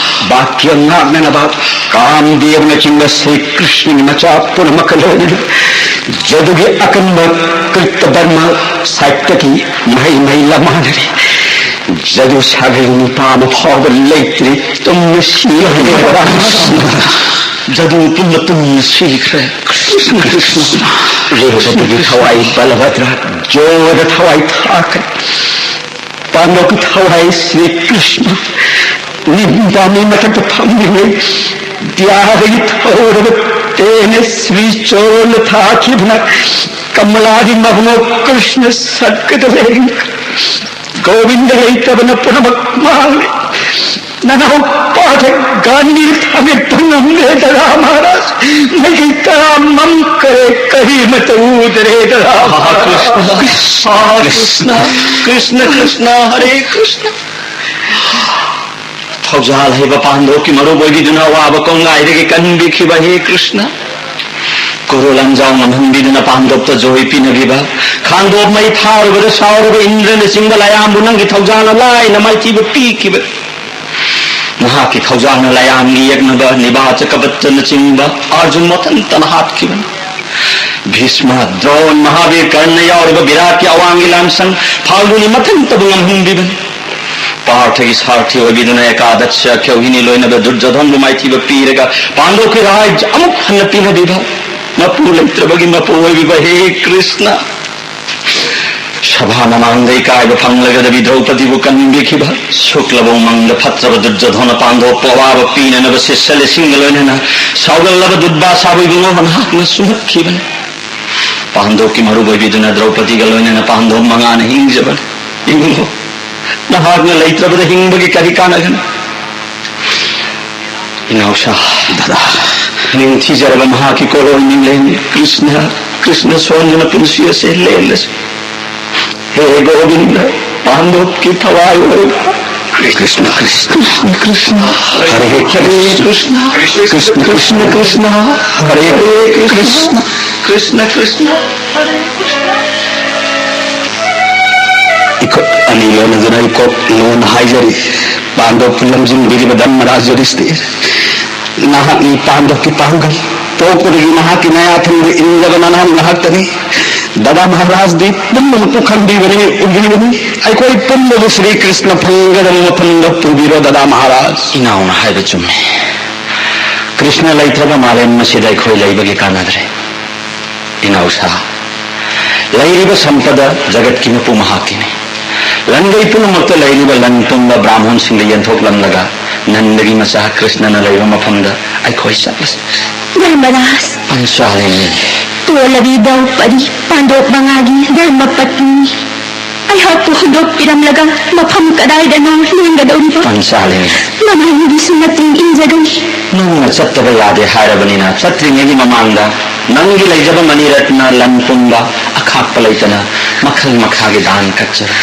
ꯚꯥꯒ꯭ꯌ ꯉꯥꯛꯅꯅꯕ ꯀꯥꯝꯗꯦꯕꯅꯆꯤꯡꯕ ꯁ꯭ꯔꯤ ꯀ꯭ꯔꯤꯁꯅꯒꯤ ꯃꯆꯥ ꯄꯨꯝꯅꯃꯛꯀ ꯂꯣꯏꯅꯅ ꯖꯗꯨꯒꯤ ꯑꯀꯟꯕ ꯀ꯭ꯔꯤꯇ ꯕꯔꯃ ꯁꯥꯏꯠꯇꯒꯤ ꯃꯍꯩ ꯃꯍꯩ ꯂꯃꯥꯟꯅꯔꯤ꯫ ꯖꯗꯨ ꯁꯥꯒꯩ ꯅꯨꯄꯥ ꯑꯃ ꯐꯥꯎꯕ ꯂꯩꯇ꯭ꯔꯦ꯫ ꯇꯨꯝꯅ ꯁꯤꯈ꯭ꯔꯦ꯫ ꯖꯗꯨ ꯄꯨꯝꯕ ꯇꯨꯝꯅ ꯁꯤꯈ꯭ꯔꯦ꯫ ꯀ꯭ꯔꯤꯁꯅ, ꯀ꯭ꯔꯤꯁꯅ꯫ ꯔꯦꯕꯇꯤꯒꯤ ꯊꯋꯥꯏ ꯕꯂꯚꯗ꯭ꯔ, ꯖꯣꯗ ꯊꯋꯥꯏ ꯊꯥꯈ꯭ꯔꯦ꯫ ꯄꯥꯟꯗꯧꯒꯤ ꯊꯋꯥꯏ ꯁ꯭ꯔꯤ ꯀ꯭ꯔꯤꯁꯅ꯫ ꯅꯤꯝꯕꯥꯅꯤ ꯃꯊꯛꯇ ꯐꯝꯂꯤꯉꯩ ꯗ꯭ꯌꯥꯗꯒꯤ ꯊꯧꯔꯕ ꯇꯦꯅ ꯁ꯭ꯔꯤ ꯆꯣꯔꯅ ꯊꯥꯈꯤꯕꯅ ꯀꯃꯂꯥꯒꯤ ꯃꯕꯨꯡ ꯀ꯭ꯔꯤꯁꯅ ꯁꯔꯒꯗ ꯂꯩꯔꯤ꯫ ꯒꯣꯕꯤꯟꯗ ꯂꯩꯇꯕꯅ ꯄꯨꯝꯅꯃꯛ ꯃꯥꯡꯂꯦ꯫ ꯅꯅꯥꯎ ꯄꯥꯊꯛ ꯒꯥꯟꯙꯤ ꯊꯥꯡꯒꯠꯄ ꯉꯝꯗ꯭ꯔꯦ ꯗꯗꯥ ꯃꯍꯥꯔꯥꯖ꯫ ꯃꯩꯒꯤ ꯇꯔꯥ ꯃꯝꯈ꯭ꯔꯦ, ꯀꯔꯤꯃꯇ ꯎꯗ꯭ꯔꯦ ꯗꯗꯥ ꯃꯍꯥꯔꯥꯖ꯫ ꯀ꯭ꯔꯤꯁꯅ, ꯀ꯭ꯔꯤꯁꯅ, ꯀ꯭ꯔꯤꯁꯅ, ꯀ꯭ꯔꯤꯁꯅ, ꯍꯔꯦ ꯀ꯭ꯔꯤꯁꯅ꯫ ꯊꯧꯖꯥꯜ ꯍꯩꯕ ꯄꯥꯟꯗꯣꯞꯀꯤ ꯃꯔꯨꯞ ꯑꯣꯏꯕꯤꯗꯨꯅ ꯑꯋꯥꯕ ꯀꯣꯡꯒꯥꯏꯗꯒꯤ ꯀꯟꯕꯤꯈꯤꯕ ꯍꯦ ꯀ꯭ꯔꯤꯁꯅ꯫ ꯀꯣꯔꯣ ꯂꯥꯟꯖꯥꯎ ꯉꯝꯍꯟꯕꯤꯗꯨꯅ ꯄꯥꯟꯗꯣꯞꯇ ꯖꯣꯏ ꯄꯤꯅꯕꯤꯕ, ꯈꯥꯡꯗꯣꯞ ꯃꯩ ꯊꯥꯔꯨꯕꯗ ꯁꯥꯎꯔꯕ ꯏꯟꯗ꯭ꯔꯅꯆꯤꯡꯕ ꯂꯥꯏꯌꯥꯝꯕꯨ ꯅꯪꯒꯤ ꯊꯧꯖꯥꯜꯅ ꯂꯥꯏꯅ ꯃꯥꯏꯊꯤꯕ ꯄꯤꯈꯤꯕ꯫ ꯅꯍꯥꯛꯀꯤ ꯊꯧꯖꯥꯜꯅ ꯂꯥꯏꯌꯥꯝꯒꯤ ꯌꯦꯛꯅꯕ ꯅꯤꯕꯥ ꯆꯀꯄꯠꯇꯅꯆꯤꯡꯕ ꯑꯥꯔꯖꯨꯟ ꯃꯊꯟꯇꯅ ꯍꯥꯠꯈꯤꯕꯅꯤ꯫ ꯚꯤꯁꯃ, ꯗ꯭ꯔꯣꯟ, ꯃꯍꯥꯕꯤꯔ ꯀꯔꯟꯅ ꯌꯥꯎꯔꯤꯕ ꯚꯤꯔꯥꯠꯀꯤ ꯑꯋꯥꯡꯒꯤ ꯂꯥꯟꯁꯪ ꯐꯥꯜꯒꯨꯅꯤ ꯃꯊꯟꯇꯕꯨ ꯉꯝꯍꯟꯕꯤꯕꯅꯤ꯫ ꯄꯥꯔꯊꯒꯤ ꯁꯥꯔꯊꯤ ꯑꯣꯏꯕꯤꯗꯨꯅ ꯑꯦꯀꯥꯗꯛꯁ, ꯈ꯭ꯌꯧꯍꯤꯅꯤ ꯂꯣꯏꯅꯕ ꯗꯨꯔꯖꯣꯙꯟꯕꯨ ꯃꯥꯏꯊꯤꯕ ꯄꯤꯔꯒ ꯄꯥꯟꯗꯣꯞꯀꯤ ꯔꯥꯏꯖ ꯑꯃꯨꯛ ꯍꯟꯅ ꯄꯤꯅꯕꯤꯕ, ꯃꯄꯨ ꯂꯩꯇ꯭ꯔꯕꯒꯤ ꯃꯄꯨ ꯑꯣꯏꯕꯤꯕ ꯍꯦ ꯀ꯭ꯔꯤꯁꯅ꯫ ꯁꯚꯥ ꯃꯃꯥꯡꯗ ꯏꯀꯥꯏꯕ ꯐꯪꯂꯒꯗꯕꯤ ꯗ꯭ꯔꯧꯄꯗꯤꯕꯨ ꯀꯟꯕꯤꯈꯤꯕ, ꯁꯨꯛꯂꯕ ꯎꯃꯪꯗ ꯐꯠꯇ꯭ꯔꯕ ꯗꯨꯔꯖꯣꯙꯅ ꯄꯥꯟꯗꯣꯞꯄꯨ ꯑꯋꯥꯕ ꯄꯤꯅꯅꯕ ꯁꯤꯁ꯭ꯌ ꯂꯤꯁꯤꯡꯒ ꯂꯣꯏꯅꯅ ꯁꯥꯎꯒꯜꯂꯕ ꯗꯨꯔꯕꯥꯁꯥꯕꯨ ꯏꯕꯨꯡꯉꯣ ꯅꯍꯥꯛꯅ ꯁꯨꯍꯠꯈꯤꯕꯅꯤ꯫ ꯄꯥꯟꯗꯣꯞꯀꯤ ꯃꯔꯨꯞ ꯑꯣꯏꯕꯤꯗꯨꯅ ꯗ꯭ꯔꯧꯄꯗꯤꯒ ꯂꯣꯏꯅꯅ ꯄꯥꯟꯗꯣꯞ ꯃꯉꯥꯅ ꯍꯤꯡꯖꯕꯅꯤ꯫ ꯏꯕꯨꯡꯉꯣ, ꯅꯍꯥꯛꯅ ꯂꯩꯇ꯭ꯔꯕꯗ ꯍꯤꯡꯕꯒꯤ ꯀꯔꯤ ꯀꯥꯟꯅꯒꯅꯤ? ꯏꯅꯥꯎꯁꯥ, ꯗꯗꯥ, ꯅꯤꯡꯊꯤꯖꯔꯕ ꯃꯍꯥꯛꯀꯤ ꯀꯣꯂꯣꯏ ꯃꯤꯡꯂꯦꯟ ꯀ꯭ꯔꯤꯁꯅ, ꯀ꯭ꯔꯤꯁꯅ ꯁꯣꯟꯗꯨꯅ ꯄꯨꯟꯁꯤ ꯑꯁꯦ ꯂꯦꯜꯂꯁꯤ꯫ ꯍꯦ ꯒꯣꯕꯤꯟꯗ, ꯄꯥꯟꯗꯣꯞꯀꯤ ꯊꯋꯥꯏ ꯑꯣꯏꯕ ꯀ꯭ꯔꯤꯁꯅ, ꯀ꯭ꯔꯤꯁꯅ, ꯀ꯭ꯔꯤꯁꯅ, ꯍꯔꯦ ꯍꯔꯦ ꯀ꯭ꯔꯤꯁꯅ, ꯀ꯭ꯔꯤꯁꯅ, ꯀ꯭ꯔꯤꯁꯅ, ꯀ꯭ꯔꯤꯁꯅ, ꯍꯔꯦ ꯍꯔꯦ ꯀ꯭ꯔꯤꯁꯅ, ꯀ꯭ꯔꯤꯁꯅ, ꯀ꯭ꯔꯤꯁꯅ꯫ ꯏꯈꯨꯠ ꯑꯅꯤ ꯂꯣꯟꯅꯗꯨꯅ ꯏꯀꯣꯛ ꯂꯣꯟ ꯍꯥꯏꯖꯔꯤ꯫ ꯄꯥꯟꯗꯣꯞꯄꯨ ꯂꯝꯖꯤꯡꯕꯤꯔꯤꯕ ꯙꯔꯃꯔꯥꯖ ꯌꯨꯙꯤꯁꯇꯤꯔ, ꯅꯍꯥꯛꯅꯤ ꯄꯥꯟꯗꯣꯞꯀꯤ ꯄꯥꯡꯒꯜ꯫ ꯄꯣꯛꯄꯗꯒꯤ ꯅꯍꯥꯛꯀꯤ ꯅꯌꯥ ꯊꯪꯗ ꯏꯟꯖꯕ ꯅꯅꯥꯎ ꯉꯥꯏꯍꯥꯛꯇꯅꯤ꯫ ꯗꯗꯥ ꯃꯍꯥꯔꯥꯖꯗꯤ ꯄꯨꯝꯅꯃꯛꯄꯨ ꯈꯪꯕꯤꯕꯅꯤ, ꯎꯕꯤꯕꯅꯤ꯫ ꯑꯩꯈꯣꯏ ꯄꯨꯝꯅꯃꯛ ꯁ꯭ꯔꯤ ꯀ꯭ꯔꯤꯁꯅ ꯐꯪꯒꯗꯕ ꯃꯐꯝꯗ ꯄꯨꯕꯤꯔꯣ ꯗꯗꯥ ꯃꯍꯥꯔꯥꯖ꯫ ꯏꯅꯥꯎꯅ ꯍꯥꯏꯕ ꯆꯨꯝꯃꯤ꯫ ꯀ꯭ꯔꯤꯁꯅ ꯂꯩꯇ꯭ꯔꯕ ꯃꯥꯂꯦꯝ ꯑꯁꯤꯗ ꯑꯩꯈꯣꯏ ꯂꯩꯕꯒꯤ ꯀꯥꯟꯅꯗ꯭ꯔꯦ꯫ ꯏꯅꯥꯎꯁꯥ, ꯂꯩꯔꯤꯕ ꯁꯝꯄꯗ ꯖꯒꯠꯀꯤ ꯃꯄꯨ ꯃꯍꯥꯛꯀꯤꯅꯤ꯫ ꯂꯟꯗꯩ ꯄꯨꯝꯅꯃꯛꯇ ꯂꯩꯔꯤꯕ ꯂꯟ ꯄꯨꯝꯕ ꯕ꯭ꯔꯥꯍꯃꯣꯟꯁꯤꯡꯗ ꯌꯦꯟꯊꯣꯛꯂꯝꯂꯒ ꯅꯟꯗꯒꯤ ꯃꯆꯥ ꯀ꯭ꯔꯤꯁꯅꯅ ꯂꯩꯕ ꯃꯐꯝꯗ ꯑꯩꯈꯣꯏ ꯆꯠꯂꯁꯤ꯫ ꯙꯔꯃꯔꯥꯖ, ꯄꯟꯆꯥꯂꯤꯅꯤ꯫ ꯇꯣꯜꯂꯕꯤ ꯗ꯭ꯔꯧꯄꯗꯤ ꯄꯥꯟꯗꯣꯞ ꯃꯉꯥꯒꯤ ꯙꯔꯃ ꯄꯠꯅꯤꯅꯤ꯫ ꯑꯩꯍꯥꯛꯄꯨ ꯍꯨꯟꯗꯣꯛꯄꯤꯔꯝꯂꯒ ꯃꯐꯝ ꯀꯗꯥꯏꯗꯅꯣ ꯂꯦꯡꯒꯗꯧꯔꯤꯕ? ꯄꯟꯆꯥꯂꯤꯅꯤ꯫ ꯃꯃꯥꯡꯒꯤꯁꯨ ꯃꯇꯨꯡ ꯏꯟꯖꯒꯅꯤ꯫ ꯅꯪꯅ ꯆꯠꯇꯕ ꯌꯥꯗꯦ ꯍꯥꯏꯔꯕꯅꯤꯅ, ꯆꯠꯇ꯭ꯔꯤꯉꯩꯒꯤ ꯃꯃꯥꯡꯗ ꯅꯪꯒꯤ ꯂꯩꯖꯕ ꯃꯅꯤꯔꯠꯅ ꯂꯟ ꯄꯨꯝꯕ ꯑꯈꯥꯛꯄ ꯂꯩꯇꯅ ꯃꯈꯜ ꯃꯈꯥꯒꯤ ꯗꯥꯟ ꯀꯠꯆꯔꯣ꯫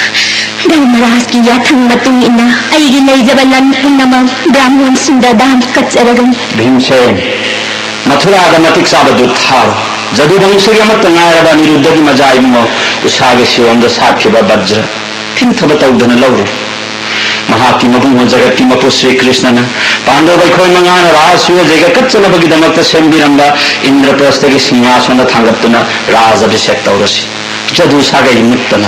ꯙꯔꯃꯔꯥꯖꯀꯤ ꯌꯥꯊꯪ ꯃꯇꯨꯡ ꯏꯟꯅ ꯑꯩꯒꯤ ꯂꯩꯖꯕ ꯂꯟ ꯄꯨꯝꯅꯃꯛ ꯕ꯭ꯔꯥꯍꯃꯣꯟꯁꯤꯡꯗ ꯗꯥꯟ ꯀꯠꯆꯔꯒꯅꯤ꯫ ꯚꯤꯝꯁꯦꯟ, ꯃꯊꯨꯔꯥꯗ ꯃꯇꯤꯛ ꯆꯥꯕ ꯗꯨꯠ ꯊꯥꯔꯣ꯫ ꯖꯗꯨꯕꯪꯁꯒꯤ ꯑꯃꯠꯇ ꯉꯥꯏꯔꯕ ꯑꯅꯤꯔꯨꯗ꯭ꯙꯒꯤ ꯃꯖꯥ ꯏꯕꯨꯡꯉꯣ ꯎꯁꯥꯒꯤ ꯁꯤꯌꯣꯝꯗ ꯁꯥꯠꯈꯤꯕ ꯕꯖ꯭ꯔ ꯊꯤꯟꯊꯕ ꯇꯧꯗꯅ ꯂꯧꯔꯨ꯫ ꯃꯍꯥꯛꯀꯤ ꯃꯕꯨꯡꯉꯣ ꯖꯒꯠꯀꯤ ꯃꯄꯨ ꯁ꯭ꯔꯤ ꯀ꯭ꯔꯤꯁꯅꯅ ꯄꯥꯟꯗꯕ ꯑꯩꯈꯣꯏ ꯃꯉꯥꯅ ꯔꯥꯁ ꯁꯨꯌꯣ ꯖꯩꯒ ꯀꯠꯆꯅꯕꯒꯤꯗꯃꯛꯇ ꯁꯦꯝꯕꯤꯔꯝꯕ ꯏꯟꯗ꯭ꯔꯄ꯭ꯔꯁꯊꯒꯤ ꯁꯤꯡꯍꯥꯁꯣꯟꯗ ꯊꯥꯡꯒꯠꯇꯨꯅ ꯔꯥꯖ ꯑꯚꯤꯁꯦꯛ ꯇꯧꯔꯁꯤ꯫ ꯖꯗꯨ ꯁꯥꯒꯩ ꯃꯨꯠꯇꯅ꯫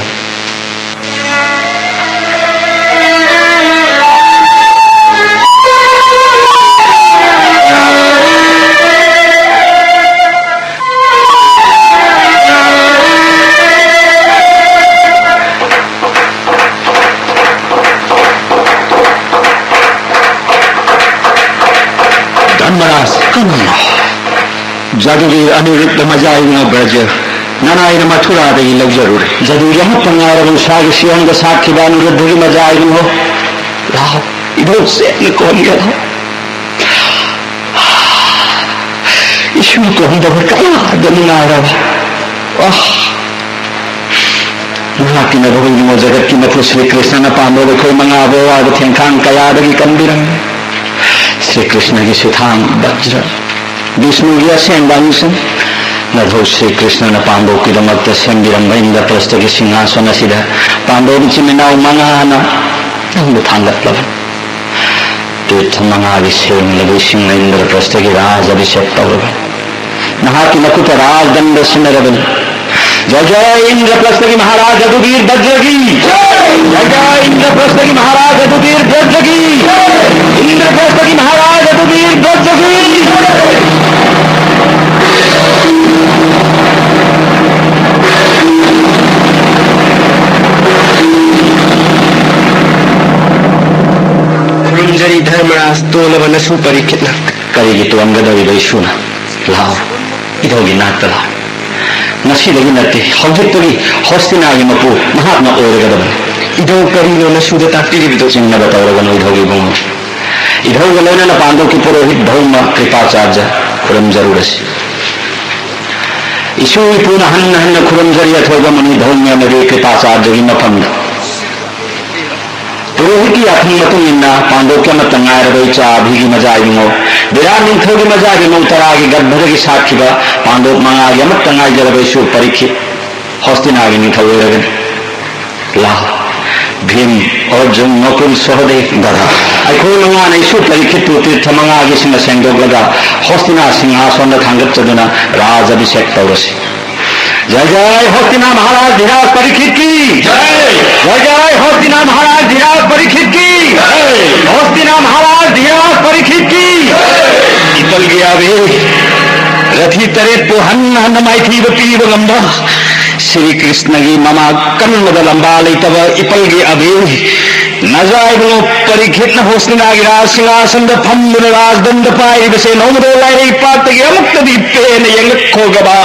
ꯙꯔꯃꯔꯥꯖ, ꯀꯔꯤꯅꯣ? ꯖꯥꯗꯨꯒꯤ ꯑꯅꯤꯔꯨꯗꯙ ꯃꯖꯥ ꯏꯕꯨꯡꯉꯣ ꯕ꯭ꯔꯖ, ꯅꯅꯥꯏꯅ ꯃꯊꯨꯔꯥꯗꯒꯤ ꯂꯧꯖꯔꯨꯔꯦ꯫ ꯖꯥꯗꯨꯒꯤ ꯑꯃꯠꯇ ꯉꯥꯏꯔꯕ ꯎꯁꯥꯒꯤ ꯁꯤꯌꯣꯝꯗ ꯁꯥꯠꯈꯤꯕ ꯑꯅꯤꯔꯨꯗꯙꯒꯤ ꯃꯖꯥ ꯏꯕꯨꯡꯉꯣ꯫ ꯂꯥꯎ, ꯏꯕꯣꯛ ꯆꯦꯠꯅ ꯀꯣꯟꯒꯦ ꯂꯥꯎ꯫ ꯏꯁꯨ ꯇꯣꯝꯗꯕ ꯀꯌꯥꯗ ꯅꯨꯡꯉꯥꯏꯔꯕ꯫ ꯑꯥ! ꯃꯍꯥꯛꯀꯤ ꯅꯕꯨꯡ ꯏꯕꯨꯡꯉꯣ ꯖꯒꯠꯀꯤ ꯃꯄꯨ ꯁ꯭ꯔꯤ ꯀ꯭ꯔꯤꯁꯅꯅ ꯄꯥꯝꯂꯕ ꯑꯩꯈꯣꯏ ꯃꯉꯥꯕꯨ ꯑꯋꯥꯕ ꯊꯦꯡꯈꯥꯡ ꯀꯌꯥꯗꯒꯤ ꯀꯟꯕꯤꯔꯝꯃꯤ꯫ ꯁ꯭ꯔꯤ ꯀ꯭ꯔꯤꯁꯅꯒꯤ ꯁꯨꯊꯥꯡ ꯕꯖ꯭ꯔ, ꯕꯤꯁꯅꯨꯒꯤ ꯑꯁꯦꯡꯕ ꯑꯪꯁꯟ, ꯅꯙꯧ ꯁ꯭ꯔꯤ ꯀ꯭ꯔꯤꯁꯅꯅ ꯄꯥꯝꯕꯣꯛꯀꯤꯗꯃꯛꯇ ꯁꯦꯝꯕꯤꯔꯝꯕ ꯏꯟꯗ꯭ꯔꯄ꯭ꯔꯁꯊꯒꯤ ꯁꯤꯡꯍꯥꯁꯣꯟ ꯑꯁꯤꯗ ꯄꯥꯝꯕꯣꯛ ꯏꯆꯤꯟ ꯏꯅꯥꯎ ꯃꯉꯥꯅ ꯅꯪꯕꯨ ꯊꯥꯡꯒꯠꯂꯕ꯫ ꯇꯤꯔꯊ ꯃꯉꯥꯒꯤ ꯁꯦꯡꯂꯕ ꯏꯁꯤꯡꯅ ꯏꯟꯗ꯭ꯔꯄ꯭ꯔꯁꯊꯒꯤ ꯔꯥꯖ ꯑꯚꯤꯁꯦꯛ ꯇꯧꯔꯕꯅꯤ꯫ ꯅꯍꯥꯛꯀꯤ ꯅꯈꯨꯠꯇ ꯔꯥꯖꯗꯟꯗ ꯁꯤꯟꯅꯔꯕꯅꯤ꯫ ꯖꯌ ꯖꯌ ꯏꯟꯗ꯭ꯔꯄ꯭ꯔꯁꯊꯒꯤ ꯃꯍꯥꯔꯥꯖ ꯌꯗꯨꯕꯤꯔ ꯕꯖ꯭ꯔꯒꯤ꯫ ꯖꯌ ꯖꯌ ꯏꯟꯗ꯭ꯔꯄ꯭ꯔꯁꯊꯒꯤ ꯃꯍꯥꯔꯥꯖ ꯌꯗꯨꯕꯤꯔ ꯕꯖ꯭ꯔꯒꯤ꯫ ꯏꯟꯗ꯭ꯔꯄ꯭ꯔꯁꯊꯒꯤ ꯃꯍꯥꯔꯥꯖ ꯌꯗꯨꯕꯤꯔ ꯕꯖ꯭ꯔꯒꯤ꯫ ꯈꯨꯔꯨꯝꯖꯔꯤ ꯙꯔꯃꯔꯥꯖ, ꯇꯣꯜꯂꯕ ꯅꯁꯨ ꯄꯔꯤꯈꯤꯠꯅ꯫ ꯀꯔꯤꯒꯤ ꯇꯣꯟꯒꯗꯧꯔꯤꯕ ꯏꯁꯨꯅ? ꯂꯥꯛꯑꯣ, ꯏꯙꯧꯒꯤ ꯅꯥꯛꯇ ꯂꯥꯛꯑꯣ꯫ ꯉꯁꯤꯗꯒꯤ ꯅꯠꯇꯦ, ꯍꯧꯖꯤꯛꯇꯒꯤ ꯍꯣꯁꯇꯤꯅꯥꯒꯤ ꯃꯄꯨ ꯃꯍꯥꯛꯅ ꯑꯣꯏꯔꯒꯗꯕꯅꯤ꯫ ꯏꯙꯧ ꯀꯔꯤꯅꯣ ꯅꯁꯨꯗ ꯇꯥꯛꯄꯤꯔꯤꯕꯗꯨ? ꯆꯤꯡꯅꯕ ꯇꯧꯔꯒꯅꯨ ꯏꯙꯧꯒꯤ ꯏꯕꯨꯡꯉꯣ꯫ ꯏꯙꯧꯒ ꯂꯣꯏꯅꯅ ꯄꯥꯟꯗꯧꯀꯤ ꯄꯨꯔꯣꯍꯤꯠ ꯙꯧꯃ ꯀ꯭ꯔꯤꯄꯥꯆꯥꯔꯖ ꯈꯨꯔꯨꯝꯖꯔꯨꯔꯁꯤ꯫ ꯏꯁꯨ ꯏꯄꯨꯅ ꯍꯟꯅ ꯍꯟꯅ ꯈꯨꯔꯨꯝꯖꯔꯤ ꯑꯊꯣꯏꯕ ꯃꯅꯤ ꯙꯧꯃ ꯑꯃꯗꯤ ꯀ꯭ꯔꯤꯄꯥꯆꯥꯔꯖꯒꯤ ꯃꯐꯝꯗ꯫ ꯄꯨꯔꯣꯍꯤꯠꯀꯤ ꯌꯥꯊꯪ ꯃꯇꯨꯡ ꯏꯟꯅ ꯄꯥꯟꯗꯣꯞꯀꯤ ꯑꯃꯠꯇ ꯉꯥꯏꯔꯕ ꯏꯆꯥ ꯑꯚꯤꯒꯤ ꯃꯖꯥ ꯏꯕꯨꯡꯉꯣ, ꯕꯤꯔꯥꯠ ꯅꯤꯡꯊꯧꯒꯤ ꯃꯖꯥꯒꯤ ꯃꯧ ꯇꯔꯥꯒꯤ ꯒꯔꯚꯗꯒꯤ ꯁꯥꯠꯈꯤꯕ ꯄꯥꯟꯗꯣꯞ ꯃꯉꯥꯒꯤ ꯑꯃꯠꯇ ꯉꯥꯏꯖꯔꯕ ꯏꯁꯨ ꯄꯔꯤꯈꯤꯠ ꯍꯣꯁꯇꯤꯅꯥꯒꯤ ꯅꯤꯡꯊꯧ ꯑꯣꯏꯔꯒꯅꯤ꯫ ꯂꯥꯎ, ꯚꯤꯝ, ꯑꯔꯖꯨꯟ, ꯅꯀꯨꯜ, ꯁꯍꯗꯦꯕ꯫ ꯗꯥꯗꯥ, ꯑꯩꯈꯣꯏ ꯃꯉꯥꯅ ꯏꯁꯨ ꯄꯔꯤꯈꯤꯠꯄꯨ ꯇꯤꯔꯊ ꯃꯉꯥꯒꯤ ꯏꯁꯤꯡꯅ ꯁꯦꯡꯗꯣꯛꯂꯒ ꯍꯣꯁꯇꯤꯅꯥ ꯁꯤꯡꯍꯥꯁꯣꯟꯗ ꯊꯥꯡꯒꯠꯆꯗꯨꯅ ꯔꯥꯖ ꯑꯚꯤꯁꯦꯛ ꯇꯧꯔꯁꯤ꯫ ꯖꯥꯏ ꯖꯥꯏ ꯍꯣꯁꯇꯤꯅꯥ ꯃꯍꯥꯔꯥꯖ ꯙꯤꯔꯥꯖ ꯄꯔꯤꯈꯤꯠ ꯀꯤ ꯖꯥꯏ꯫ ꯖꯥꯏ ꯖꯥꯏ ꯍꯣꯁꯇꯤꯅꯥ ꯃꯍꯥꯔꯥꯖ ꯙꯤꯔꯥꯖ ꯄꯔꯤꯈꯤꯠ ꯀꯤ ꯖꯥꯏ꯫ ꯍꯣꯁꯇꯤꯅꯥ ꯃꯍꯥꯔꯥꯖ ꯙꯤꯔꯥꯖ ꯄꯔꯤꯈꯤꯠ ꯀꯤ ꯖꯥꯏ꯫ ꯏꯄꯜꯒꯤ ꯑꯕꯦ, ꯔꯊꯤ ꯇꯔꯦꯠꯄꯨ ꯍꯟꯅ ꯍꯟꯅ ꯃꯥꯏꯊꯤꯕ ꯄꯤꯕ ꯉꯝꯕ ꯁ꯭ꯔꯤ ꯀ꯭ꯔꯤꯁꯅꯒꯤ ꯃꯃꯥ ꯀꯟꯕꯗ ꯂꯝꯕꯥ ꯂꯩꯇꯕ ꯏꯄꯜꯒꯤ ꯑꯕꯦ, ꯅꯖꯥ ꯏꯕꯨꯡꯉꯣ ꯄꯔꯤꯈꯤꯠꯅ ꯍꯣꯁꯇꯤꯅꯥꯒꯤ ꯔꯥꯖ ꯁꯤꯡꯍꯥꯁꯟꯗ ꯐꯝꯗꯨꯅ ꯔꯥꯖꯗꯟꯗ ꯄꯥꯏꯔꯤꯕꯁꯦ ꯅꯣꯡꯃꯗꯣ ꯂꯥꯏꯔꯩ ꯄꯥꯛꯇꯒꯤ ꯑꯃꯨꯛꯇꯗꯤ ꯄꯦꯟꯅ ꯌꯦꯡꯂꯛꯈꯣꯒꯕ꯫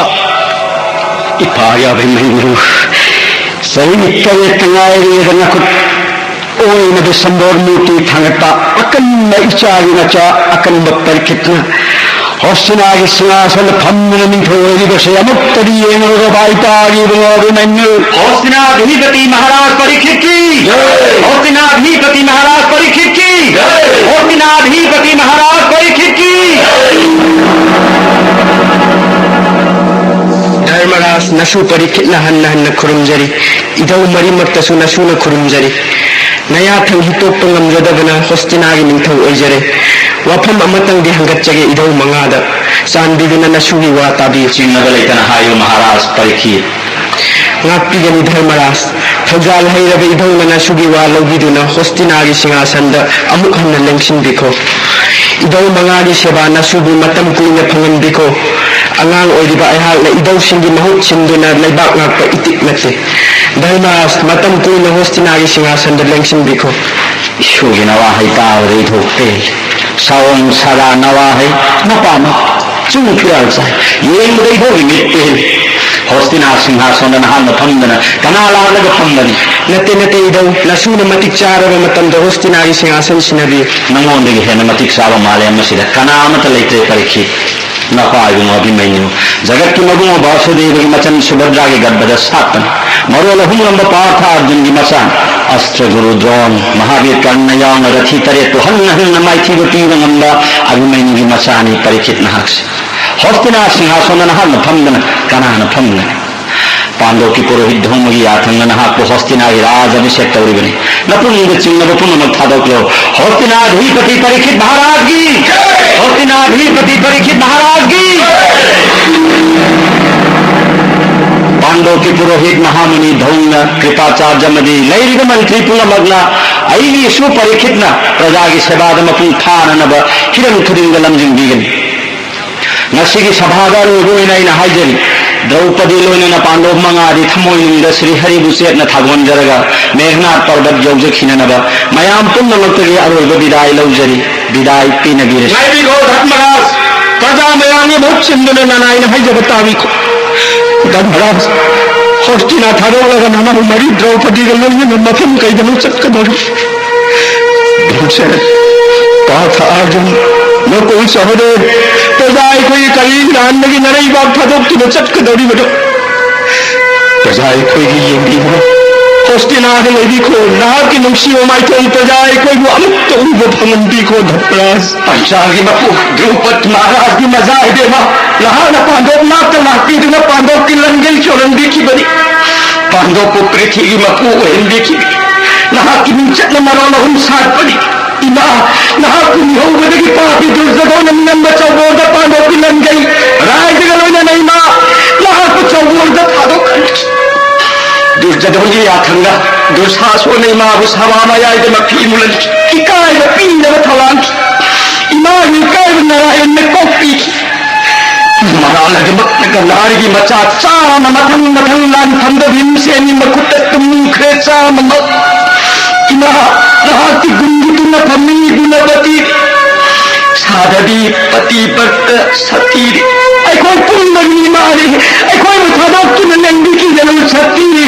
ꯏꯄꯥꯒꯤ ꯑꯚꯤꯃꯟꯌꯨ, ꯆꯍꯤ ꯇꯔꯦꯠꯇ ꯉꯥꯏꯔꯤꯉꯩꯗ ꯅꯈꯨꯠ ꯑꯣꯏꯅ ꯕꯤꯁꯝꯕꯔ ꯃꯨꯔꯇꯤ ꯊꯥꯡꯒꯠꯄ ꯑꯀꯟꯕ ꯏꯆꯥꯒꯤ ꯃꯆꯥ ꯑꯀꯟꯕ ꯄꯔꯤꯈꯤꯠꯅ ꯍꯣꯁꯇꯤꯅꯥꯒꯤ ꯁꯤꯡꯍꯥꯁꯟꯗ ꯐꯝꯗꯨꯅ ꯅꯤꯡꯊꯧ ꯑꯣꯏꯔꯤꯕꯁꯦ ꯑꯃꯨꯛꯇꯗꯤ ꯌꯦꯡꯂꯨꯔꯕ ꯏꯄꯥꯒꯤ ꯏꯕꯨꯡꯉꯣ ꯑꯚꯤꯃꯟꯌꯨ꯫ ꯍꯣꯁꯇꯤꯅꯥ ꯑꯙꯤꯄꯇꯤ ꯃꯍꯥꯔꯥꯖ ꯄꯔꯤꯈꯤꯠ ꯀꯤ ꯖꯥꯏ꯫ ꯍꯣꯁꯇꯤꯅꯥ ꯑꯙꯤꯄꯇꯤ ꯃꯍꯥꯔꯥꯖ ꯄꯔꯤꯈꯤꯠ ꯀꯤ ꯖꯥꯏ꯫ ꯍꯣꯁꯇꯤꯅꯥ ꯑꯙꯤꯄꯇꯤ ꯃꯍꯥꯔꯥꯖ ꯄꯔꯤꯈꯤꯠ ꯀꯤ ꯖꯥꯏ꯫ ꯙꯔꯃꯔꯥꯖ, ꯅꯁꯨ ꯄꯔꯤꯈꯤꯠꯅ ꯍꯟꯅ ꯍꯟꯅ ꯈꯨꯔꯨꯝꯖꯔꯤ꯫ ꯏꯙꯧ ꯃꯔꯤꯃꯛꯇꯁꯨ ꯅꯁꯨꯅ ꯈꯨꯔꯨꯝꯖꯔꯤ꯫ ꯅꯌꯥꯊꯪ ꯍꯤꯠꯇꯣꯛꯄ ꯉꯝꯖꯗꯕꯅ ꯍꯣꯁꯇꯤꯅꯥꯒꯤ ꯅꯤꯡꯊꯧ ꯑꯣꯏꯖꯔꯦ꯫ ꯋꯥꯐꯝ ꯑꯃꯇꯪꯗꯤ ꯍꯪꯒꯠꯆꯒꯦ ꯏꯙꯧ ꯃꯉꯥꯗ꯫ ꯆꯥꯟꯕꯤꯗꯨꯅ ꯅꯁꯨꯒꯤ ꯋꯥ ꯇꯥꯕꯤꯌꯨ꯫ ꯆꯤꯡꯅꯕ ꯂꯩꯇꯅ ꯍꯥꯏꯌꯨ ꯃꯍꯥꯔꯥꯖ ꯄꯔꯤꯈꯤꯠ꯫ ꯉꯥꯛꯄꯤꯒꯅꯤ ꯙꯔꯃꯔꯥꯖ꯫ ꯊꯧꯖꯥꯜ ꯍꯩꯔꯕ ꯏꯙꯧꯅ ꯅꯁꯨꯒꯤ ꯋꯥ ꯂꯧꯕꯤꯗꯨꯅ ꯍꯣꯁꯇꯤꯅꯥꯒꯤ ꯁꯤꯡꯍꯥꯁꯟꯗ ꯑꯃꯨꯛ ꯍꯟꯅ ꯂꯦꯡꯁꯤꯟꯕꯤꯈꯣ꯫ ꯏꯙꯧ ꯃꯉꯥꯒꯤ ꯁꯦꯕꯥ ꯅꯁꯨꯕꯨ ꯃꯇꯝ ꯀꯨꯏꯅ ꯐꯪꯍꯟꯕꯤꯈꯣ꯫ ꯑꯉꯥꯡ ꯑꯣꯏꯔꯤꯕ ꯑꯩꯍꯥꯛꯅ ꯏꯙꯧꯁꯤꯡꯒꯤ ꯃꯍꯨꯠ ꯁꯤꯟꯗꯨꯅ ꯂꯩꯕꯥꯛ ꯉꯥꯛꯄ ꯏꯇꯤꯛ ꯅꯠꯇꯦ꯫ ꯙꯔꯃꯔꯥꯖ, ꯃꯇꯝ ꯀꯨꯏꯅ ꯍꯣꯁꯇꯤꯅꯥꯒꯤ ꯁꯤꯡꯍꯥꯁꯟꯗ ꯂꯦꯡꯁꯤꯟꯕꯤꯈꯣ꯫ ꯏꯁꯨꯒꯤ ꯅꯋꯥꯍꯩ ꯇꯥꯕꯗ ꯏꯊꯣꯛ ꯄꯦꯜꯂꯤ꯫ ꯁꯥꯑꯣꯝ ꯁꯥꯗꯥ ꯅꯋꯥꯍꯩ ꯅꯄꯥꯝꯕ꯫ ꯆꯨꯡ ꯐꯤꯔꯥꯜ ꯆꯥꯏ꯫ ꯌꯦꯡꯕꯗ ꯏꯙꯧꯒꯤ ꯃꯤꯠ ꯄꯦꯜꯂꯤ꯫ ꯍꯣꯁꯇꯤꯅꯥ ꯁꯤꯡꯍꯥꯁꯣꯟꯗ ꯅꯍꯥꯛꯅ ꯐꯝꯗꯅ ꯀꯅꯥ ꯂꯥꯛꯂꯒ ꯐꯝꯕꯅꯤ? ꯅꯠꯇꯦ, ꯅꯠꯇꯦ, ꯏꯙꯧ, ꯅꯁꯨꯅ ꯃꯇꯤꯛ ꯆꯥꯔꯕ ꯃꯇꯝꯗ ꯍꯣꯁꯇꯤꯅꯥꯒꯤ ꯁꯤꯡꯍꯥꯁꯟ ꯁꯤꯟꯅꯕꯤ꯫ ꯅꯉꯣꯟꯗꯒꯤ ꯍꯦꯟꯅ ꯃꯇꯤꯛ ꯆꯥꯕ ꯃꯥꯂꯦꯝ ꯑꯁꯤꯗ ꯀꯅꯥ ꯑꯃꯠꯇ ꯂꯩꯇ꯭ꯔꯦ, ꯄꯔꯤꯈꯤꯠ꯫ ꯅꯄꯥ ꯏꯕꯨꯡꯉꯣ ꯑꯚꯤꯃꯟꯌꯨ, ꯖꯒꯠꯀꯤ ꯃꯕꯨꯡ ꯚꯥꯁꯨꯗꯦꯕꯒꯤ ꯃꯆꯟ ꯁꯨꯚꯗ꯭ꯔꯥꯒꯤ ꯒꯔꯚꯗ ꯁꯥꯠꯄꯅꯤ꯫ ꯃꯔꯣꯜ ꯑꯍꯨꯝ ꯉꯝꯕ ꯄꯥꯔꯊ ꯑꯔꯖꯨꯟꯒꯤ ꯃꯆꯥꯅꯤ꯫ ꯑꯁꯇ꯭ꯔ ꯒꯨꯔꯨ ꯗ꯭ꯔꯣꯟ, ꯃꯍꯥꯕꯤꯔ ꯀꯔꯅ ꯌꯥꯎꯅ ꯔꯊꯤ ꯇꯔꯦꯠꯄꯨ ꯍꯟꯅ ꯍꯟꯅ ꯃꯥꯏꯊꯤꯕ ꯄꯤꯕ ꯉꯝꯕ ꯑꯚꯤꯃꯟꯌꯨꯒꯤ ꯃꯆꯥꯅꯤ ꯄꯔꯤꯈꯤꯠ ꯅꯍꯥꯛꯁꯦ꯫ ꯍꯣꯁꯇꯤꯅꯥ ꯁꯤꯡꯍꯥꯁꯣꯟꯗ ꯅꯍꯥꯛꯅ ꯐꯝꯗꯅ ꯀꯅꯥꯅ ꯐꯝꯒꯅꯤ? ꯄꯥꯟꯗꯣꯞꯀꯤ ꯄꯨꯔꯣꯍꯤꯠ ꯙꯧꯃꯒꯤ ꯌꯥꯊꯪꯅ ꯅꯍꯥꯛꯄꯨ ꯍꯣꯁꯇꯤꯅꯥꯒꯤ ꯔꯥꯖ ꯑꯚꯤꯁꯦꯛ ꯇꯧꯔꯤꯕꯅꯤ꯫ ꯅꯄꯨꯛꯅꯤꯡꯗ ꯆꯤꯡꯅꯕ ꯄꯨꯝꯅꯃꯛ ꯊꯥꯗꯣꯛꯂꯣ꯫ ꯍꯣꯁꯇꯤꯅꯥ ꯑꯙꯤꯄꯇꯤ ꯄꯔꯤꯈꯤꯠ ꯃꯍꯥꯔꯥꯖꯒꯤ! ꯍꯣꯁꯇꯤꯅꯥ ꯑꯙꯤꯄꯇꯤ ꯄꯔꯤꯈꯤꯠ ꯃꯍꯥꯔꯥꯖꯒꯤ! ꯄꯥꯟꯗꯣꯞꯀꯤ ꯄꯨꯔꯣꯍꯤꯠ ꯃꯍꯥꯃꯨꯅꯤ ꯙꯧꯅ, ꯀ꯭ꯔꯤꯄꯥꯆꯥꯔꯖ ꯑꯃꯗꯤ ꯂꯩꯔꯤꯕ ꯃꯟꯇ꯭ꯔꯤ ꯄꯨꯝꯅꯃꯛꯅ ꯑꯩꯒꯤ ꯏꯁꯨ ꯄꯔꯤꯈꯤꯠꯅ ꯄ꯭ꯔꯖꯥꯒꯤ ꯁꯦꯕꯥꯗ ꯃꯄꯨꯡ ꯐꯥꯅꯅꯕ ꯍꯤꯔꯝ ꯈꯨꯗꯤꯡꯗ ꯂꯝꯖꯤꯡꯕꯤꯒꯅꯤ꯫ ꯉꯁꯤꯒꯤ ꯁꯚꯥꯗ ꯑꯔꯣꯏꯕ ꯑꯣꯏꯅ ꯑꯩꯅ ꯍꯥꯏꯖꯔꯤ, ꯗ꯭ꯔꯧꯄꯗꯤ ꯂꯣꯏꯅꯅ ꯄꯥꯟꯗꯣꯞ ꯃꯉꯥꯗꯤ ꯊꯃꯣꯏꯅꯨꯡꯗ ꯁ꯭ꯔꯤ ꯍꯔꯤꯕꯨ ꯆꯦꯠꯅ ꯊꯥꯒꯣꯟꯖꯔꯒ ꯃꯦꯘꯅꯥꯊ ꯄꯔꯕꯠ ꯌꯧꯖꯈꯤꯅꯅꯕ ꯃꯌꯥꯝ ꯄꯨꯝꯅꯃꯛꯇꯒꯤ ꯑꯔꯣꯏꯕ ꯕꯤꯗꯥꯏ ꯂꯧꯖꯔꯤ꯫ ꯕꯤꯗꯥꯏ ꯄꯤꯅꯕꯤꯔꯁꯤ꯫ ꯉꯥꯏꯕꯤꯈꯣ ꯙꯔꯃꯔꯥꯖ, ꯄ꯭ꯔꯖꯥ ꯃꯌꯥꯝꯒꯤ ꯃꯍꯨꯠ ꯁꯤꯟꯗꯨꯅ ꯅꯅꯥꯏꯅ ꯍꯥꯏꯖꯕ ꯇꯥꯕꯤꯈꯣ꯫ ꯙꯔꯃꯔꯥꯖ, ꯍꯣꯁꯇꯤꯅꯥ ꯊꯥꯗꯣꯛꯂꯒ ꯅꯅꯥꯎ ꯃꯔꯤ ꯗ꯭ꯔꯧꯄꯗꯤꯒ ꯂꯣꯏꯅꯅ ꯃꯐꯝ ꯀꯩꯗꯅꯣ ꯆꯠꯀꯗꯧꯔꯤ꯫ ꯚꯤꯝꯁꯦꯟ, ꯄꯥꯔꯊ ꯑꯥꯔꯖꯨꯟ, ꯅꯀꯨꯜ ꯁꯍꯗꯦꯕ, ꯄ꯭ꯔꯖꯥ ꯑꯩꯈꯣꯏꯒꯤ ꯀꯔꯤ ꯂꯥꯟꯗꯒꯤ ꯅꯔꯩꯕꯥꯛ ꯊꯥꯗꯣꯛꯇꯨꯅ ꯆꯠꯀꯗꯧꯔꯤꯕꯅꯣ? ꯄ꯭ꯔꯖꯥ ꯑꯩꯈꯣꯏꯒꯤ ꯌꯦꯡꯕꯤꯈꯣ, ꯍꯣꯁꯇꯤꯅꯥꯗ ꯂꯩꯕꯤꯈꯣ, ꯅꯍꯥꯛꯀꯤ ꯅꯨꯡꯁꯤꯕ ꯃꯥꯏꯊꯣꯡ ꯄ꯭ꯔꯖꯥ ꯑꯩꯈꯣꯏꯕꯨ ꯑꯃꯨꯛꯇ ꯎꯕ ꯐꯪꯍꯟꯕꯤꯈꯣ, ꯙꯔꯃꯔꯥꯖ꯫ ꯄꯟꯆꯥꯜꯒꯤ ꯃꯄꯨ ꯗ꯭ꯔꯨꯄꯗ ꯃꯍꯥꯔꯥꯖꯒꯤ ꯃꯖꯥ ꯏꯕꯦꯝꯃ, ꯅꯍꯥꯛꯅ ꯄꯥꯟꯗꯣꯞ ꯅꯥꯛꯇ ꯂꯥꯛꯄꯤꯗꯨꯅ ꯄꯥꯟꯗꯣꯞꯀꯤ ꯂꯟꯒꯩ ꯆꯣꯜꯍꯟꯕꯤꯈꯤꯕꯅꯤ꯫ ꯄꯥꯟꯗꯣꯞꯄꯨ ꯄ꯭ꯔꯤꯊꯤꯒꯤ ꯃꯄꯨ ꯑꯣꯏꯍꯟꯕꯤꯈꯤꯕꯅꯤ꯫ ꯅꯍꯥꯛꯀꯤ ꯃꯤꯡꯆꯠꯅ ꯃꯔꯣꯜ ꯑꯍꯨꯝ ꯁꯥꯠꯄꯅꯤ꯫ ꯏꯃꯥ, ꯅꯍꯥꯛꯄꯨ ꯃꯤꯍꯧꯕꯗꯒꯤ ꯄꯥꯄꯤ ꯗꯨꯔꯖꯗꯣꯟꯅ ꯅꯝꯕ ꯆꯧꯕꯣꯜꯗ ꯄꯥꯟꯗꯣꯞꯀꯤ ꯂꯟꯒꯩ ꯔꯥꯏꯗꯒ ꯂꯣꯏꯅꯅ ꯏꯃꯥ, ꯅꯍꯥꯛꯄꯨ ꯆꯧꯕꯣꯜꯗ ꯊꯥꯗꯣꯛꯈ꯭ꯔꯦ꯫ ꯗꯨꯔꯖꯗꯣꯟꯒꯤ ꯌꯥꯊꯪꯗ ꯗꯨꯔꯁꯥꯁꯣꯟꯅ ꯏꯃꯥꯕꯨ ꯁꯚꯥ ꯃꯌꯥꯏꯗ ꯃꯐꯤ ꯃꯨꯜꯍꯟꯈꯤ꯫ ꯏꯀꯥꯏꯕ ꯄꯤꯅꯕ ꯊꯧꯔꯥꯡꯈꯤ꯫ ꯏꯃꯥꯒꯤ ꯏꯀꯥꯏꯕ ꯅꯥꯔꯥꯌꯟꯅ ꯀꯣꯛꯄꯤꯈꯤ꯫ ꯃꯔꯥꯜ ꯑꯗꯨꯃꯛꯇ ꯒꯟꯙꯥꯔꯤꯒꯤ ꯃꯆꯥ ꯆꯥꯝꯃ ꯃꯊꯪ ꯃꯊꯪ ꯂꯥꯟꯐꯝꯗ ꯚꯤꯝꯁꯦꯟꯒꯤ ꯃꯈꯨꯠꯇ ꯇꯨꯝꯈ꯭ꯔꯦ, ꯆꯥꯝꯃꯃꯛ꯫ ꯏꯃꯥ, ꯅꯍꯥꯛꯇꯤ ꯒꯨꯟꯒꯤ ꯇꯨꯅ ꯐꯝꯃꯤ, ꯒꯨꯅꯄꯇꯤ꯫ ꯁꯥꯗꯕꯤ ꯄꯇꯤ ꯄꯛꯇ ꯁꯛꯇꯤꯗꯤ ꯑꯩꯈꯣꯏ ꯄꯨꯝꯕꯒꯤ ꯏꯃꯥꯅꯤ꯫ ꯑꯩꯈꯣꯏꯕꯨ ꯊꯥꯗꯣꯛꯇꯨꯅ ꯂꯦꯡꯕꯤꯈꯤꯒꯅꯨ ꯁꯛꯇꯤꯗꯤ꯫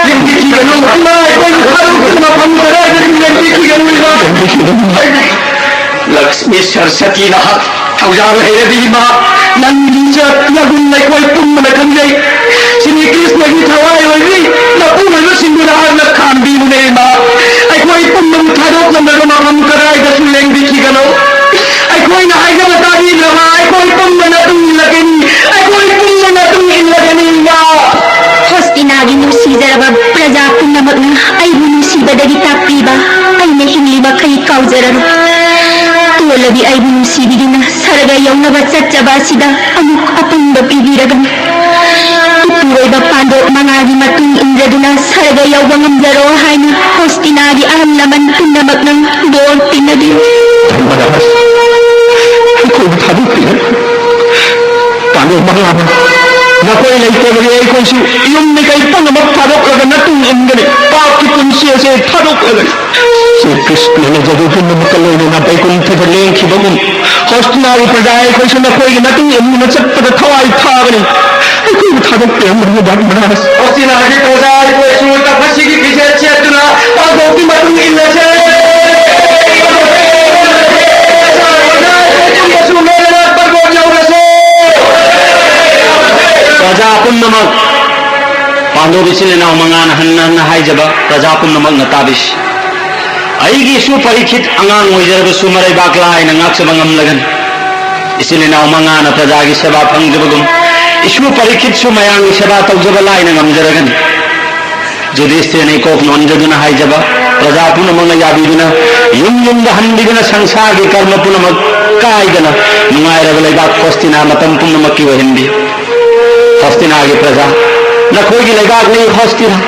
ꯂꯦꯡꯕꯤꯈꯤꯒꯅꯨ ꯏꯃꯥ, ꯑꯩꯈꯣꯏꯕꯨ ꯊꯥꯗꯣꯛꯇꯨꯅ ꯃꯐꯝ ꯀꯗꯥꯏꯗꯁꯨ ꯂꯦꯡꯕꯤꯈꯤꯒꯅꯨ ꯏꯃꯥ꯫ ꯂꯛꯁꯃꯤ ꯁꯔꯁꯇꯤ ꯅꯍꯥꯛ ꯊꯧꯖꯥꯜ ꯍꯩꯔꯕꯤ ꯏꯃꯥ, ꯅꯪꯒꯤ ꯃꯤꯡꯆꯠ ꯅꯒꯨꯟ ꯑꯩꯈꯣꯏ ꯄꯨꯝꯕꯅ ꯈꯪꯖꯩ꯫ ꯁ꯭ꯔꯤ ꯀ꯭ꯔꯤꯁꯅꯒꯤ ꯊꯋꯥꯏ ꯑꯣꯏꯕꯤ ꯃꯄꯨꯔꯣꯏꯕꯁꯤꯡꯕꯨ ꯅꯍꯥꯛꯅ ꯈꯥꯝꯕꯤꯌꯨꯅꯦ ꯏꯃꯥ꯫ ꯑꯩꯈꯣꯏ ꯄꯨꯝꯅꯃꯛ ꯊꯥꯗꯣꯛꯂꯝꯂꯒ ꯃꯐꯝ ꯀꯗꯥꯏꯗꯁꯨ ꯂꯦꯡꯕꯤꯈꯤꯒꯅꯨ꯫ ꯑꯩꯈꯣꯏꯅ ꯍꯥꯏꯖꯕ ꯇꯥꯕꯤꯗ꯭ꯔꯕ ꯑꯩꯈꯣꯏ ꯄꯨꯝꯕꯅ ꯇꯨꯡ ꯏꯜꯂꯒꯅꯤ꯫ ꯑꯩꯈꯣꯏ ꯄꯨꯝꯕꯅ ꯇꯨꯡ ꯏꯜꯂꯒꯅꯤ ꯏꯃꯥ꯫ ꯍꯣꯁꯇꯤꯅꯥꯒꯤ ꯅꯨꯡꯁꯤꯖꯔꯕ ꯄ꯭ꯔꯖꯥ ꯄꯨꯝꯅꯃꯛꯅ ꯑꯩꯕꯨ ꯅꯨꯡꯁꯤꯕꯗꯒꯤ ꯇꯥꯛꯄꯤꯕ ꯑꯩꯅ ꯍꯤꯡꯂꯤ ꯃꯈꯩ ꯀꯥꯎꯖꯔꯔꯣꯏ꯫ ꯇꯣꯜꯂꯕꯤ ꯑꯩꯕꯨ ꯅꯨꯡꯁꯤꯕꯤꯗꯨꯅ ꯁꯔꯒ ꯌꯧꯅꯕ ꯆꯠꯆꯕ ꯑꯁꯤꯗ ꯑꯃꯨꯛ ꯑꯄꯪꯕ ꯄꯤꯕꯤꯔꯒꯅꯤ꯫ ꯏꯄꯨꯔꯣꯏꯕ ꯄꯥꯟꯗꯣꯞ ꯃꯉꯥꯒꯤ ꯃꯇꯨꯡ ꯏꯟꯖꯗꯨꯅ ꯁꯔꯒ ꯌꯧꯕ ꯉꯝꯖꯔꯣ ꯍꯥꯏꯅ ꯍꯣꯁꯇꯤꯅꯥꯒꯤ ꯑꯍꯜ ꯂꯃꯟ ꯄꯨꯝꯅꯃꯛꯅ ꯕꯣꯔ ꯄꯤꯅꯕꯤꯌꯨ꯫ ꯙꯔꯃꯔꯥꯖ, ꯑꯩꯈꯣꯏꯕꯨ ꯊꯥꯗꯣꯛꯄꯤꯔꯣ꯫ ꯄꯥꯟꯗꯣꯞ ꯃꯉꯥꯕꯨ ꯅꯈꯣꯏ ꯂꯩꯇꯕꯒꯤ ꯑꯩꯈꯣꯏꯁꯨ ꯌꯨꯝ ꯃꯤꯀꯩ ꯄꯨꯝꯅꯃꯛ ꯊꯥꯗꯣꯛꯂꯒ ꯅꯇꯨꯡ ꯏꯟꯒꯅꯤ꯫ ꯄꯥꯞꯀꯤ ꯄꯨꯟꯁꯤ ꯑꯁꯦ ꯊꯥꯗꯣꯛꯂꯒꯅꯤ꯫ ꯁ꯭ꯔꯤ ꯀ꯭ꯔꯤꯁꯅꯅ ꯖꯗꯨ ꯄꯨꯝꯅꯃꯛꯀ ꯂꯣꯏꯅꯅ ꯕꯩꯀꯨꯟꯊꯗ ꯂꯦꯡꯈꯤꯕꯒꯨꯝ, ꯍꯣꯁꯇꯤꯅꯥꯒꯤ ꯄ꯭ꯔꯖꯥ ꯑꯩꯈꯣꯏꯁꯨ ꯅꯈꯣꯏꯒꯤ ꯃꯇꯨꯡ ꯏꯟꯗꯨꯅ ꯆꯠꯄꯗ ꯊꯋꯥꯏ ꯊꯥꯕꯅꯤ꯫ ꯑꯩꯈꯣꯏꯕꯨ ꯊꯥꯗꯣꯛꯄꯤꯔꯝꯕꯅ ꯙꯔꯃꯔꯥꯖ꯫ ꯍꯣꯁꯇꯤꯅꯥꯒꯤ ꯄ꯭ꯔꯖꯥ ꯑꯩꯈꯣꯏꯁꯨ ꯇꯄꯁꯤꯒꯤ ꯐꯤꯖꯦꯠ ꯁꯦꯠꯇꯨꯅ ꯄꯥꯡꯊꯣꯛꯀꯤ ꯃꯇꯨꯡ ꯏꯜꯂꯁꯦ꯫ ꯄ꯭ꯔꯖꯥ ꯄꯨꯝꯅꯃꯛ, ꯄꯥꯟꯗꯣꯞ ꯏꯆꯤꯜ ꯏꯅꯥꯎ ꯃꯉꯥꯅ ꯍꯟꯅ ꯍꯟꯅ ꯍꯥꯏꯖꯕ ꯄ꯭ꯔꯖꯥ ꯄꯨꯝꯅꯃꯛꯅ ꯇꯥꯕꯤꯁꯤ꯫ ꯑꯩꯒꯤ ꯏꯁꯨ ꯄꯔꯤꯈꯤꯠ ꯑꯉꯥꯡ ꯑꯣꯏꯖꯔꯕꯁꯨ ꯃꯔꯩꯕꯥꯛ ꯂꯥꯏꯅ ꯉꯥꯛꯆꯕ ꯉꯝꯂꯒꯅꯤ꯫ ꯏꯆꯤꯜ ꯏꯅꯥꯎ ꯃꯉꯥꯅ ꯄ꯭ꯔꯖꯥꯒꯤ ꯁꯦꯕꯥ ꯐꯪꯖꯕꯒꯨꯝ, ꯏꯁꯨ ꯄꯔꯤꯈꯤꯠꯁꯨ ꯃꯌꯥꯝꯒꯤ ꯁꯦꯕꯥ ꯇꯧꯖꯕ ꯂꯥꯏꯅ ꯉꯝꯖꯔꯒꯅꯤ꯫ ꯌꯨꯙꯤꯁꯊꯤꯔꯅ ꯏꯀꯣꯛ ꯅꯣꯟꯖꯗꯨꯅ ꯍꯥꯏꯖꯕ, ꯄ꯭ꯔꯖꯥ ꯄꯨꯝꯅꯃꯛꯅ ꯌꯥꯕꯤꯗꯨꯅ ꯌꯨꯝ ꯌꯨꯝꯗ ꯍꯟꯕꯤꯗꯨꯅ ꯁꯪꯁꯥꯔꯒꯤ ꯀꯔꯃ ꯄꯨꯝꯅꯃꯛ ꯀꯥꯏꯗꯅ ꯅꯨꯡꯉꯥꯏꯔꯕ ꯂꯩꯕꯥꯛ ꯍꯣꯁꯇꯤꯅꯥ ꯃꯇꯝ ꯄꯨꯝꯅꯃꯛꯀꯤ ꯑꯣꯏꯍꯟꯕꯤꯌꯨ꯫ ꯍꯣꯁꯇꯤꯅꯥꯒꯤ ꯄ꯭ꯔꯖꯥ, ꯅꯈꯣꯏꯒꯤ ꯂꯩꯕꯥꯛꯅꯤ ꯍꯣꯁꯇꯤꯅꯥ꯫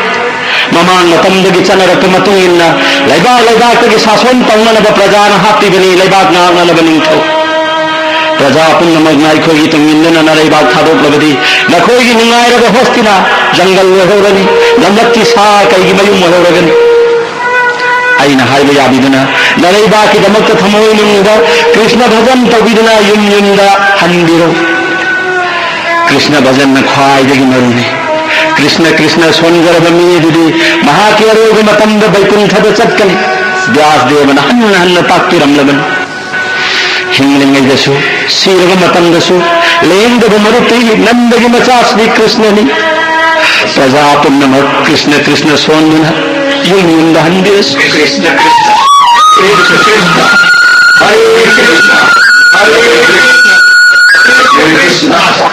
ꯃꯃꯥꯡ ꯃꯇꯝꯗꯒꯤ ꯆꯠꯅꯔꯛꯄ ꯃꯇꯨꯡ ꯏꯟꯅ ꯂꯩꯕꯥꯛ ꯂꯩꯕꯥꯛꯇꯒꯤ ꯁꯥꯁꯣꯟ ꯇꯧꯅꯅꯕ ꯄ꯭ꯔꯖꯥꯅ ꯍꯥꯞꯄꯤꯕꯅꯤ, ꯂꯩꯕꯥꯛ ꯉꯥꯛꯅꯅꯕ ꯅꯤꯡꯊꯧ꯫ ꯄ꯭ꯔꯖꯥ ꯄꯨꯝꯅꯃꯛꯅ ꯑꯩꯈꯣꯏꯒꯤ ꯇꯨꯡ ꯏꯟꯗꯨꯅ ꯅꯔꯩꯕꯥꯛ ꯊꯥꯗꯣꯛꯂꯕꯗꯤ ꯅꯈꯣꯏꯒꯤ ꯅꯨꯡꯉꯥꯏꯔꯕ ꯍꯣꯁꯇꯤꯅꯥ ꯖꯪꯒꯜ ꯑꯣꯏꯍꯧꯔꯅꯤ, ꯂꯝꯂꯛꯀꯤ ꯁꯥ ꯀꯩꯒꯤ ꯃꯌꯨꯝ ꯑꯣꯏꯍꯧꯔꯒꯅꯤ꯫ ꯑꯩꯅ ꯍꯥꯏꯕ ꯌꯥꯕꯤꯗꯨꯅ ꯅꯔꯩꯕꯥꯛꯀꯤꯗꯃꯛꯇ ꯊꯃꯣꯏꯅꯨꯡꯗ ꯀ꯭ꯔꯤꯁꯅ ꯚꯖꯟ ꯇꯧꯕꯤꯗꯨꯅ ꯌꯨꯝ ꯌꯨꯝꯗ ꯍꯟꯕꯤꯔꯣ꯫ ꯀ꯭ꯔꯤꯁꯅ ꯚꯖꯟꯅ ꯈ꯭ꯋꯥꯏꯗꯒꯤ ꯃꯔꯨꯅꯤ꯫ ꯀ꯭ꯔꯤꯁꯅ ꯀ꯭ꯔꯤꯁꯅ ꯁꯣꯟꯈ꯭ꯔꯕ ꯃꯤ ꯑꯗꯨꯗꯤ ꯃꯍꯥꯛꯀꯤ ꯑꯔꯣꯏꯕ ꯃꯇꯝꯗ ꯕꯩꯀꯨꯟꯊꯗ ꯆꯠꯀꯅꯤ꯫ ꯕ꯭ꯌꯥꯁ ꯗꯦꯕꯅ ꯍꯟꯅ ꯍꯟꯅ ꯇꯥꯛꯄꯤꯔꯝꯂꯕꯅꯤ꯫ ꯍꯤꯡꯂꯤꯉꯩꯗꯁꯨ, ꯁꯤꯔꯕ ꯃꯇꯝꯗꯁꯨ ꯂꯦꯡꯗꯕ ꯃꯔꯨꯞꯇꯤ ꯅꯟꯗꯒꯤ ꯃꯆꯥ ꯁ꯭ꯔꯤ ꯀ꯭ꯔꯤꯁꯅꯅꯤ꯫ ꯄ꯭ꯔꯖꯥ ꯄꯨꯝꯅꯃꯛ ꯀ꯭ꯔꯤꯁꯅ ꯀ꯭ꯔꯤꯁꯅ ꯁꯣꯟꯗꯨꯅ ꯌꯨꯝ ꯌꯨꯝꯗ ꯍꯟꯕꯤꯔꯁꯤ꯫ ꯀ꯭ꯔꯤꯁꯅ ꯀ꯭ꯔꯤꯁꯅ, ꯀ꯭ꯔꯤꯁꯅ ꯀ꯭ꯔꯤꯁꯅ, ꯍꯔꯦ ꯀ꯭ꯔꯤꯁꯅ, ꯍꯔꯦ ꯀ꯭ꯔꯤꯁꯅ, ꯀ꯭ꯔꯤꯁꯅ꯫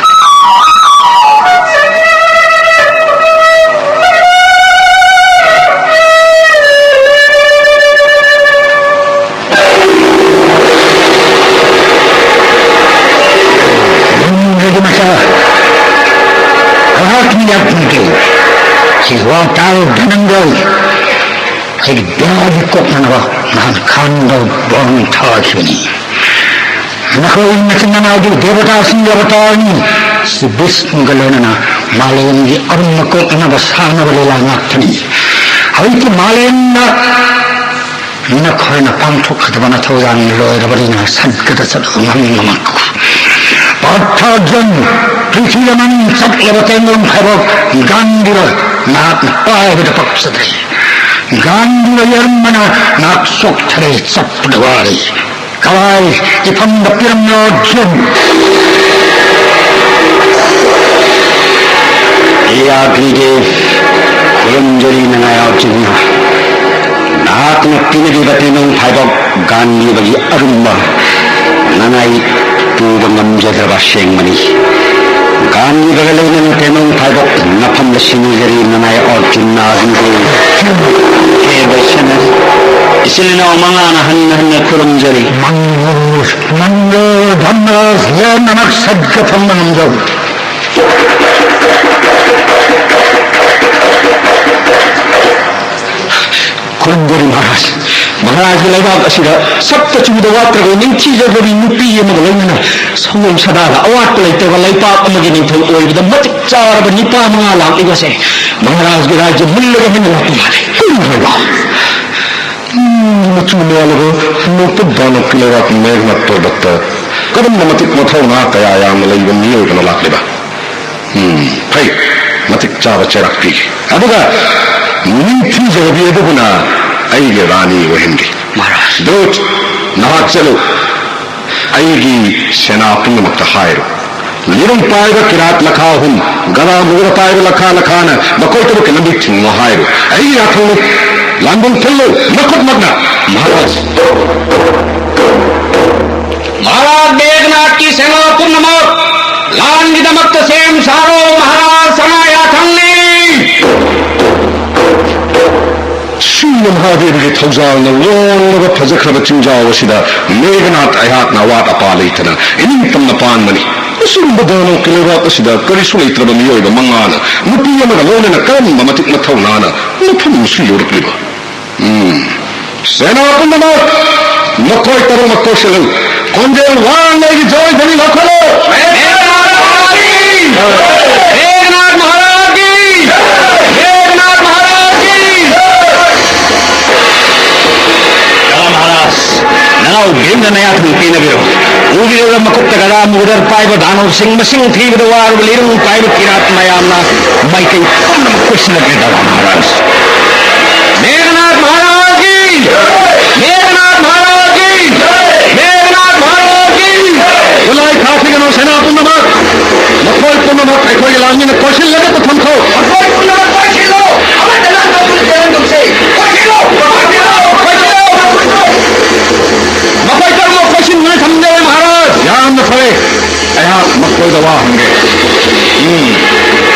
ꯌꯨꯝꯗꯒꯤ ꯃꯆꯥ ꯉꯥꯏꯍꯥꯛ ꯃꯤꯅꯥꯛ ꯄꯤꯒꯦ꯫ ꯁꯤ ꯋꯥ ꯇꯥꯔꯣ ꯙꯅꯟꯖꯣꯏ꯫ ꯑꯩꯒꯤ ꯕꯦꯔꯥꯒꯤ ꯀꯣꯛꯅꯅꯕ ꯅꯍꯥꯟ ꯈꯥꯟꯗ ꯕꯣꯝ ꯊꯥꯈꯤꯕꯅꯤ꯫ ꯅꯈꯣꯏ ꯅꯆꯤꯟ ꯅꯅꯥꯎꯗꯤ ꯗꯦꯕꯇꯥꯁꯤꯡꯒꯤ ꯑꯕꯇꯥꯔꯅꯤ꯫ ꯁꯤ ꯕꯤꯁꯅꯨꯒ ꯂꯣꯏꯅꯅ ꯃꯥꯂꯦꯝꯒꯤ ꯑꯔꯨꯝꯕ ꯀꯣꯛꯅꯅꯕ ꯁꯥꯟꯅꯕ ꯂꯤꯂꯥ ꯉꯥꯛꯇꯅꯤ꯫ ꯍꯧꯖꯤꯛꯇꯤ ꯃꯥꯂꯦꯝꯗ ꯅꯈꯣꯏꯅ ꯄꯥꯡꯊꯣꯛꯀꯗꯕ ꯅꯊꯧꯗꯥꯡ ꯂꯣꯏꯔꯕꯅꯤꯅ ꯁꯠꯒꯗ ꯆꯠꯂꯒ ꯉꯝ ꯉꯝꯃꯛꯈꯣ꯫ ꯄꯥꯔꯊꯥꯔꯖꯨꯟ, ꯄ꯭ꯔꯤꯊꯤꯕꯤ ꯑꯃꯅꯤ ꯆꯠꯂꯕ ꯇꯦꯡꯒꯣꯡ ꯈꯥꯏꯕꯣꯛ ꯒꯥꯟꯙꯤꯕ ꯅꯍꯥꯛꯅ ꯄꯥꯏꯕꯗ ꯄꯛꯆꯗ꯭ꯔꯦ꯫ ꯒꯥꯟꯙꯤꯕ ꯌꯦꯔꯝꯕꯅ ꯅꯍꯥꯛ ꯆꯣꯛꯊꯔꯦ, ꯆꯠꯄꯗ ꯋꯥꯔꯦ꯫ ꯀꯋꯥꯏ ꯏꯐꯝꯗ ꯄꯤꯔꯝꯂꯣ ꯑꯔꯖꯨꯟ꯫ ꯍꯦ ꯑꯒ꯭ꯅꯤꯗꯦꯕ, ꯈꯨꯔꯨꯝꯖꯔꯤ ꯅꯅꯥꯏ ꯑꯔꯖꯨꯟꯅ꯫ ꯅꯍꯥꯛꯅ ꯄꯤꯅꯔꯤꯕ ꯇꯦꯡꯅꯧ ꯐꯥꯏꯕꯣꯛ ꯒꯥꯟꯙꯤꯕꯒꯤ ꯑꯔꯨꯝꯕ ꯅꯅꯥꯏ ꯄꯨꯕ ꯉꯝꯖꯗ꯭ꯔꯕ ꯑꯁꯦꯡꯕꯅꯤ꯫ ꯒꯥꯟꯙꯤꯕꯒ ꯂꯣꯏꯅꯅ ꯇꯦꯡꯅꯧ ꯐꯥꯏꯕꯣꯛ ꯃꯐꯝꯗ ꯁꯤꯟꯅꯖꯔꯤ ꯅꯅꯥꯏ ꯑꯔꯖꯨꯟꯅ ꯑꯒ꯭ꯅꯤꯗꯦꯕ꯫ ꯍꯦ ꯚꯩꯁꯅꯕꯤ, ꯏꯆꯤꯜ ꯏꯅꯥꯎ ꯃꯉꯥꯅ ꯍꯟꯅ ꯍꯟꯅ ꯈꯨꯔꯨꯝꯖꯔꯤ꯫ ꯃꯪꯒꯣꯜ, ꯃꯪꯒꯣꯜ, ꯙꯝꯃꯔꯥꯖ, ꯂꯦꯝꯅꯃꯛ ꯁꯠꯒ ꯐꯪꯕ ꯉꯝꯖꯧ꯫ ꯈꯨꯔꯨꯝꯖꯔꯤ ꯃꯍꯥꯔꯥꯖ꯫ ꯃꯍꯥꯔꯥꯖꯒꯤ ꯂꯩꯕꯥꯛ ꯑꯁꯤꯗ ꯁꯞꯇ ꯆꯨꯗ ꯋꯥꯠꯇ꯭ꯔꯕ ꯅꯤꯡꯊꯤꯖꯈ꯭ꯔꯕꯤ ꯅꯨꯄꯤ ꯑꯃꯒ ꯂꯣꯏꯅꯅ ꯁꯑꯣꯝ ꯁꯥꯗꯥꯗ ꯑꯋꯥꯠꯄ ꯂꯩꯇ꯭ꯔꯕ ꯂꯩꯄꯥꯛ ꯑꯃꯒꯤ ꯅꯤꯡꯊꯧ ꯑꯣꯏꯕꯗ ꯃꯇꯤꯛ ꯆꯥꯔꯕ ꯅꯤꯄꯥ ꯃꯉꯥ ꯂꯥꯛꯂꯤꯕꯁꯦ ꯃꯍꯥꯔꯥꯖꯒꯤ ꯔꯥꯖ꯭ꯌ ꯃꯨꯜꯂꯒ ꯍꯦꯟꯅ ꯂꯥꯛꯄ ꯃꯥꯜꯂꯦ꯫ ꯀꯔꯤꯅꯣ ꯍꯥꯏꯕ? ꯎꯝ, ꯃꯆꯨ ꯃꯦꯜꯂꯕ ꯅꯣꯡꯄꯣꯛ ꯗꯥꯅꯕꯀꯤ ꯂꯩꯕꯥꯛ ꯃꯦꯘꯅꯥꯊ ꯄꯔꯕꯠꯇ ꯀꯔꯝꯕ ꯃꯇꯤꯛ ꯃꯊꯧꯅꯥ ꯀꯌꯥ ꯌꯥꯝꯅ ꯂꯩꯕ ꯃꯤꯑꯣꯏꯕꯅ ꯂꯥꯛꯂꯤꯕ? ꯎꯝ, ꯐꯩ꯫ ꯃꯇꯤꯛ ꯆꯥꯕ ꯆꯩꯔꯥꯛ ꯄꯤꯒꯦ꯫ ꯑꯗꯨꯒ ꯅꯤꯡꯊꯤꯖꯔꯕꯤ ꯑꯗꯨꯕꯨꯅ ꯑꯩꯒꯤ ꯔꯥꯅꯤ ꯑꯣꯏꯍꯟꯒꯦ꯫ ꯃꯍꯥꯔꯥꯖ꯫ ꯗꯨꯠ, ꯅꯍꯥꯛ ꯆꯠꯂꯨ꯫ ꯑꯩꯒꯤ ꯁꯦꯅꯥ ꯄꯨꯝꯅꯃꯛꯇ ꯍꯥꯏꯔꯨ꯫ ꯂꯤꯔꯨꯡ ꯄꯥꯏꯕ ꯀꯤꯔꯥꯠ ꯂꯈꯥ ꯑꯍꯨꯝ, ꯒꯗꯥ ꯃꯨꯒꯗ ꯄꯥꯏꯕ ꯂꯈꯥ ꯂꯈꯥꯅ ꯃꯈꯣꯏ ꯇꯔꯨꯛꯀꯤ ꯂꯝꯕꯤ ꯊꯤꯡꯉꯣ ꯍꯥꯏꯔꯨ꯫ ꯑꯩꯒꯤ ꯌꯥꯊꯪꯅꯤ꯫ ꯂꯥꯟꯕꯨꯡ ꯊꯤꯜꯂꯨ, ꯃꯈꯨꯠꯃꯛꯅ꯫ ꯃꯍꯥꯔꯥꯖ꯫ ꯃꯍꯥꯔꯥꯖ ꯃꯦꯘꯅꯥꯊꯀꯤ ꯁꯦꯅꯥ ꯄꯨꯝꯅꯃꯛ ꯂꯥꯟꯒꯤꯗꯃꯛꯇ ꯁꯦꯝ ꯁꯥꯔꯣ꯫ ꯃꯍꯥꯔꯥꯖ ꯁꯅꯥ ꯌꯥꯊꯪꯅꯤ꯫ ꯁꯤꯡꯍ ꯃꯍꯥꯗꯦꯕꯒꯤ ꯊꯧꯖꯥꯜꯅ ꯂꯣꯡꯂꯕ ꯐꯖꯈ꯭ꯔꯕ ꯆꯤꯡꯖꯥꯎ ꯑꯁꯤꯗ ꯃꯦꯘꯅꯥꯊ ꯑꯩꯍꯥꯛꯅ ꯑꯋꯥꯠ ꯑꯄꯥ ꯂꯩꯇꯅ ꯏꯅꯤꯡ ꯇꯝꯅ ꯄꯥꯟꯕꯅꯤ꯫ ꯑꯁꯤꯒꯨꯝꯕ ꯗꯥꯅꯕꯀꯤ ꯂꯩꯕꯥꯛ ꯑꯁꯤꯗ ꯀꯔꯤꯁꯨ ꯂꯩꯇ꯭ꯔꯕ ꯃꯤꯑꯣꯏꯕ ꯃꯉꯥꯅ ꯅꯨꯄꯤ ꯑꯃꯒ ꯂꯣꯏꯅꯅ ꯀꯔꯝꯕ ꯃꯇꯤꯛ ꯃꯊꯧꯅꯥꯅ ꯃꯐꯝ ꯑꯁꯤ ꯌꯧꯔꯛꯂꯤꯕ? ꯎꯝ꯫ ꯁꯦꯅꯥ ꯄꯨꯝꯅꯃꯛ ꯃꯈꯣꯏ ꯇꯔꯨꯛꯃꯛ ꯀꯧꯁꯤꯜꯂꯨ꯫ ꯈꯣꯟꯖꯦꯜ ꯋꯥꯡꯅ ꯑꯩꯒꯤ ꯖꯣꯏ ꯙ꯭ꯋꯅꯤ ꯂꯧꯈꯠꯂꯨ꯫ ꯃꯦꯘꯅꯥꯊ ꯃꯍꯥꯔꯥꯖ ꯀꯤ! ꯃꯦꯘꯅꯥꯊ ꯃꯍꯥꯔꯥꯖ ꯀꯤ! ꯃꯦꯘꯅꯥꯊ ꯃꯍꯥꯔꯥꯖ ꯀꯤ! ꯀꯂꯥ ꯃꯍꯥꯔꯥꯖ, ꯅꯅꯥꯎ ꯚꯤꯝꯅ ꯅꯌꯥꯊꯪ ꯄꯤꯅꯕꯤꯔꯣ꯫ ꯎꯕꯤꯔꯕ꯭ꯔꯥ ꯃꯈꯨꯠꯇ ꯒꯗꯥ ꯃꯨꯒꯗꯔ ꯄꯥꯏꯕ ꯗꯥꯅꯕꯁꯤꯡ, ꯃꯁꯤꯡ ꯊꯤꯕꯗ ꯋꯥꯔꯕ ꯂꯤꯔꯨꯡ ꯄꯥꯏꯕ ꯀꯤꯔꯥꯠ ꯃꯌꯥꯝꯅ ꯃꯥꯏꯀꯩ ꯄꯨꯝꯅꯃꯛ ꯀꯣꯏꯁꯤꯜꯂꯛꯂꯦ, ꯀꯂꯥ ꯃꯍꯥꯔꯥꯖ꯫ ꯃꯦꯘꯅꯥꯊ ꯃꯍꯥꯔꯥꯖ ꯀꯤ! ꯃꯦꯘꯅꯥꯊ ꯃꯍꯥꯔꯥꯖ ꯀꯤ! ꯃꯦꯘꯅꯥꯊ ꯃꯍꯥꯔꯥꯖ ꯀꯤ! ꯈꯨꯠꯂꯥꯏ ꯊꯥꯈꯤꯒꯅꯨ, ꯁꯦꯅꯥ ꯄꯨꯝꯅꯃꯛ! ꯃꯈꯣꯏ ꯄꯨꯝꯅꯃꯛ ꯑꯩꯈꯣꯏꯒꯤ ꯂꯥꯟꯃꯤꯅ ꯀꯣꯏꯁꯤꯜꯂꯒ ꯄꯨꯊꯝꯈꯣ꯫ ꯃꯈꯣꯏ ꯄꯨꯝꯅꯃꯛ ꯀꯣꯏꯁꯤꯜꯂꯣ! ꯑꯃꯠꯇ ꯂꯥꯟ ꯇꯧꯗꯨꯅ ꯆꯦꯟꯗꯨꯝꯁꯤ! ꯀꯣꯏꯁꯤꯜꯂꯣ! ꯀꯣꯏꯁꯤꯜꯂꯣ! ꯀꯣꯏꯁꯤꯜꯂꯣ! ꯃꯈꯣꯏ ꯇꯔꯨꯛꯃꯛ ꯀꯣꯏꯁꯤꯟꯗꯨꯅ ꯊꯝꯖꯔꯦ, ꯃꯍꯥꯔꯥꯖ! ꯌꯥꯝꯅ ꯐꯔꯦ꯫ ꯑꯩꯍꯥꯛ ꯃꯈꯣꯏꯗ ꯋꯥ ꯍꯪꯒꯦ꯫ ꯎꯝ꯫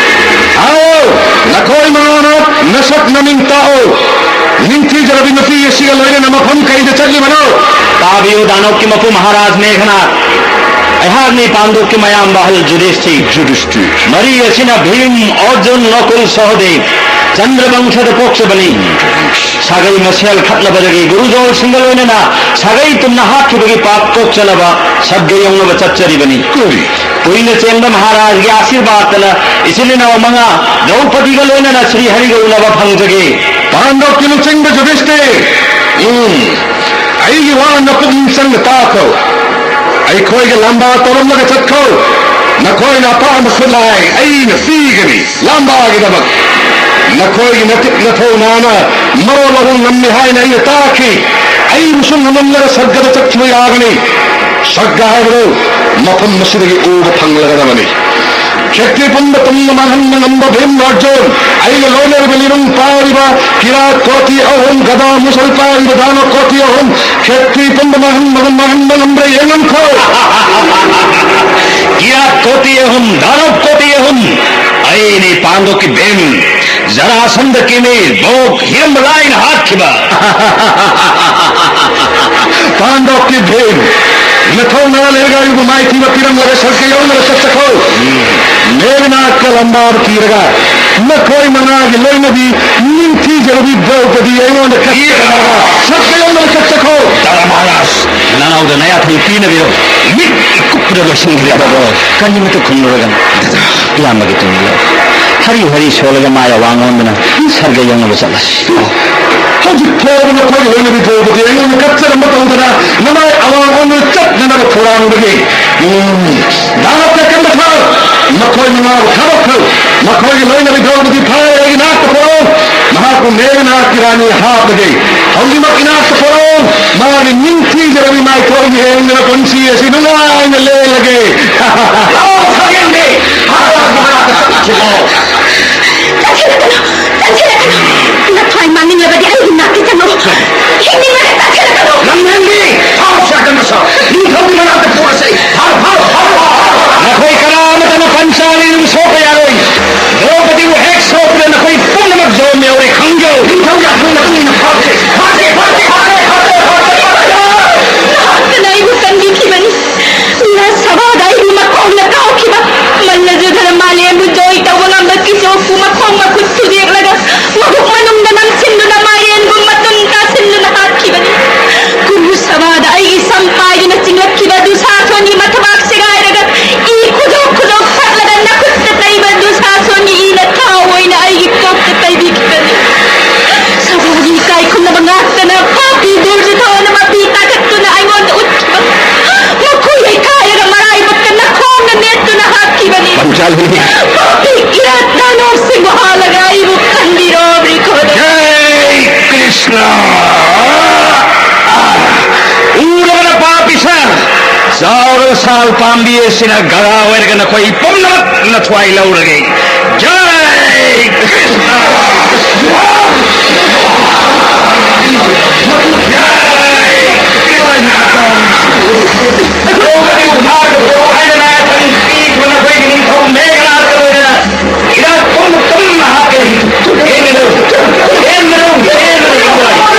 ꯑꯥꯎ, ꯅꯈꯣꯏ ꯃꯉꯥꯃꯛ ꯅꯁꯛ ꯅꯃꯤꯡ ꯇꯥꯛꯑꯣ꯫ ꯅꯤꯡꯊꯤꯖꯔꯕꯤ ꯅꯨꯄꯤ ꯑꯁꯤꯒ ꯂꯣꯏꯅꯅ ꯃꯐꯝ ꯀꯩꯗ ꯆꯠꯂꯤꯕꯅꯣ? ꯇꯥꯕꯤꯌꯨ, ꯗꯥꯅꯕꯀꯤ ꯃꯄꯨ ꯃꯍꯥꯔꯥꯖ ꯃꯦꯘꯅꯥꯊ꯫ ꯑꯩꯍꯥꯛꯅꯤ ꯄꯥꯟꯗꯨꯞꯀꯤ ꯃꯌꯥꯝꯕ ꯑꯍꯜ ꯌꯨꯙꯤꯁꯊꯤꯔ꯫ ꯌꯨꯙꯤꯁꯊꯤꯔ꯫ ꯃꯔꯤ ꯑꯁꯤꯅ ꯚꯤꯝ, ꯑꯔꯖꯨꯟ, ꯅꯀꯨꯜ, ꯁꯍꯗꯦꯕ꯫ ꯆꯟꯗ꯭ꯔꯕꯪꯁꯗ ꯄꯣꯛꯆꯕꯅꯤ꯫ ꯁꯥꯒꯩ ꯃꯁꯦꯜ ꯈꯠꯅꯕꯗꯒꯤ ꯒꯨꯔꯨꯖꯣꯜꯁꯤꯡꯒ ꯂꯣꯏꯅꯅ ꯁꯥꯒꯩ ꯄꯨꯟꯅ ꯍꯥꯠꯈꯤꯕꯒꯤ ꯄꯥꯞ ꯀꯣꯛꯆꯅꯕ ꯁꯗꯒꯩ ꯌꯧꯅꯕ ꯆꯠꯆꯔꯤꯕꯅꯤ꯫ ꯀꯔꯤ? ꯀꯨꯏꯅ ꯆꯦꯟꯕ ꯃꯍꯥꯔꯥꯖꯒꯤ ꯑꯥꯁꯤꯔꯕꯥꯗꯇꯅ ꯏꯆꯤꯜ ꯏꯅꯥꯎ ꯃꯉꯥ ꯗ꯭ꯔꯧꯄꯗꯤꯒ ꯂꯣꯏꯅꯅ ꯁ꯭ꯔꯤ ꯍꯔꯤꯒ ꯎꯅꯕ ꯐꯪꯖꯒꯦ꯫ ꯄꯥꯟꯗꯕꯀꯤ ꯂꯨꯆꯤꯡꯕ ꯌꯨꯙꯤꯁꯊꯤꯔ, ꯎꯝ, ꯑꯩꯒꯤ ꯋꯥ ꯅꯄꯨꯛꯅꯤꯡ ꯆꯪꯅ ꯇꯥꯈꯣ꯫ ꯑꯩꯈꯣꯏꯒ ꯂꯥꯝꯕꯥ ꯇꯧꯔꯝꯂꯒ ꯆꯠꯈꯣ꯫ ꯅꯈꯣꯏꯅ ꯑꯄꯥꯝꯕ ꯈꯨꯠꯂꯥꯏ ꯑꯩꯅ ꯄꯤꯒꯅꯤ꯫ ꯂꯥꯝꯕꯥꯒꯤꯗꯃꯛ ꯅꯈꯣꯏꯒꯤ ꯅꯇꯤꯛ ꯅꯊꯧꯅꯥꯅ ꯃꯔꯣꯜ ꯑꯍꯨꯝ ꯉꯝꯃꯤ ꯍꯥꯏꯅ ꯑꯩꯅ ꯇꯥꯈꯤ꯫ ꯑꯩꯕꯨꯁꯨ ꯉꯝꯍꯜꯂꯒ ꯁꯔꯒꯗ ꯆꯠꯈꯤꯕ ꯌꯥꯒꯅꯤ꯫ ꯁꯔꯒ ꯍꯥꯏꯕꯗꯨ ꯃꯐꯝ ꯑꯁꯤꯗꯒꯤ ꯎꯕ ꯐꯪꯂꯒꯗꯕꯅꯤ꯫ ꯈꯦꯇ꯭ꯔꯤ ꯄꯨꯝꯕ ꯇꯨꯡꯗ ꯃꯥꯡꯍꯟꯕ ꯉꯝꯕ ꯚꯤꯝ ꯑꯔꯖꯨꯟ, ꯑꯩꯒ ꯂꯣꯏꯅꯔꯤꯕ ꯂꯤꯔꯨꯡ ꯄꯥꯔꯤꯕ ꯀꯤꯔꯥꯠ ꯀꯣꯇꯤ ꯑꯍꯨꯝ, ꯒꯗꯥ ꯃꯨꯁꯜ ꯄꯥꯔꯤꯕ ꯗꯥꯅꯣ ꯀꯣꯇꯤ ꯑꯍꯨꯝ, ꯈꯦꯇ꯭ꯔꯤ ꯄꯨꯝꯕ ꯃꯥꯡꯍꯟꯕ, ꯃꯥꯡꯍꯟꯕ ꯉꯝꯕ꯭ꯔꯥ ꯌꯦꯡꯉꯝꯈꯣ꯫ ꯀꯤꯔꯥꯠ ꯀꯣꯇꯤ ꯑꯍꯨꯝ, ꯗꯥꯅꯣ ꯀꯣꯇꯤ ꯑꯍꯨꯝ, ꯑꯩꯅꯤ ꯄꯥꯟꯗꯣꯛꯀꯤ ꯚꯤꯝ, ꯖꯔꯥꯁꯟꯗ ꯀꯤꯃꯤ, ꯕꯣꯛ ꯍꯤꯔꯝꯕ ꯂꯥꯏꯅ ꯍꯥꯠꯈꯤꯕ꯫ ꯄꯥꯟꯗꯣꯛꯀꯤ ꯚꯤꯝ, ꯅꯊꯧꯅꯥ ꯂꯩꯔꯒ ꯑꯩꯕꯨ ꯃꯥꯏꯊꯤꯕ ꯄꯤꯔꯝꯂꯒ ꯁꯔꯒ ꯌꯧꯅꯕ ꯆꯠꯆꯈꯣ꯫ ꯃꯦꯘꯅꯥꯊꯀ ꯂꯥꯝꯕꯥꯕꯨ ꯀꯤꯔꯒ ꯅꯈꯣꯏ ꯃꯉꯥꯒꯤ ꯂꯣꯏꯅꯕꯤ ꯅꯤꯡꯊꯤꯖꯔꯕꯤ ꯗ꯭ꯔꯧꯄꯗꯤ ꯑꯩꯉꯣꯟꯗ ꯀꯠꯆꯔꯒ ꯁꯔꯒ ꯌꯧꯅꯕ ꯆꯠꯆꯈꯣ꯫ ꯗꯥꯔꯥ ꯃꯍꯥꯔꯥꯖ, ꯅꯅꯥꯎꯗ ꯅꯌꯥꯊꯪ ꯄꯤꯅꯕꯤꯔꯣ꯫ ꯃꯤꯠ ꯏꯀꯨꯞꯄꯗ ꯂꯣꯏꯁꯤꯟꯈ꯭ꯔꯦ꯫ ꯀꯔꯤꯃꯇ ꯈꯨꯝꯂꯨꯔꯒꯅꯨ꯫ ꯏꯌꯥꯝꯕꯒꯤ ꯇꯨꯡ ꯏꯜꯂꯣ꯫ ꯍꯔꯤ ꯍꯔꯤ ꯁꯣꯜꯂꯒ ꯃꯥꯏ ꯑꯋꯥꯡ ꯑꯣꯟꯗꯨꯅ ꯁꯔꯒ ꯌꯧꯅꯕ ꯆꯠꯂꯁꯤ꯫ ꯍꯧꯖꯤꯛ ꯐꯥꯎꯕ ꯅꯈꯣꯏꯒꯤ ꯂꯣꯏꯅꯕꯤ ꯗ꯭ꯔꯧꯄꯗꯤ ꯑꯩꯉꯣꯟꯗ ꯀꯠꯆꯔꯝꯕ ꯇꯧꯗꯅ ꯅꯃꯥꯏ ꯑꯋꯥꯡ ꯑꯣꯟꯗꯨꯅ ꯆꯠꯅꯅꯕ ꯊꯧꯔꯥꯡꯕꯒꯤ, ꯎꯝ, ꯗꯥꯅꯕ ꯀꯟꯕ ꯊꯥꯎ꯫ ꯃꯈꯣꯏ ꯃꯉꯥꯕꯨ ꯊꯥꯗꯣꯛꯈ꯭ꯔꯣ꯫ ꯃꯈꯣꯏꯒꯤ ꯂꯣꯏꯅꯕꯤ ꯗ꯭ꯔꯧꯄꯗꯤ ꯐꯥꯔꯦ ꯑꯩꯒꯤ ꯅꯥꯛꯇ ꯄꯨꯔꯛꯎ꯫ ꯃꯍꯥꯛꯄꯨ ꯃꯦꯘꯅꯥꯊꯀꯤ ꯔꯥꯅꯤ ꯍꯥꯞꯄꯒꯦ꯫ ꯍꯧꯖꯤꯛꯃꯛ ꯏꯅꯥꯛꯇ ꯄꯨꯔꯛꯎ꯫ ꯃꯥꯒꯤ ꯅꯤꯡꯊꯤꯖꯔꯕꯤ ꯃꯥꯏꯊꯣꯡ ꯌꯦꯡꯗꯨꯅ ꯄꯨꯟꯁꯤ ꯑꯁꯤ ꯅꯨꯡꯉꯥꯏꯅ ꯂꯦꯜꯂꯒꯦ꯫ ꯂꯥꯛꯑꯣ, ꯁꯛꯍꯦꯟꯕꯤ! ꯐꯥꯔꯣ, ꯐꯥꯔꯣ, ꯐꯥꯔꯣ, ꯐꯥꯔꯣ꯫ ꯆꯪꯁꯤꯜꯂꯛꯀꯅꯨ! ꯆꯪꯁꯤꯜꯂꯛꯀꯅꯨ! ꯅꯊ꯭ꯋꯥꯏ ꯃꯥꯡꯅꯤꯡꯂꯕꯗꯤ ꯑꯩꯒꯤ ꯅꯥꯛꯇ ꯆꯪꯉꯨ꯫ ꯍꯤꯡꯅꯤꯡꯂꯒ ꯆꯪꯁꯤꯜꯂꯛꯀꯅꯨ! ꯂꯝꯍꯦꯟꯕꯤ! ꯐꯥꯎ ꯁꯤ ꯑꯀꯟꯕ ꯁꯥ! ꯅꯤꯡꯊꯧꯒꯤ ꯃꯅꯥꯛꯇ ꯄꯨꯔꯁꯤ! ꯐꯥꯔꯣ, ꯐꯥꯔꯣ, ꯐꯥꯔꯣ, ꯐꯥꯔꯣ, ꯐꯥꯔꯣ! ꯅꯈꯣꯏ ꯀꯅꯥ ꯑꯃꯠꯇꯅ ꯄꯟꯆꯥꯂꯤꯕꯨ ꯁꯣꯛꯄ ꯌꯥꯔꯣꯏ! ꯗ꯭ꯔꯧꯄꯗꯤꯕꯨ ꯍꯦꯛ ꯁꯣꯛꯄꯗ ꯅꯈꯣꯏ ꯄꯨꯝꯅꯃꯛ ꯖꯣꯝ ꯌꯧꯔꯦ, ꯈꯪꯖꯧ! ꯅꯤꯡꯊꯧꯒꯤ ꯑꯊꯪꯕ ꯃꯇꯨꯡ ꯏꯟꯅ ꯐꯥꯔꯁꯤ! ꯐꯥꯔꯁꯤ! ꯐꯥꯔꯁꯤ! ꯐꯥꯔꯁꯤ! ꯐꯥꯔꯁꯤ! ꯐꯥꯔꯁꯤ! ꯅꯍꯥꯛꯇꯅ ꯑꯩꯕꯨ ꯀꯟꯕꯤꯈꯤꯕꯅꯤ꯫ ꯂꯥ ꯁꯚꯥꯗ ꯑꯩꯒꯤ ꯃꯈꯣꯡꯅ ꯀꯥꯎꯈꯤꯕ, ꯃꯜꯂ ꯌꯨꯙꯅ ꯃꯥꯂꯦꯝꯕꯨ ꯖꯣꯏ ꯇꯧꯕ ꯉꯝꯕ ꯀꯤꯆꯣꯛꯄꯨ ꯃꯈꯣꯡ ꯃꯈꯨꯠ ꯊꯨꯗꯦꯛꯂꯒ ꯃꯕꯨꯛ ꯃꯅꯨꯡꯗ ꯅꯝꯁꯤꯟꯗꯨꯅ ꯃꯥꯏꯔꯦꯟꯒꯨꯝ ꯃꯇꯨꯝ ꯇꯥꯁꯤꯟꯗꯨꯅ ꯍꯥꯠꯈꯤꯕꯅꯤ꯫ ꯀꯨꯔꯨ ꯁꯚꯥꯗ ꯑꯩꯒꯤ ꯁꯝ ꯄꯥꯏꯗꯨꯅ ꯆꯤꯡꯂꯛꯈꯤꯕ ꯗꯨꯁꯥꯁꯣꯟꯒꯤ ꯃꯊꯕꯥꯛ ꯁꯦꯒꯥꯏꯔꯒ ꯏ ꯈꯨꯗꯣꯛ ꯈꯨꯗꯣꯛ ꯊꯛꯂꯒ ꯅꯈꯨꯠꯇ ꯇꯩꯕ ꯗꯨꯁꯥꯁꯣꯟꯒꯤ ꯏꯅ ꯊꯥꯎ ꯑꯣꯏꯅ ꯑꯩꯒꯤ ꯀꯣꯛꯇ ꯇꯩꯕꯤꯈꯤꯕꯅꯤ꯫ ꯁꯚꯥꯒꯤ ꯏꯀꯥꯏ ꯈꯨꯝꯅꯕ ꯌꯥꯎꯔꯕ ꯁꯥꯜ ꯄꯥꯝꯕꯤ ꯑꯁꯤꯅ ꯒꯔꯥ ꯑꯣꯏꯔꯒ ꯅꯈꯣꯏ ꯄꯨꯝꯅꯃꯛꯅ ꯊꯋꯥꯏ ꯂꯧꯔꯒꯦ꯫ ꯖꯥꯏ ꯀ꯭ꯔꯤꯁꯅ! ꯖꯥꯏ ꯀ꯭ꯔꯤꯁꯅ! ꯅꯈꯣꯏꯒꯤ ꯅꯤꯡꯊꯧ ꯃꯦꯘꯅꯥꯊ ꯑꯣꯏꯅ ꯏꯔꯥꯠ ꯄꯨꯝꯕ ꯄꯨꯝꯅ ꯍꯥꯞꯀꯅꯤ꯫ ꯌꯦꯡꯒꯅꯨ, ꯌꯦꯡꯒꯅꯨ, ꯌꯦꯡꯒꯅꯨ, ꯌꯦꯡꯒꯅꯨ꯫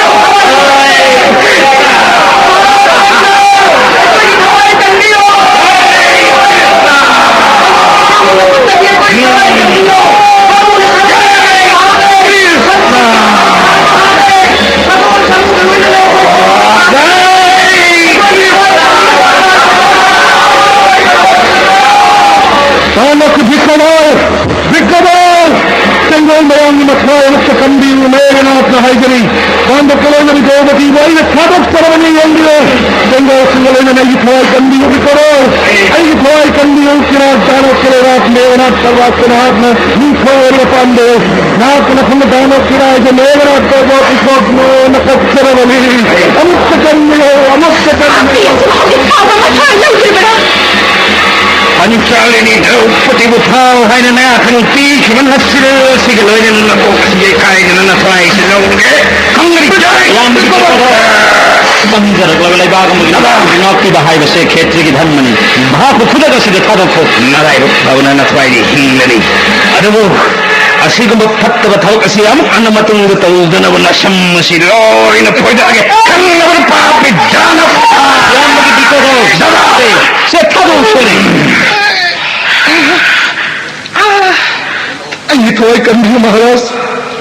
ꯇꯥꯅ ꯀꯨꯊꯤ ꯀꯃꯥꯏ? ꯕꯤꯀ꯭ꯔꯃ! ꯇꯦꯡꯒꯣꯜ ꯃꯌꯥꯝꯒꯤ ꯃꯊ꯭ꯋꯥꯏ ꯑꯃꯠꯇ ꯀꯟꯕꯤꯌꯨ, ꯃꯦꯘꯅꯥꯊꯅ ꯍꯥꯏꯖꯔꯤ꯫ ꯄꯥꯟꯗꯕ ꯀꯂꯣꯟꯅꯕꯤ ꯗ꯭ꯔꯧꯄꯗꯤꯕꯨ ꯑꯩꯅ ꯊꯥꯗꯣꯛꯆꯔꯕꯅꯤ, ꯌꯦꯡꯕꯤꯌꯨ꯫ ꯇꯦꯡꯒꯣꯜꯁꯤꯡꯒ ꯂꯣꯏꯅꯅ ꯑꯩꯒꯤ ꯊꯋꯥꯏ ꯀꯟꯕꯤꯌꯨ, ꯕꯤꯀ꯭ꯔꯃ! ꯑꯩꯒꯤ ꯊꯋꯥꯏ ꯀꯟꯕꯤꯌꯨ, ꯀꯤꯔꯥꯠ ꯗꯥꯅꯕ ꯀꯂꯣꯔꯥꯠ ꯃꯦꯘꯅꯥꯊ ꯁꯔꯕꯥꯁꯇ ꯅꯍꯥꯛꯅ ꯅꯤꯡꯊꯧ ꯑꯣꯏꯔꯒ ꯄꯥꯟꯕꯤꯌꯨ꯫ ꯅꯍꯥꯛꯀꯤ ꯅꯐꯝꯗ ꯗꯥꯅꯕ ꯀꯤꯔꯥꯠ ꯍꯥꯏꯖ ꯃꯦꯘꯅꯥꯊ ꯀꯧꯕ ꯎꯁꯣꯞꯅꯣꯅ ꯀꯠꯆꯔꯕꯅꯤ꯫ ꯑꯃꯨꯛꯇ ꯀꯟꯕꯤꯌꯨ, ꯑꯃꯨꯛꯇ ꯀꯟꯕꯤꯌꯨ꯫ ꯍꯧꯖꯤꯛ ꯐꯥꯎꯕ ꯃꯊ꯭ꯋꯥꯏ ꯂꯧꯗ꯭ꯔꯤꯕꯔꯥ? ꯄꯟꯆꯥꯂꯤꯅꯤ ꯗ꯭ꯔꯧꯄꯗꯤꯕꯨ ꯐꯥꯎ ꯍꯥꯏꯅ ꯅꯍꯥꯛꯅ ꯄꯤꯈꯤꯕ ꯅꯁꯤꯔ ꯑꯁꯤꯒ ꯂꯣꯏꯅꯅ ꯅꯀꯣꯛ ꯑꯁꯤ ꯌꯩꯈꯥꯏꯗꯨꯅ ꯅꯊ꯭ꯋꯥꯏꯁꯤ ꯂꯧꯔꯒꯦ꯫ ꯈꯪꯒꯅꯤ꯫ ꯌꯥꯝꯅ ꯆꯪꯖꯔꯛꯂꯕ ꯂꯩꯕꯥꯛ ꯑꯃꯒꯤ ꯅꯕꯥꯛ ꯉꯥꯛꯄꯤꯕ ꯍꯥꯏꯕꯁꯦ ꯈꯦꯇ꯭ꯔꯤꯒꯤ ꯙꯔꯃꯅꯤ꯫ ꯃꯍꯥꯛꯄꯨ ꯈꯨꯗꯛ ꯑꯁꯤꯗ ꯊꯥꯗꯣꯛꯈꯣ꯫ ꯅꯔꯥꯏꯕꯛ ꯐꯕꯅ ꯅꯊ꯭ꯋꯥꯏꯗꯤ ꯍꯤꯡꯂꯅꯤ꯫ ꯑꯗꯨꯕꯨ ꯑꯁꯤꯒꯨꯝꯕ ꯐꯠꯇꯕ ꯊꯕꯛ ꯑꯁꯤ ꯑꯃꯨꯛ ꯍꯟꯅ ꯃꯇꯨꯡꯗ ꯇꯧꯗꯅꯕ ꯅꯁꯝ ꯑꯁꯤ ꯂꯣꯏꯅ ꯐꯣꯏꯗꯠꯂꯒꯦ꯫ ꯈꯪꯂꯕꯅ ꯄꯥꯄꯤ ꯗꯥꯅꯕ! ꯏꯌꯥꯝꯕꯒꯤ ꯕꯤꯀ꯭ꯔꯃ! ꯗꯥꯅꯕ! ꯁꯦ, ꯊꯥꯗꯣꯛꯎ, ꯁꯣꯔꯤ꯫ ꯑꯩꯒꯤ ꯊꯋꯥꯏ ꯀꯟꯕꯤꯌꯨ ꯃꯍꯥꯔꯥꯖ,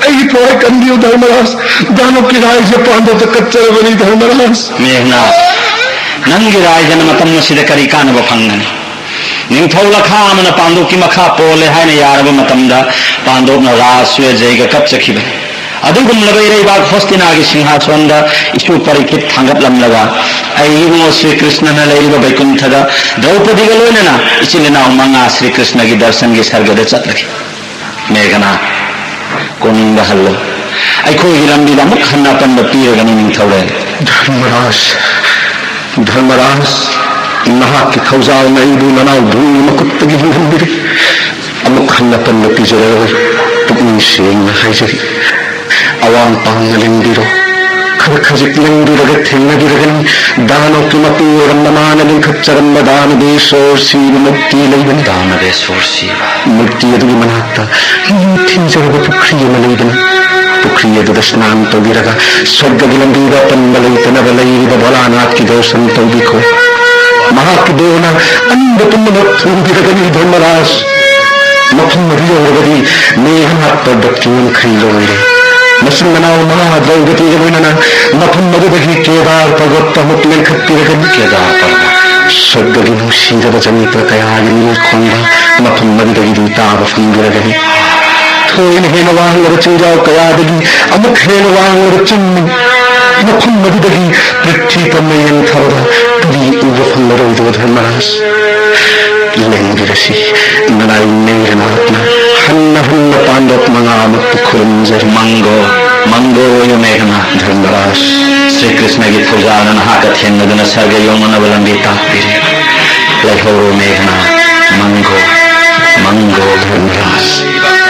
ꯑꯩꯒꯤ ꯊꯋꯥꯏ ꯀꯟꯕꯤꯌꯨ ꯙꯔꯃꯔꯥꯖ꯫ ꯗꯥꯅꯕꯀꯤ ꯔꯥꯏꯖ ꯄꯥꯟꯗꯕꯇ ꯀꯠꯆꯔꯕꯅꯤ ꯙꯔꯃꯔꯥꯖ꯫ ꯃꯦꯘꯅꯥꯊ, ꯅꯪꯒꯤ ꯔꯥꯏꯖꯅ ꯃꯇꯝ ꯑꯁꯤꯗ ꯀꯔꯤ ꯀꯥꯟꯅꯕ ꯐꯪꯒꯅꯤ? ꯅꯤꯡꯊꯧ ꯂꯈꯥ ꯑꯃꯅ ꯄꯥꯟꯗꯨꯞꯀꯤ ꯃꯈꯥ ꯄꯣꯜꯂꯦ ꯍꯥꯏꯅ ꯌꯥꯔꯕ ꯃꯇꯝꯗ ꯄꯥꯟꯗꯨꯞꯅ ꯔꯥꯖ ꯁꯨꯌꯖꯩꯒ ꯀꯠꯆꯈꯤꯕꯅꯤ꯫ ꯑꯗꯨꯒꯨꯝꯂꯕ ꯏꯔꯩꯕꯥꯛ ꯍꯣꯁꯇꯤꯅꯥꯒꯤ ꯁꯤꯡꯍꯥꯁꯣꯟꯗ ꯏꯁꯨ ꯄꯔꯤꯈꯤꯠ ꯊꯥꯡꯒꯠꯂꯝꯂꯒ ꯑꯩ ꯏꯕꯨꯡꯉꯣ ꯁ꯭ꯔꯤ ꯀ꯭ꯔꯤꯁꯅꯅ ꯂꯩꯔꯤꯕ ꯕꯩꯀꯨꯟꯊꯗ ꯗ꯭ꯔꯧꯄꯗꯤꯒ ꯂꯣꯏꯅꯅ ꯏꯆꯤꯜ ꯏꯅꯥꯎ ꯃꯉꯥ ꯁ꯭ꯔꯤ ꯀ꯭ꯔꯤꯁꯅꯒꯤ ꯗꯔꯁꯟꯒꯤ ꯁꯔꯒꯗ ꯆꯠꯂꯒꯦ꯫ ꯃꯦꯘꯅꯥꯊ, ꯀꯣꯅꯨꯡꯗ ꯍꯜꯂꯨ꯫ ꯑꯩꯈꯣꯏꯒꯤ ꯂꯝꯕꯤꯗ ꯑꯃꯨꯛ ꯍꯟꯅ ꯑꯄꯟꯕ ꯄꯤꯔꯒꯅꯤ ꯅꯤꯡꯊꯧꯔꯦꯜ꯫ ꯙꯔꯃꯔꯥꯖ, ꯙꯔꯃꯔꯥꯖ, ꯅꯍꯥꯛꯀꯤ ꯊꯧꯖꯥꯜꯅ ꯑꯩꯕꯨ ꯅꯅꯥꯎ ꯙꯨꯟꯒꯤ ꯃꯈꯨꯠꯇꯒꯤ ꯍꯤꯡꯍꯟꯕꯤꯔꯦ꯫ ꯑꯃꯨꯛ ꯍꯟꯅ ꯄꯟꯕ ꯄꯤꯖꯔꯔꯣꯏ꯫ ꯄꯨꯛꯅꯤꯡ ꯁꯦꯡꯅ ꯍꯥꯏꯖꯔꯤ꯫ ꯑꯋꯥꯡ ꯄꯥꯡꯅ ꯂꯦꯡꯕꯤꯔꯣ꯫ ꯈꯔ ꯈꯖꯤꯛ ꯂꯦꯡꯕꯤꯔꯒ ꯊꯦꯡꯅꯕꯤꯔꯒꯅꯤ꯫ ꯗꯥꯅꯕꯀꯤ ꯃꯄꯨ ꯑꯣꯏꯔꯝꯕ, ꯃꯥꯅ ꯂꯤꯡꯈꯠꯆꯔꯝꯕ ꯗꯥꯅꯕꯦꯁꯣꯔ ꯁꯤꯕ ꯃꯨꯔꯇꯤ ꯂꯩꯕꯅꯤ꯫ ꯗꯥꯅꯕꯦꯁꯣꯔ ꯁꯤꯕ꯫ ꯃꯨꯔꯇꯤ ꯑꯗꯨꯒꯤ ꯃꯅꯥꯛꯇ ꯅꯤꯡꯊꯤꯡꯖꯔꯕ ꯄꯨꯈ꯭ꯔꯤ ꯑꯃ ꯂꯩꯕꯅꯤ꯫ ꯄꯨꯈ꯭ꯔꯤ ꯑꯗꯨꯗ ꯁ꯭ꯅꯥꯟ ꯇꯧꯕꯤꯔꯒ ꯁ꯭ꯋꯔꯒꯒꯤ ꯂꯝꯕꯤꯗ ꯑꯄꯟꯕ ꯂꯩꯇꯅꯕ ꯂꯩꯔꯤꯕ ꯚꯣꯂꯥꯅꯥꯊꯀꯤ ꯗꯔꯁꯟ ꯇꯧꯕꯤꯈꯣ꯫ ꯃꯍꯥꯛꯀꯤ ꯕꯣꯔꯅ ꯑꯅꯤꯡꯕ ꯄꯨꯝꯅꯃꯛ ꯊꯨꯡꯕꯤꯔꯒꯅꯤ ꯙꯔꯃꯔꯥꯖ꯫ ꯃꯐꯝ ꯑꯗꯨ ꯌꯧꯔꯕꯗꯤ ꯃꯦꯘꯅꯥꯊ ꯄꯔꯕꯠꯀꯤ ꯉꯝꯈꯩ ꯂꯣꯏꯔꯦ꯫ ꯃꯆꯤꯟ ꯃꯅꯥꯎ ꯃꯉꯥ ꯗ꯭ꯔꯧꯄꯗꯤꯒ ꯂꯣꯏꯅꯅ ꯃꯐꯝ ꯑꯗꯨꯗꯒꯤ ꯀꯦꯗꯥꯔ ꯄꯔꯕꯠꯇ ꯑꯃꯨꯛ ꯂꯦꯡꯈꯠꯄꯤꯔꯒꯅꯤ꯫ ꯀꯦꯗꯥꯔ ꯄꯔꯕꯠ꯫ ꯁ꯭ꯋꯔꯒꯒꯤ ꯅꯨꯡꯁꯤꯔꯕ ꯖꯅꯤꯇ꯭ꯔ ꯀꯌꯥꯒꯤ ꯃꯤꯑꯣꯏ ꯈꯣꯡꯕ ꯃꯐꯝ ꯑꯗꯨꯗꯒꯤꯗꯤ ꯇꯥꯕ ꯐꯪꯕꯤꯔꯒꯅꯤ꯫ ꯊꯣꯏꯅ ꯍꯦꯟꯅ ꯋꯥꯡꯂꯕ ꯆꯤꯡꯖꯥꯎ ꯀꯌꯥꯗꯒꯤ ꯑꯃꯨꯛ ꯍꯦꯟꯅ ꯋꯥꯡꯂꯕ ꯆꯤꯡꯅꯤ꯫ ꯃꯐꯝ ꯑꯗꯨꯗꯒꯤ ꯄ꯭ꯔꯤꯊꯤ ꯄꯨꯝꯅ ꯌꯦꯡꯊꯕꯗ ꯀꯔꯤ ꯎꯕ ꯐꯪꯂꯔꯣꯏꯗꯣ ꯙꯔꯃꯔꯥꯖ? ꯂꯦꯡꯕꯤꯔꯁꯤ꯫ ꯅꯅꯥꯏ ꯃꯦꯘꯅꯥꯊꯅ ꯍꯟꯅ ꯍꯟꯅ ꯄꯥꯟꯗꯣꯞ ꯃꯉꯥꯃꯛꯄꯨ ꯈꯨꯔꯨꯝꯖꯔꯤ꯫ ꯃꯪꯒꯣ, ꯃꯪꯒꯣ ꯑꯣꯏꯌꯨ ꯃꯦꯘꯅꯥꯊ꯫ ꯙꯔꯃꯔꯥꯖ, ꯁ꯭ꯔꯤ ꯀ꯭ꯔꯤꯁꯅꯒꯤ ꯊꯧꯖꯥꯜꯅ ꯅꯍꯥꯛꯀ ꯊꯦꯡꯅꯗꯨꯅ ꯁꯔꯒ ꯌꯧꯅꯅꯕ ꯂꯝꯕꯤ ꯇꯥꯛꯄꯤꯔꯦ꯫ ꯂꯩꯍꯧꯔꯣ ꯃꯦꯘꯅꯥꯊ꯫ ꯃꯪꯒꯣ, ꯃꯪꯒꯣ ꯙꯔꯃꯔꯥꯖ꯫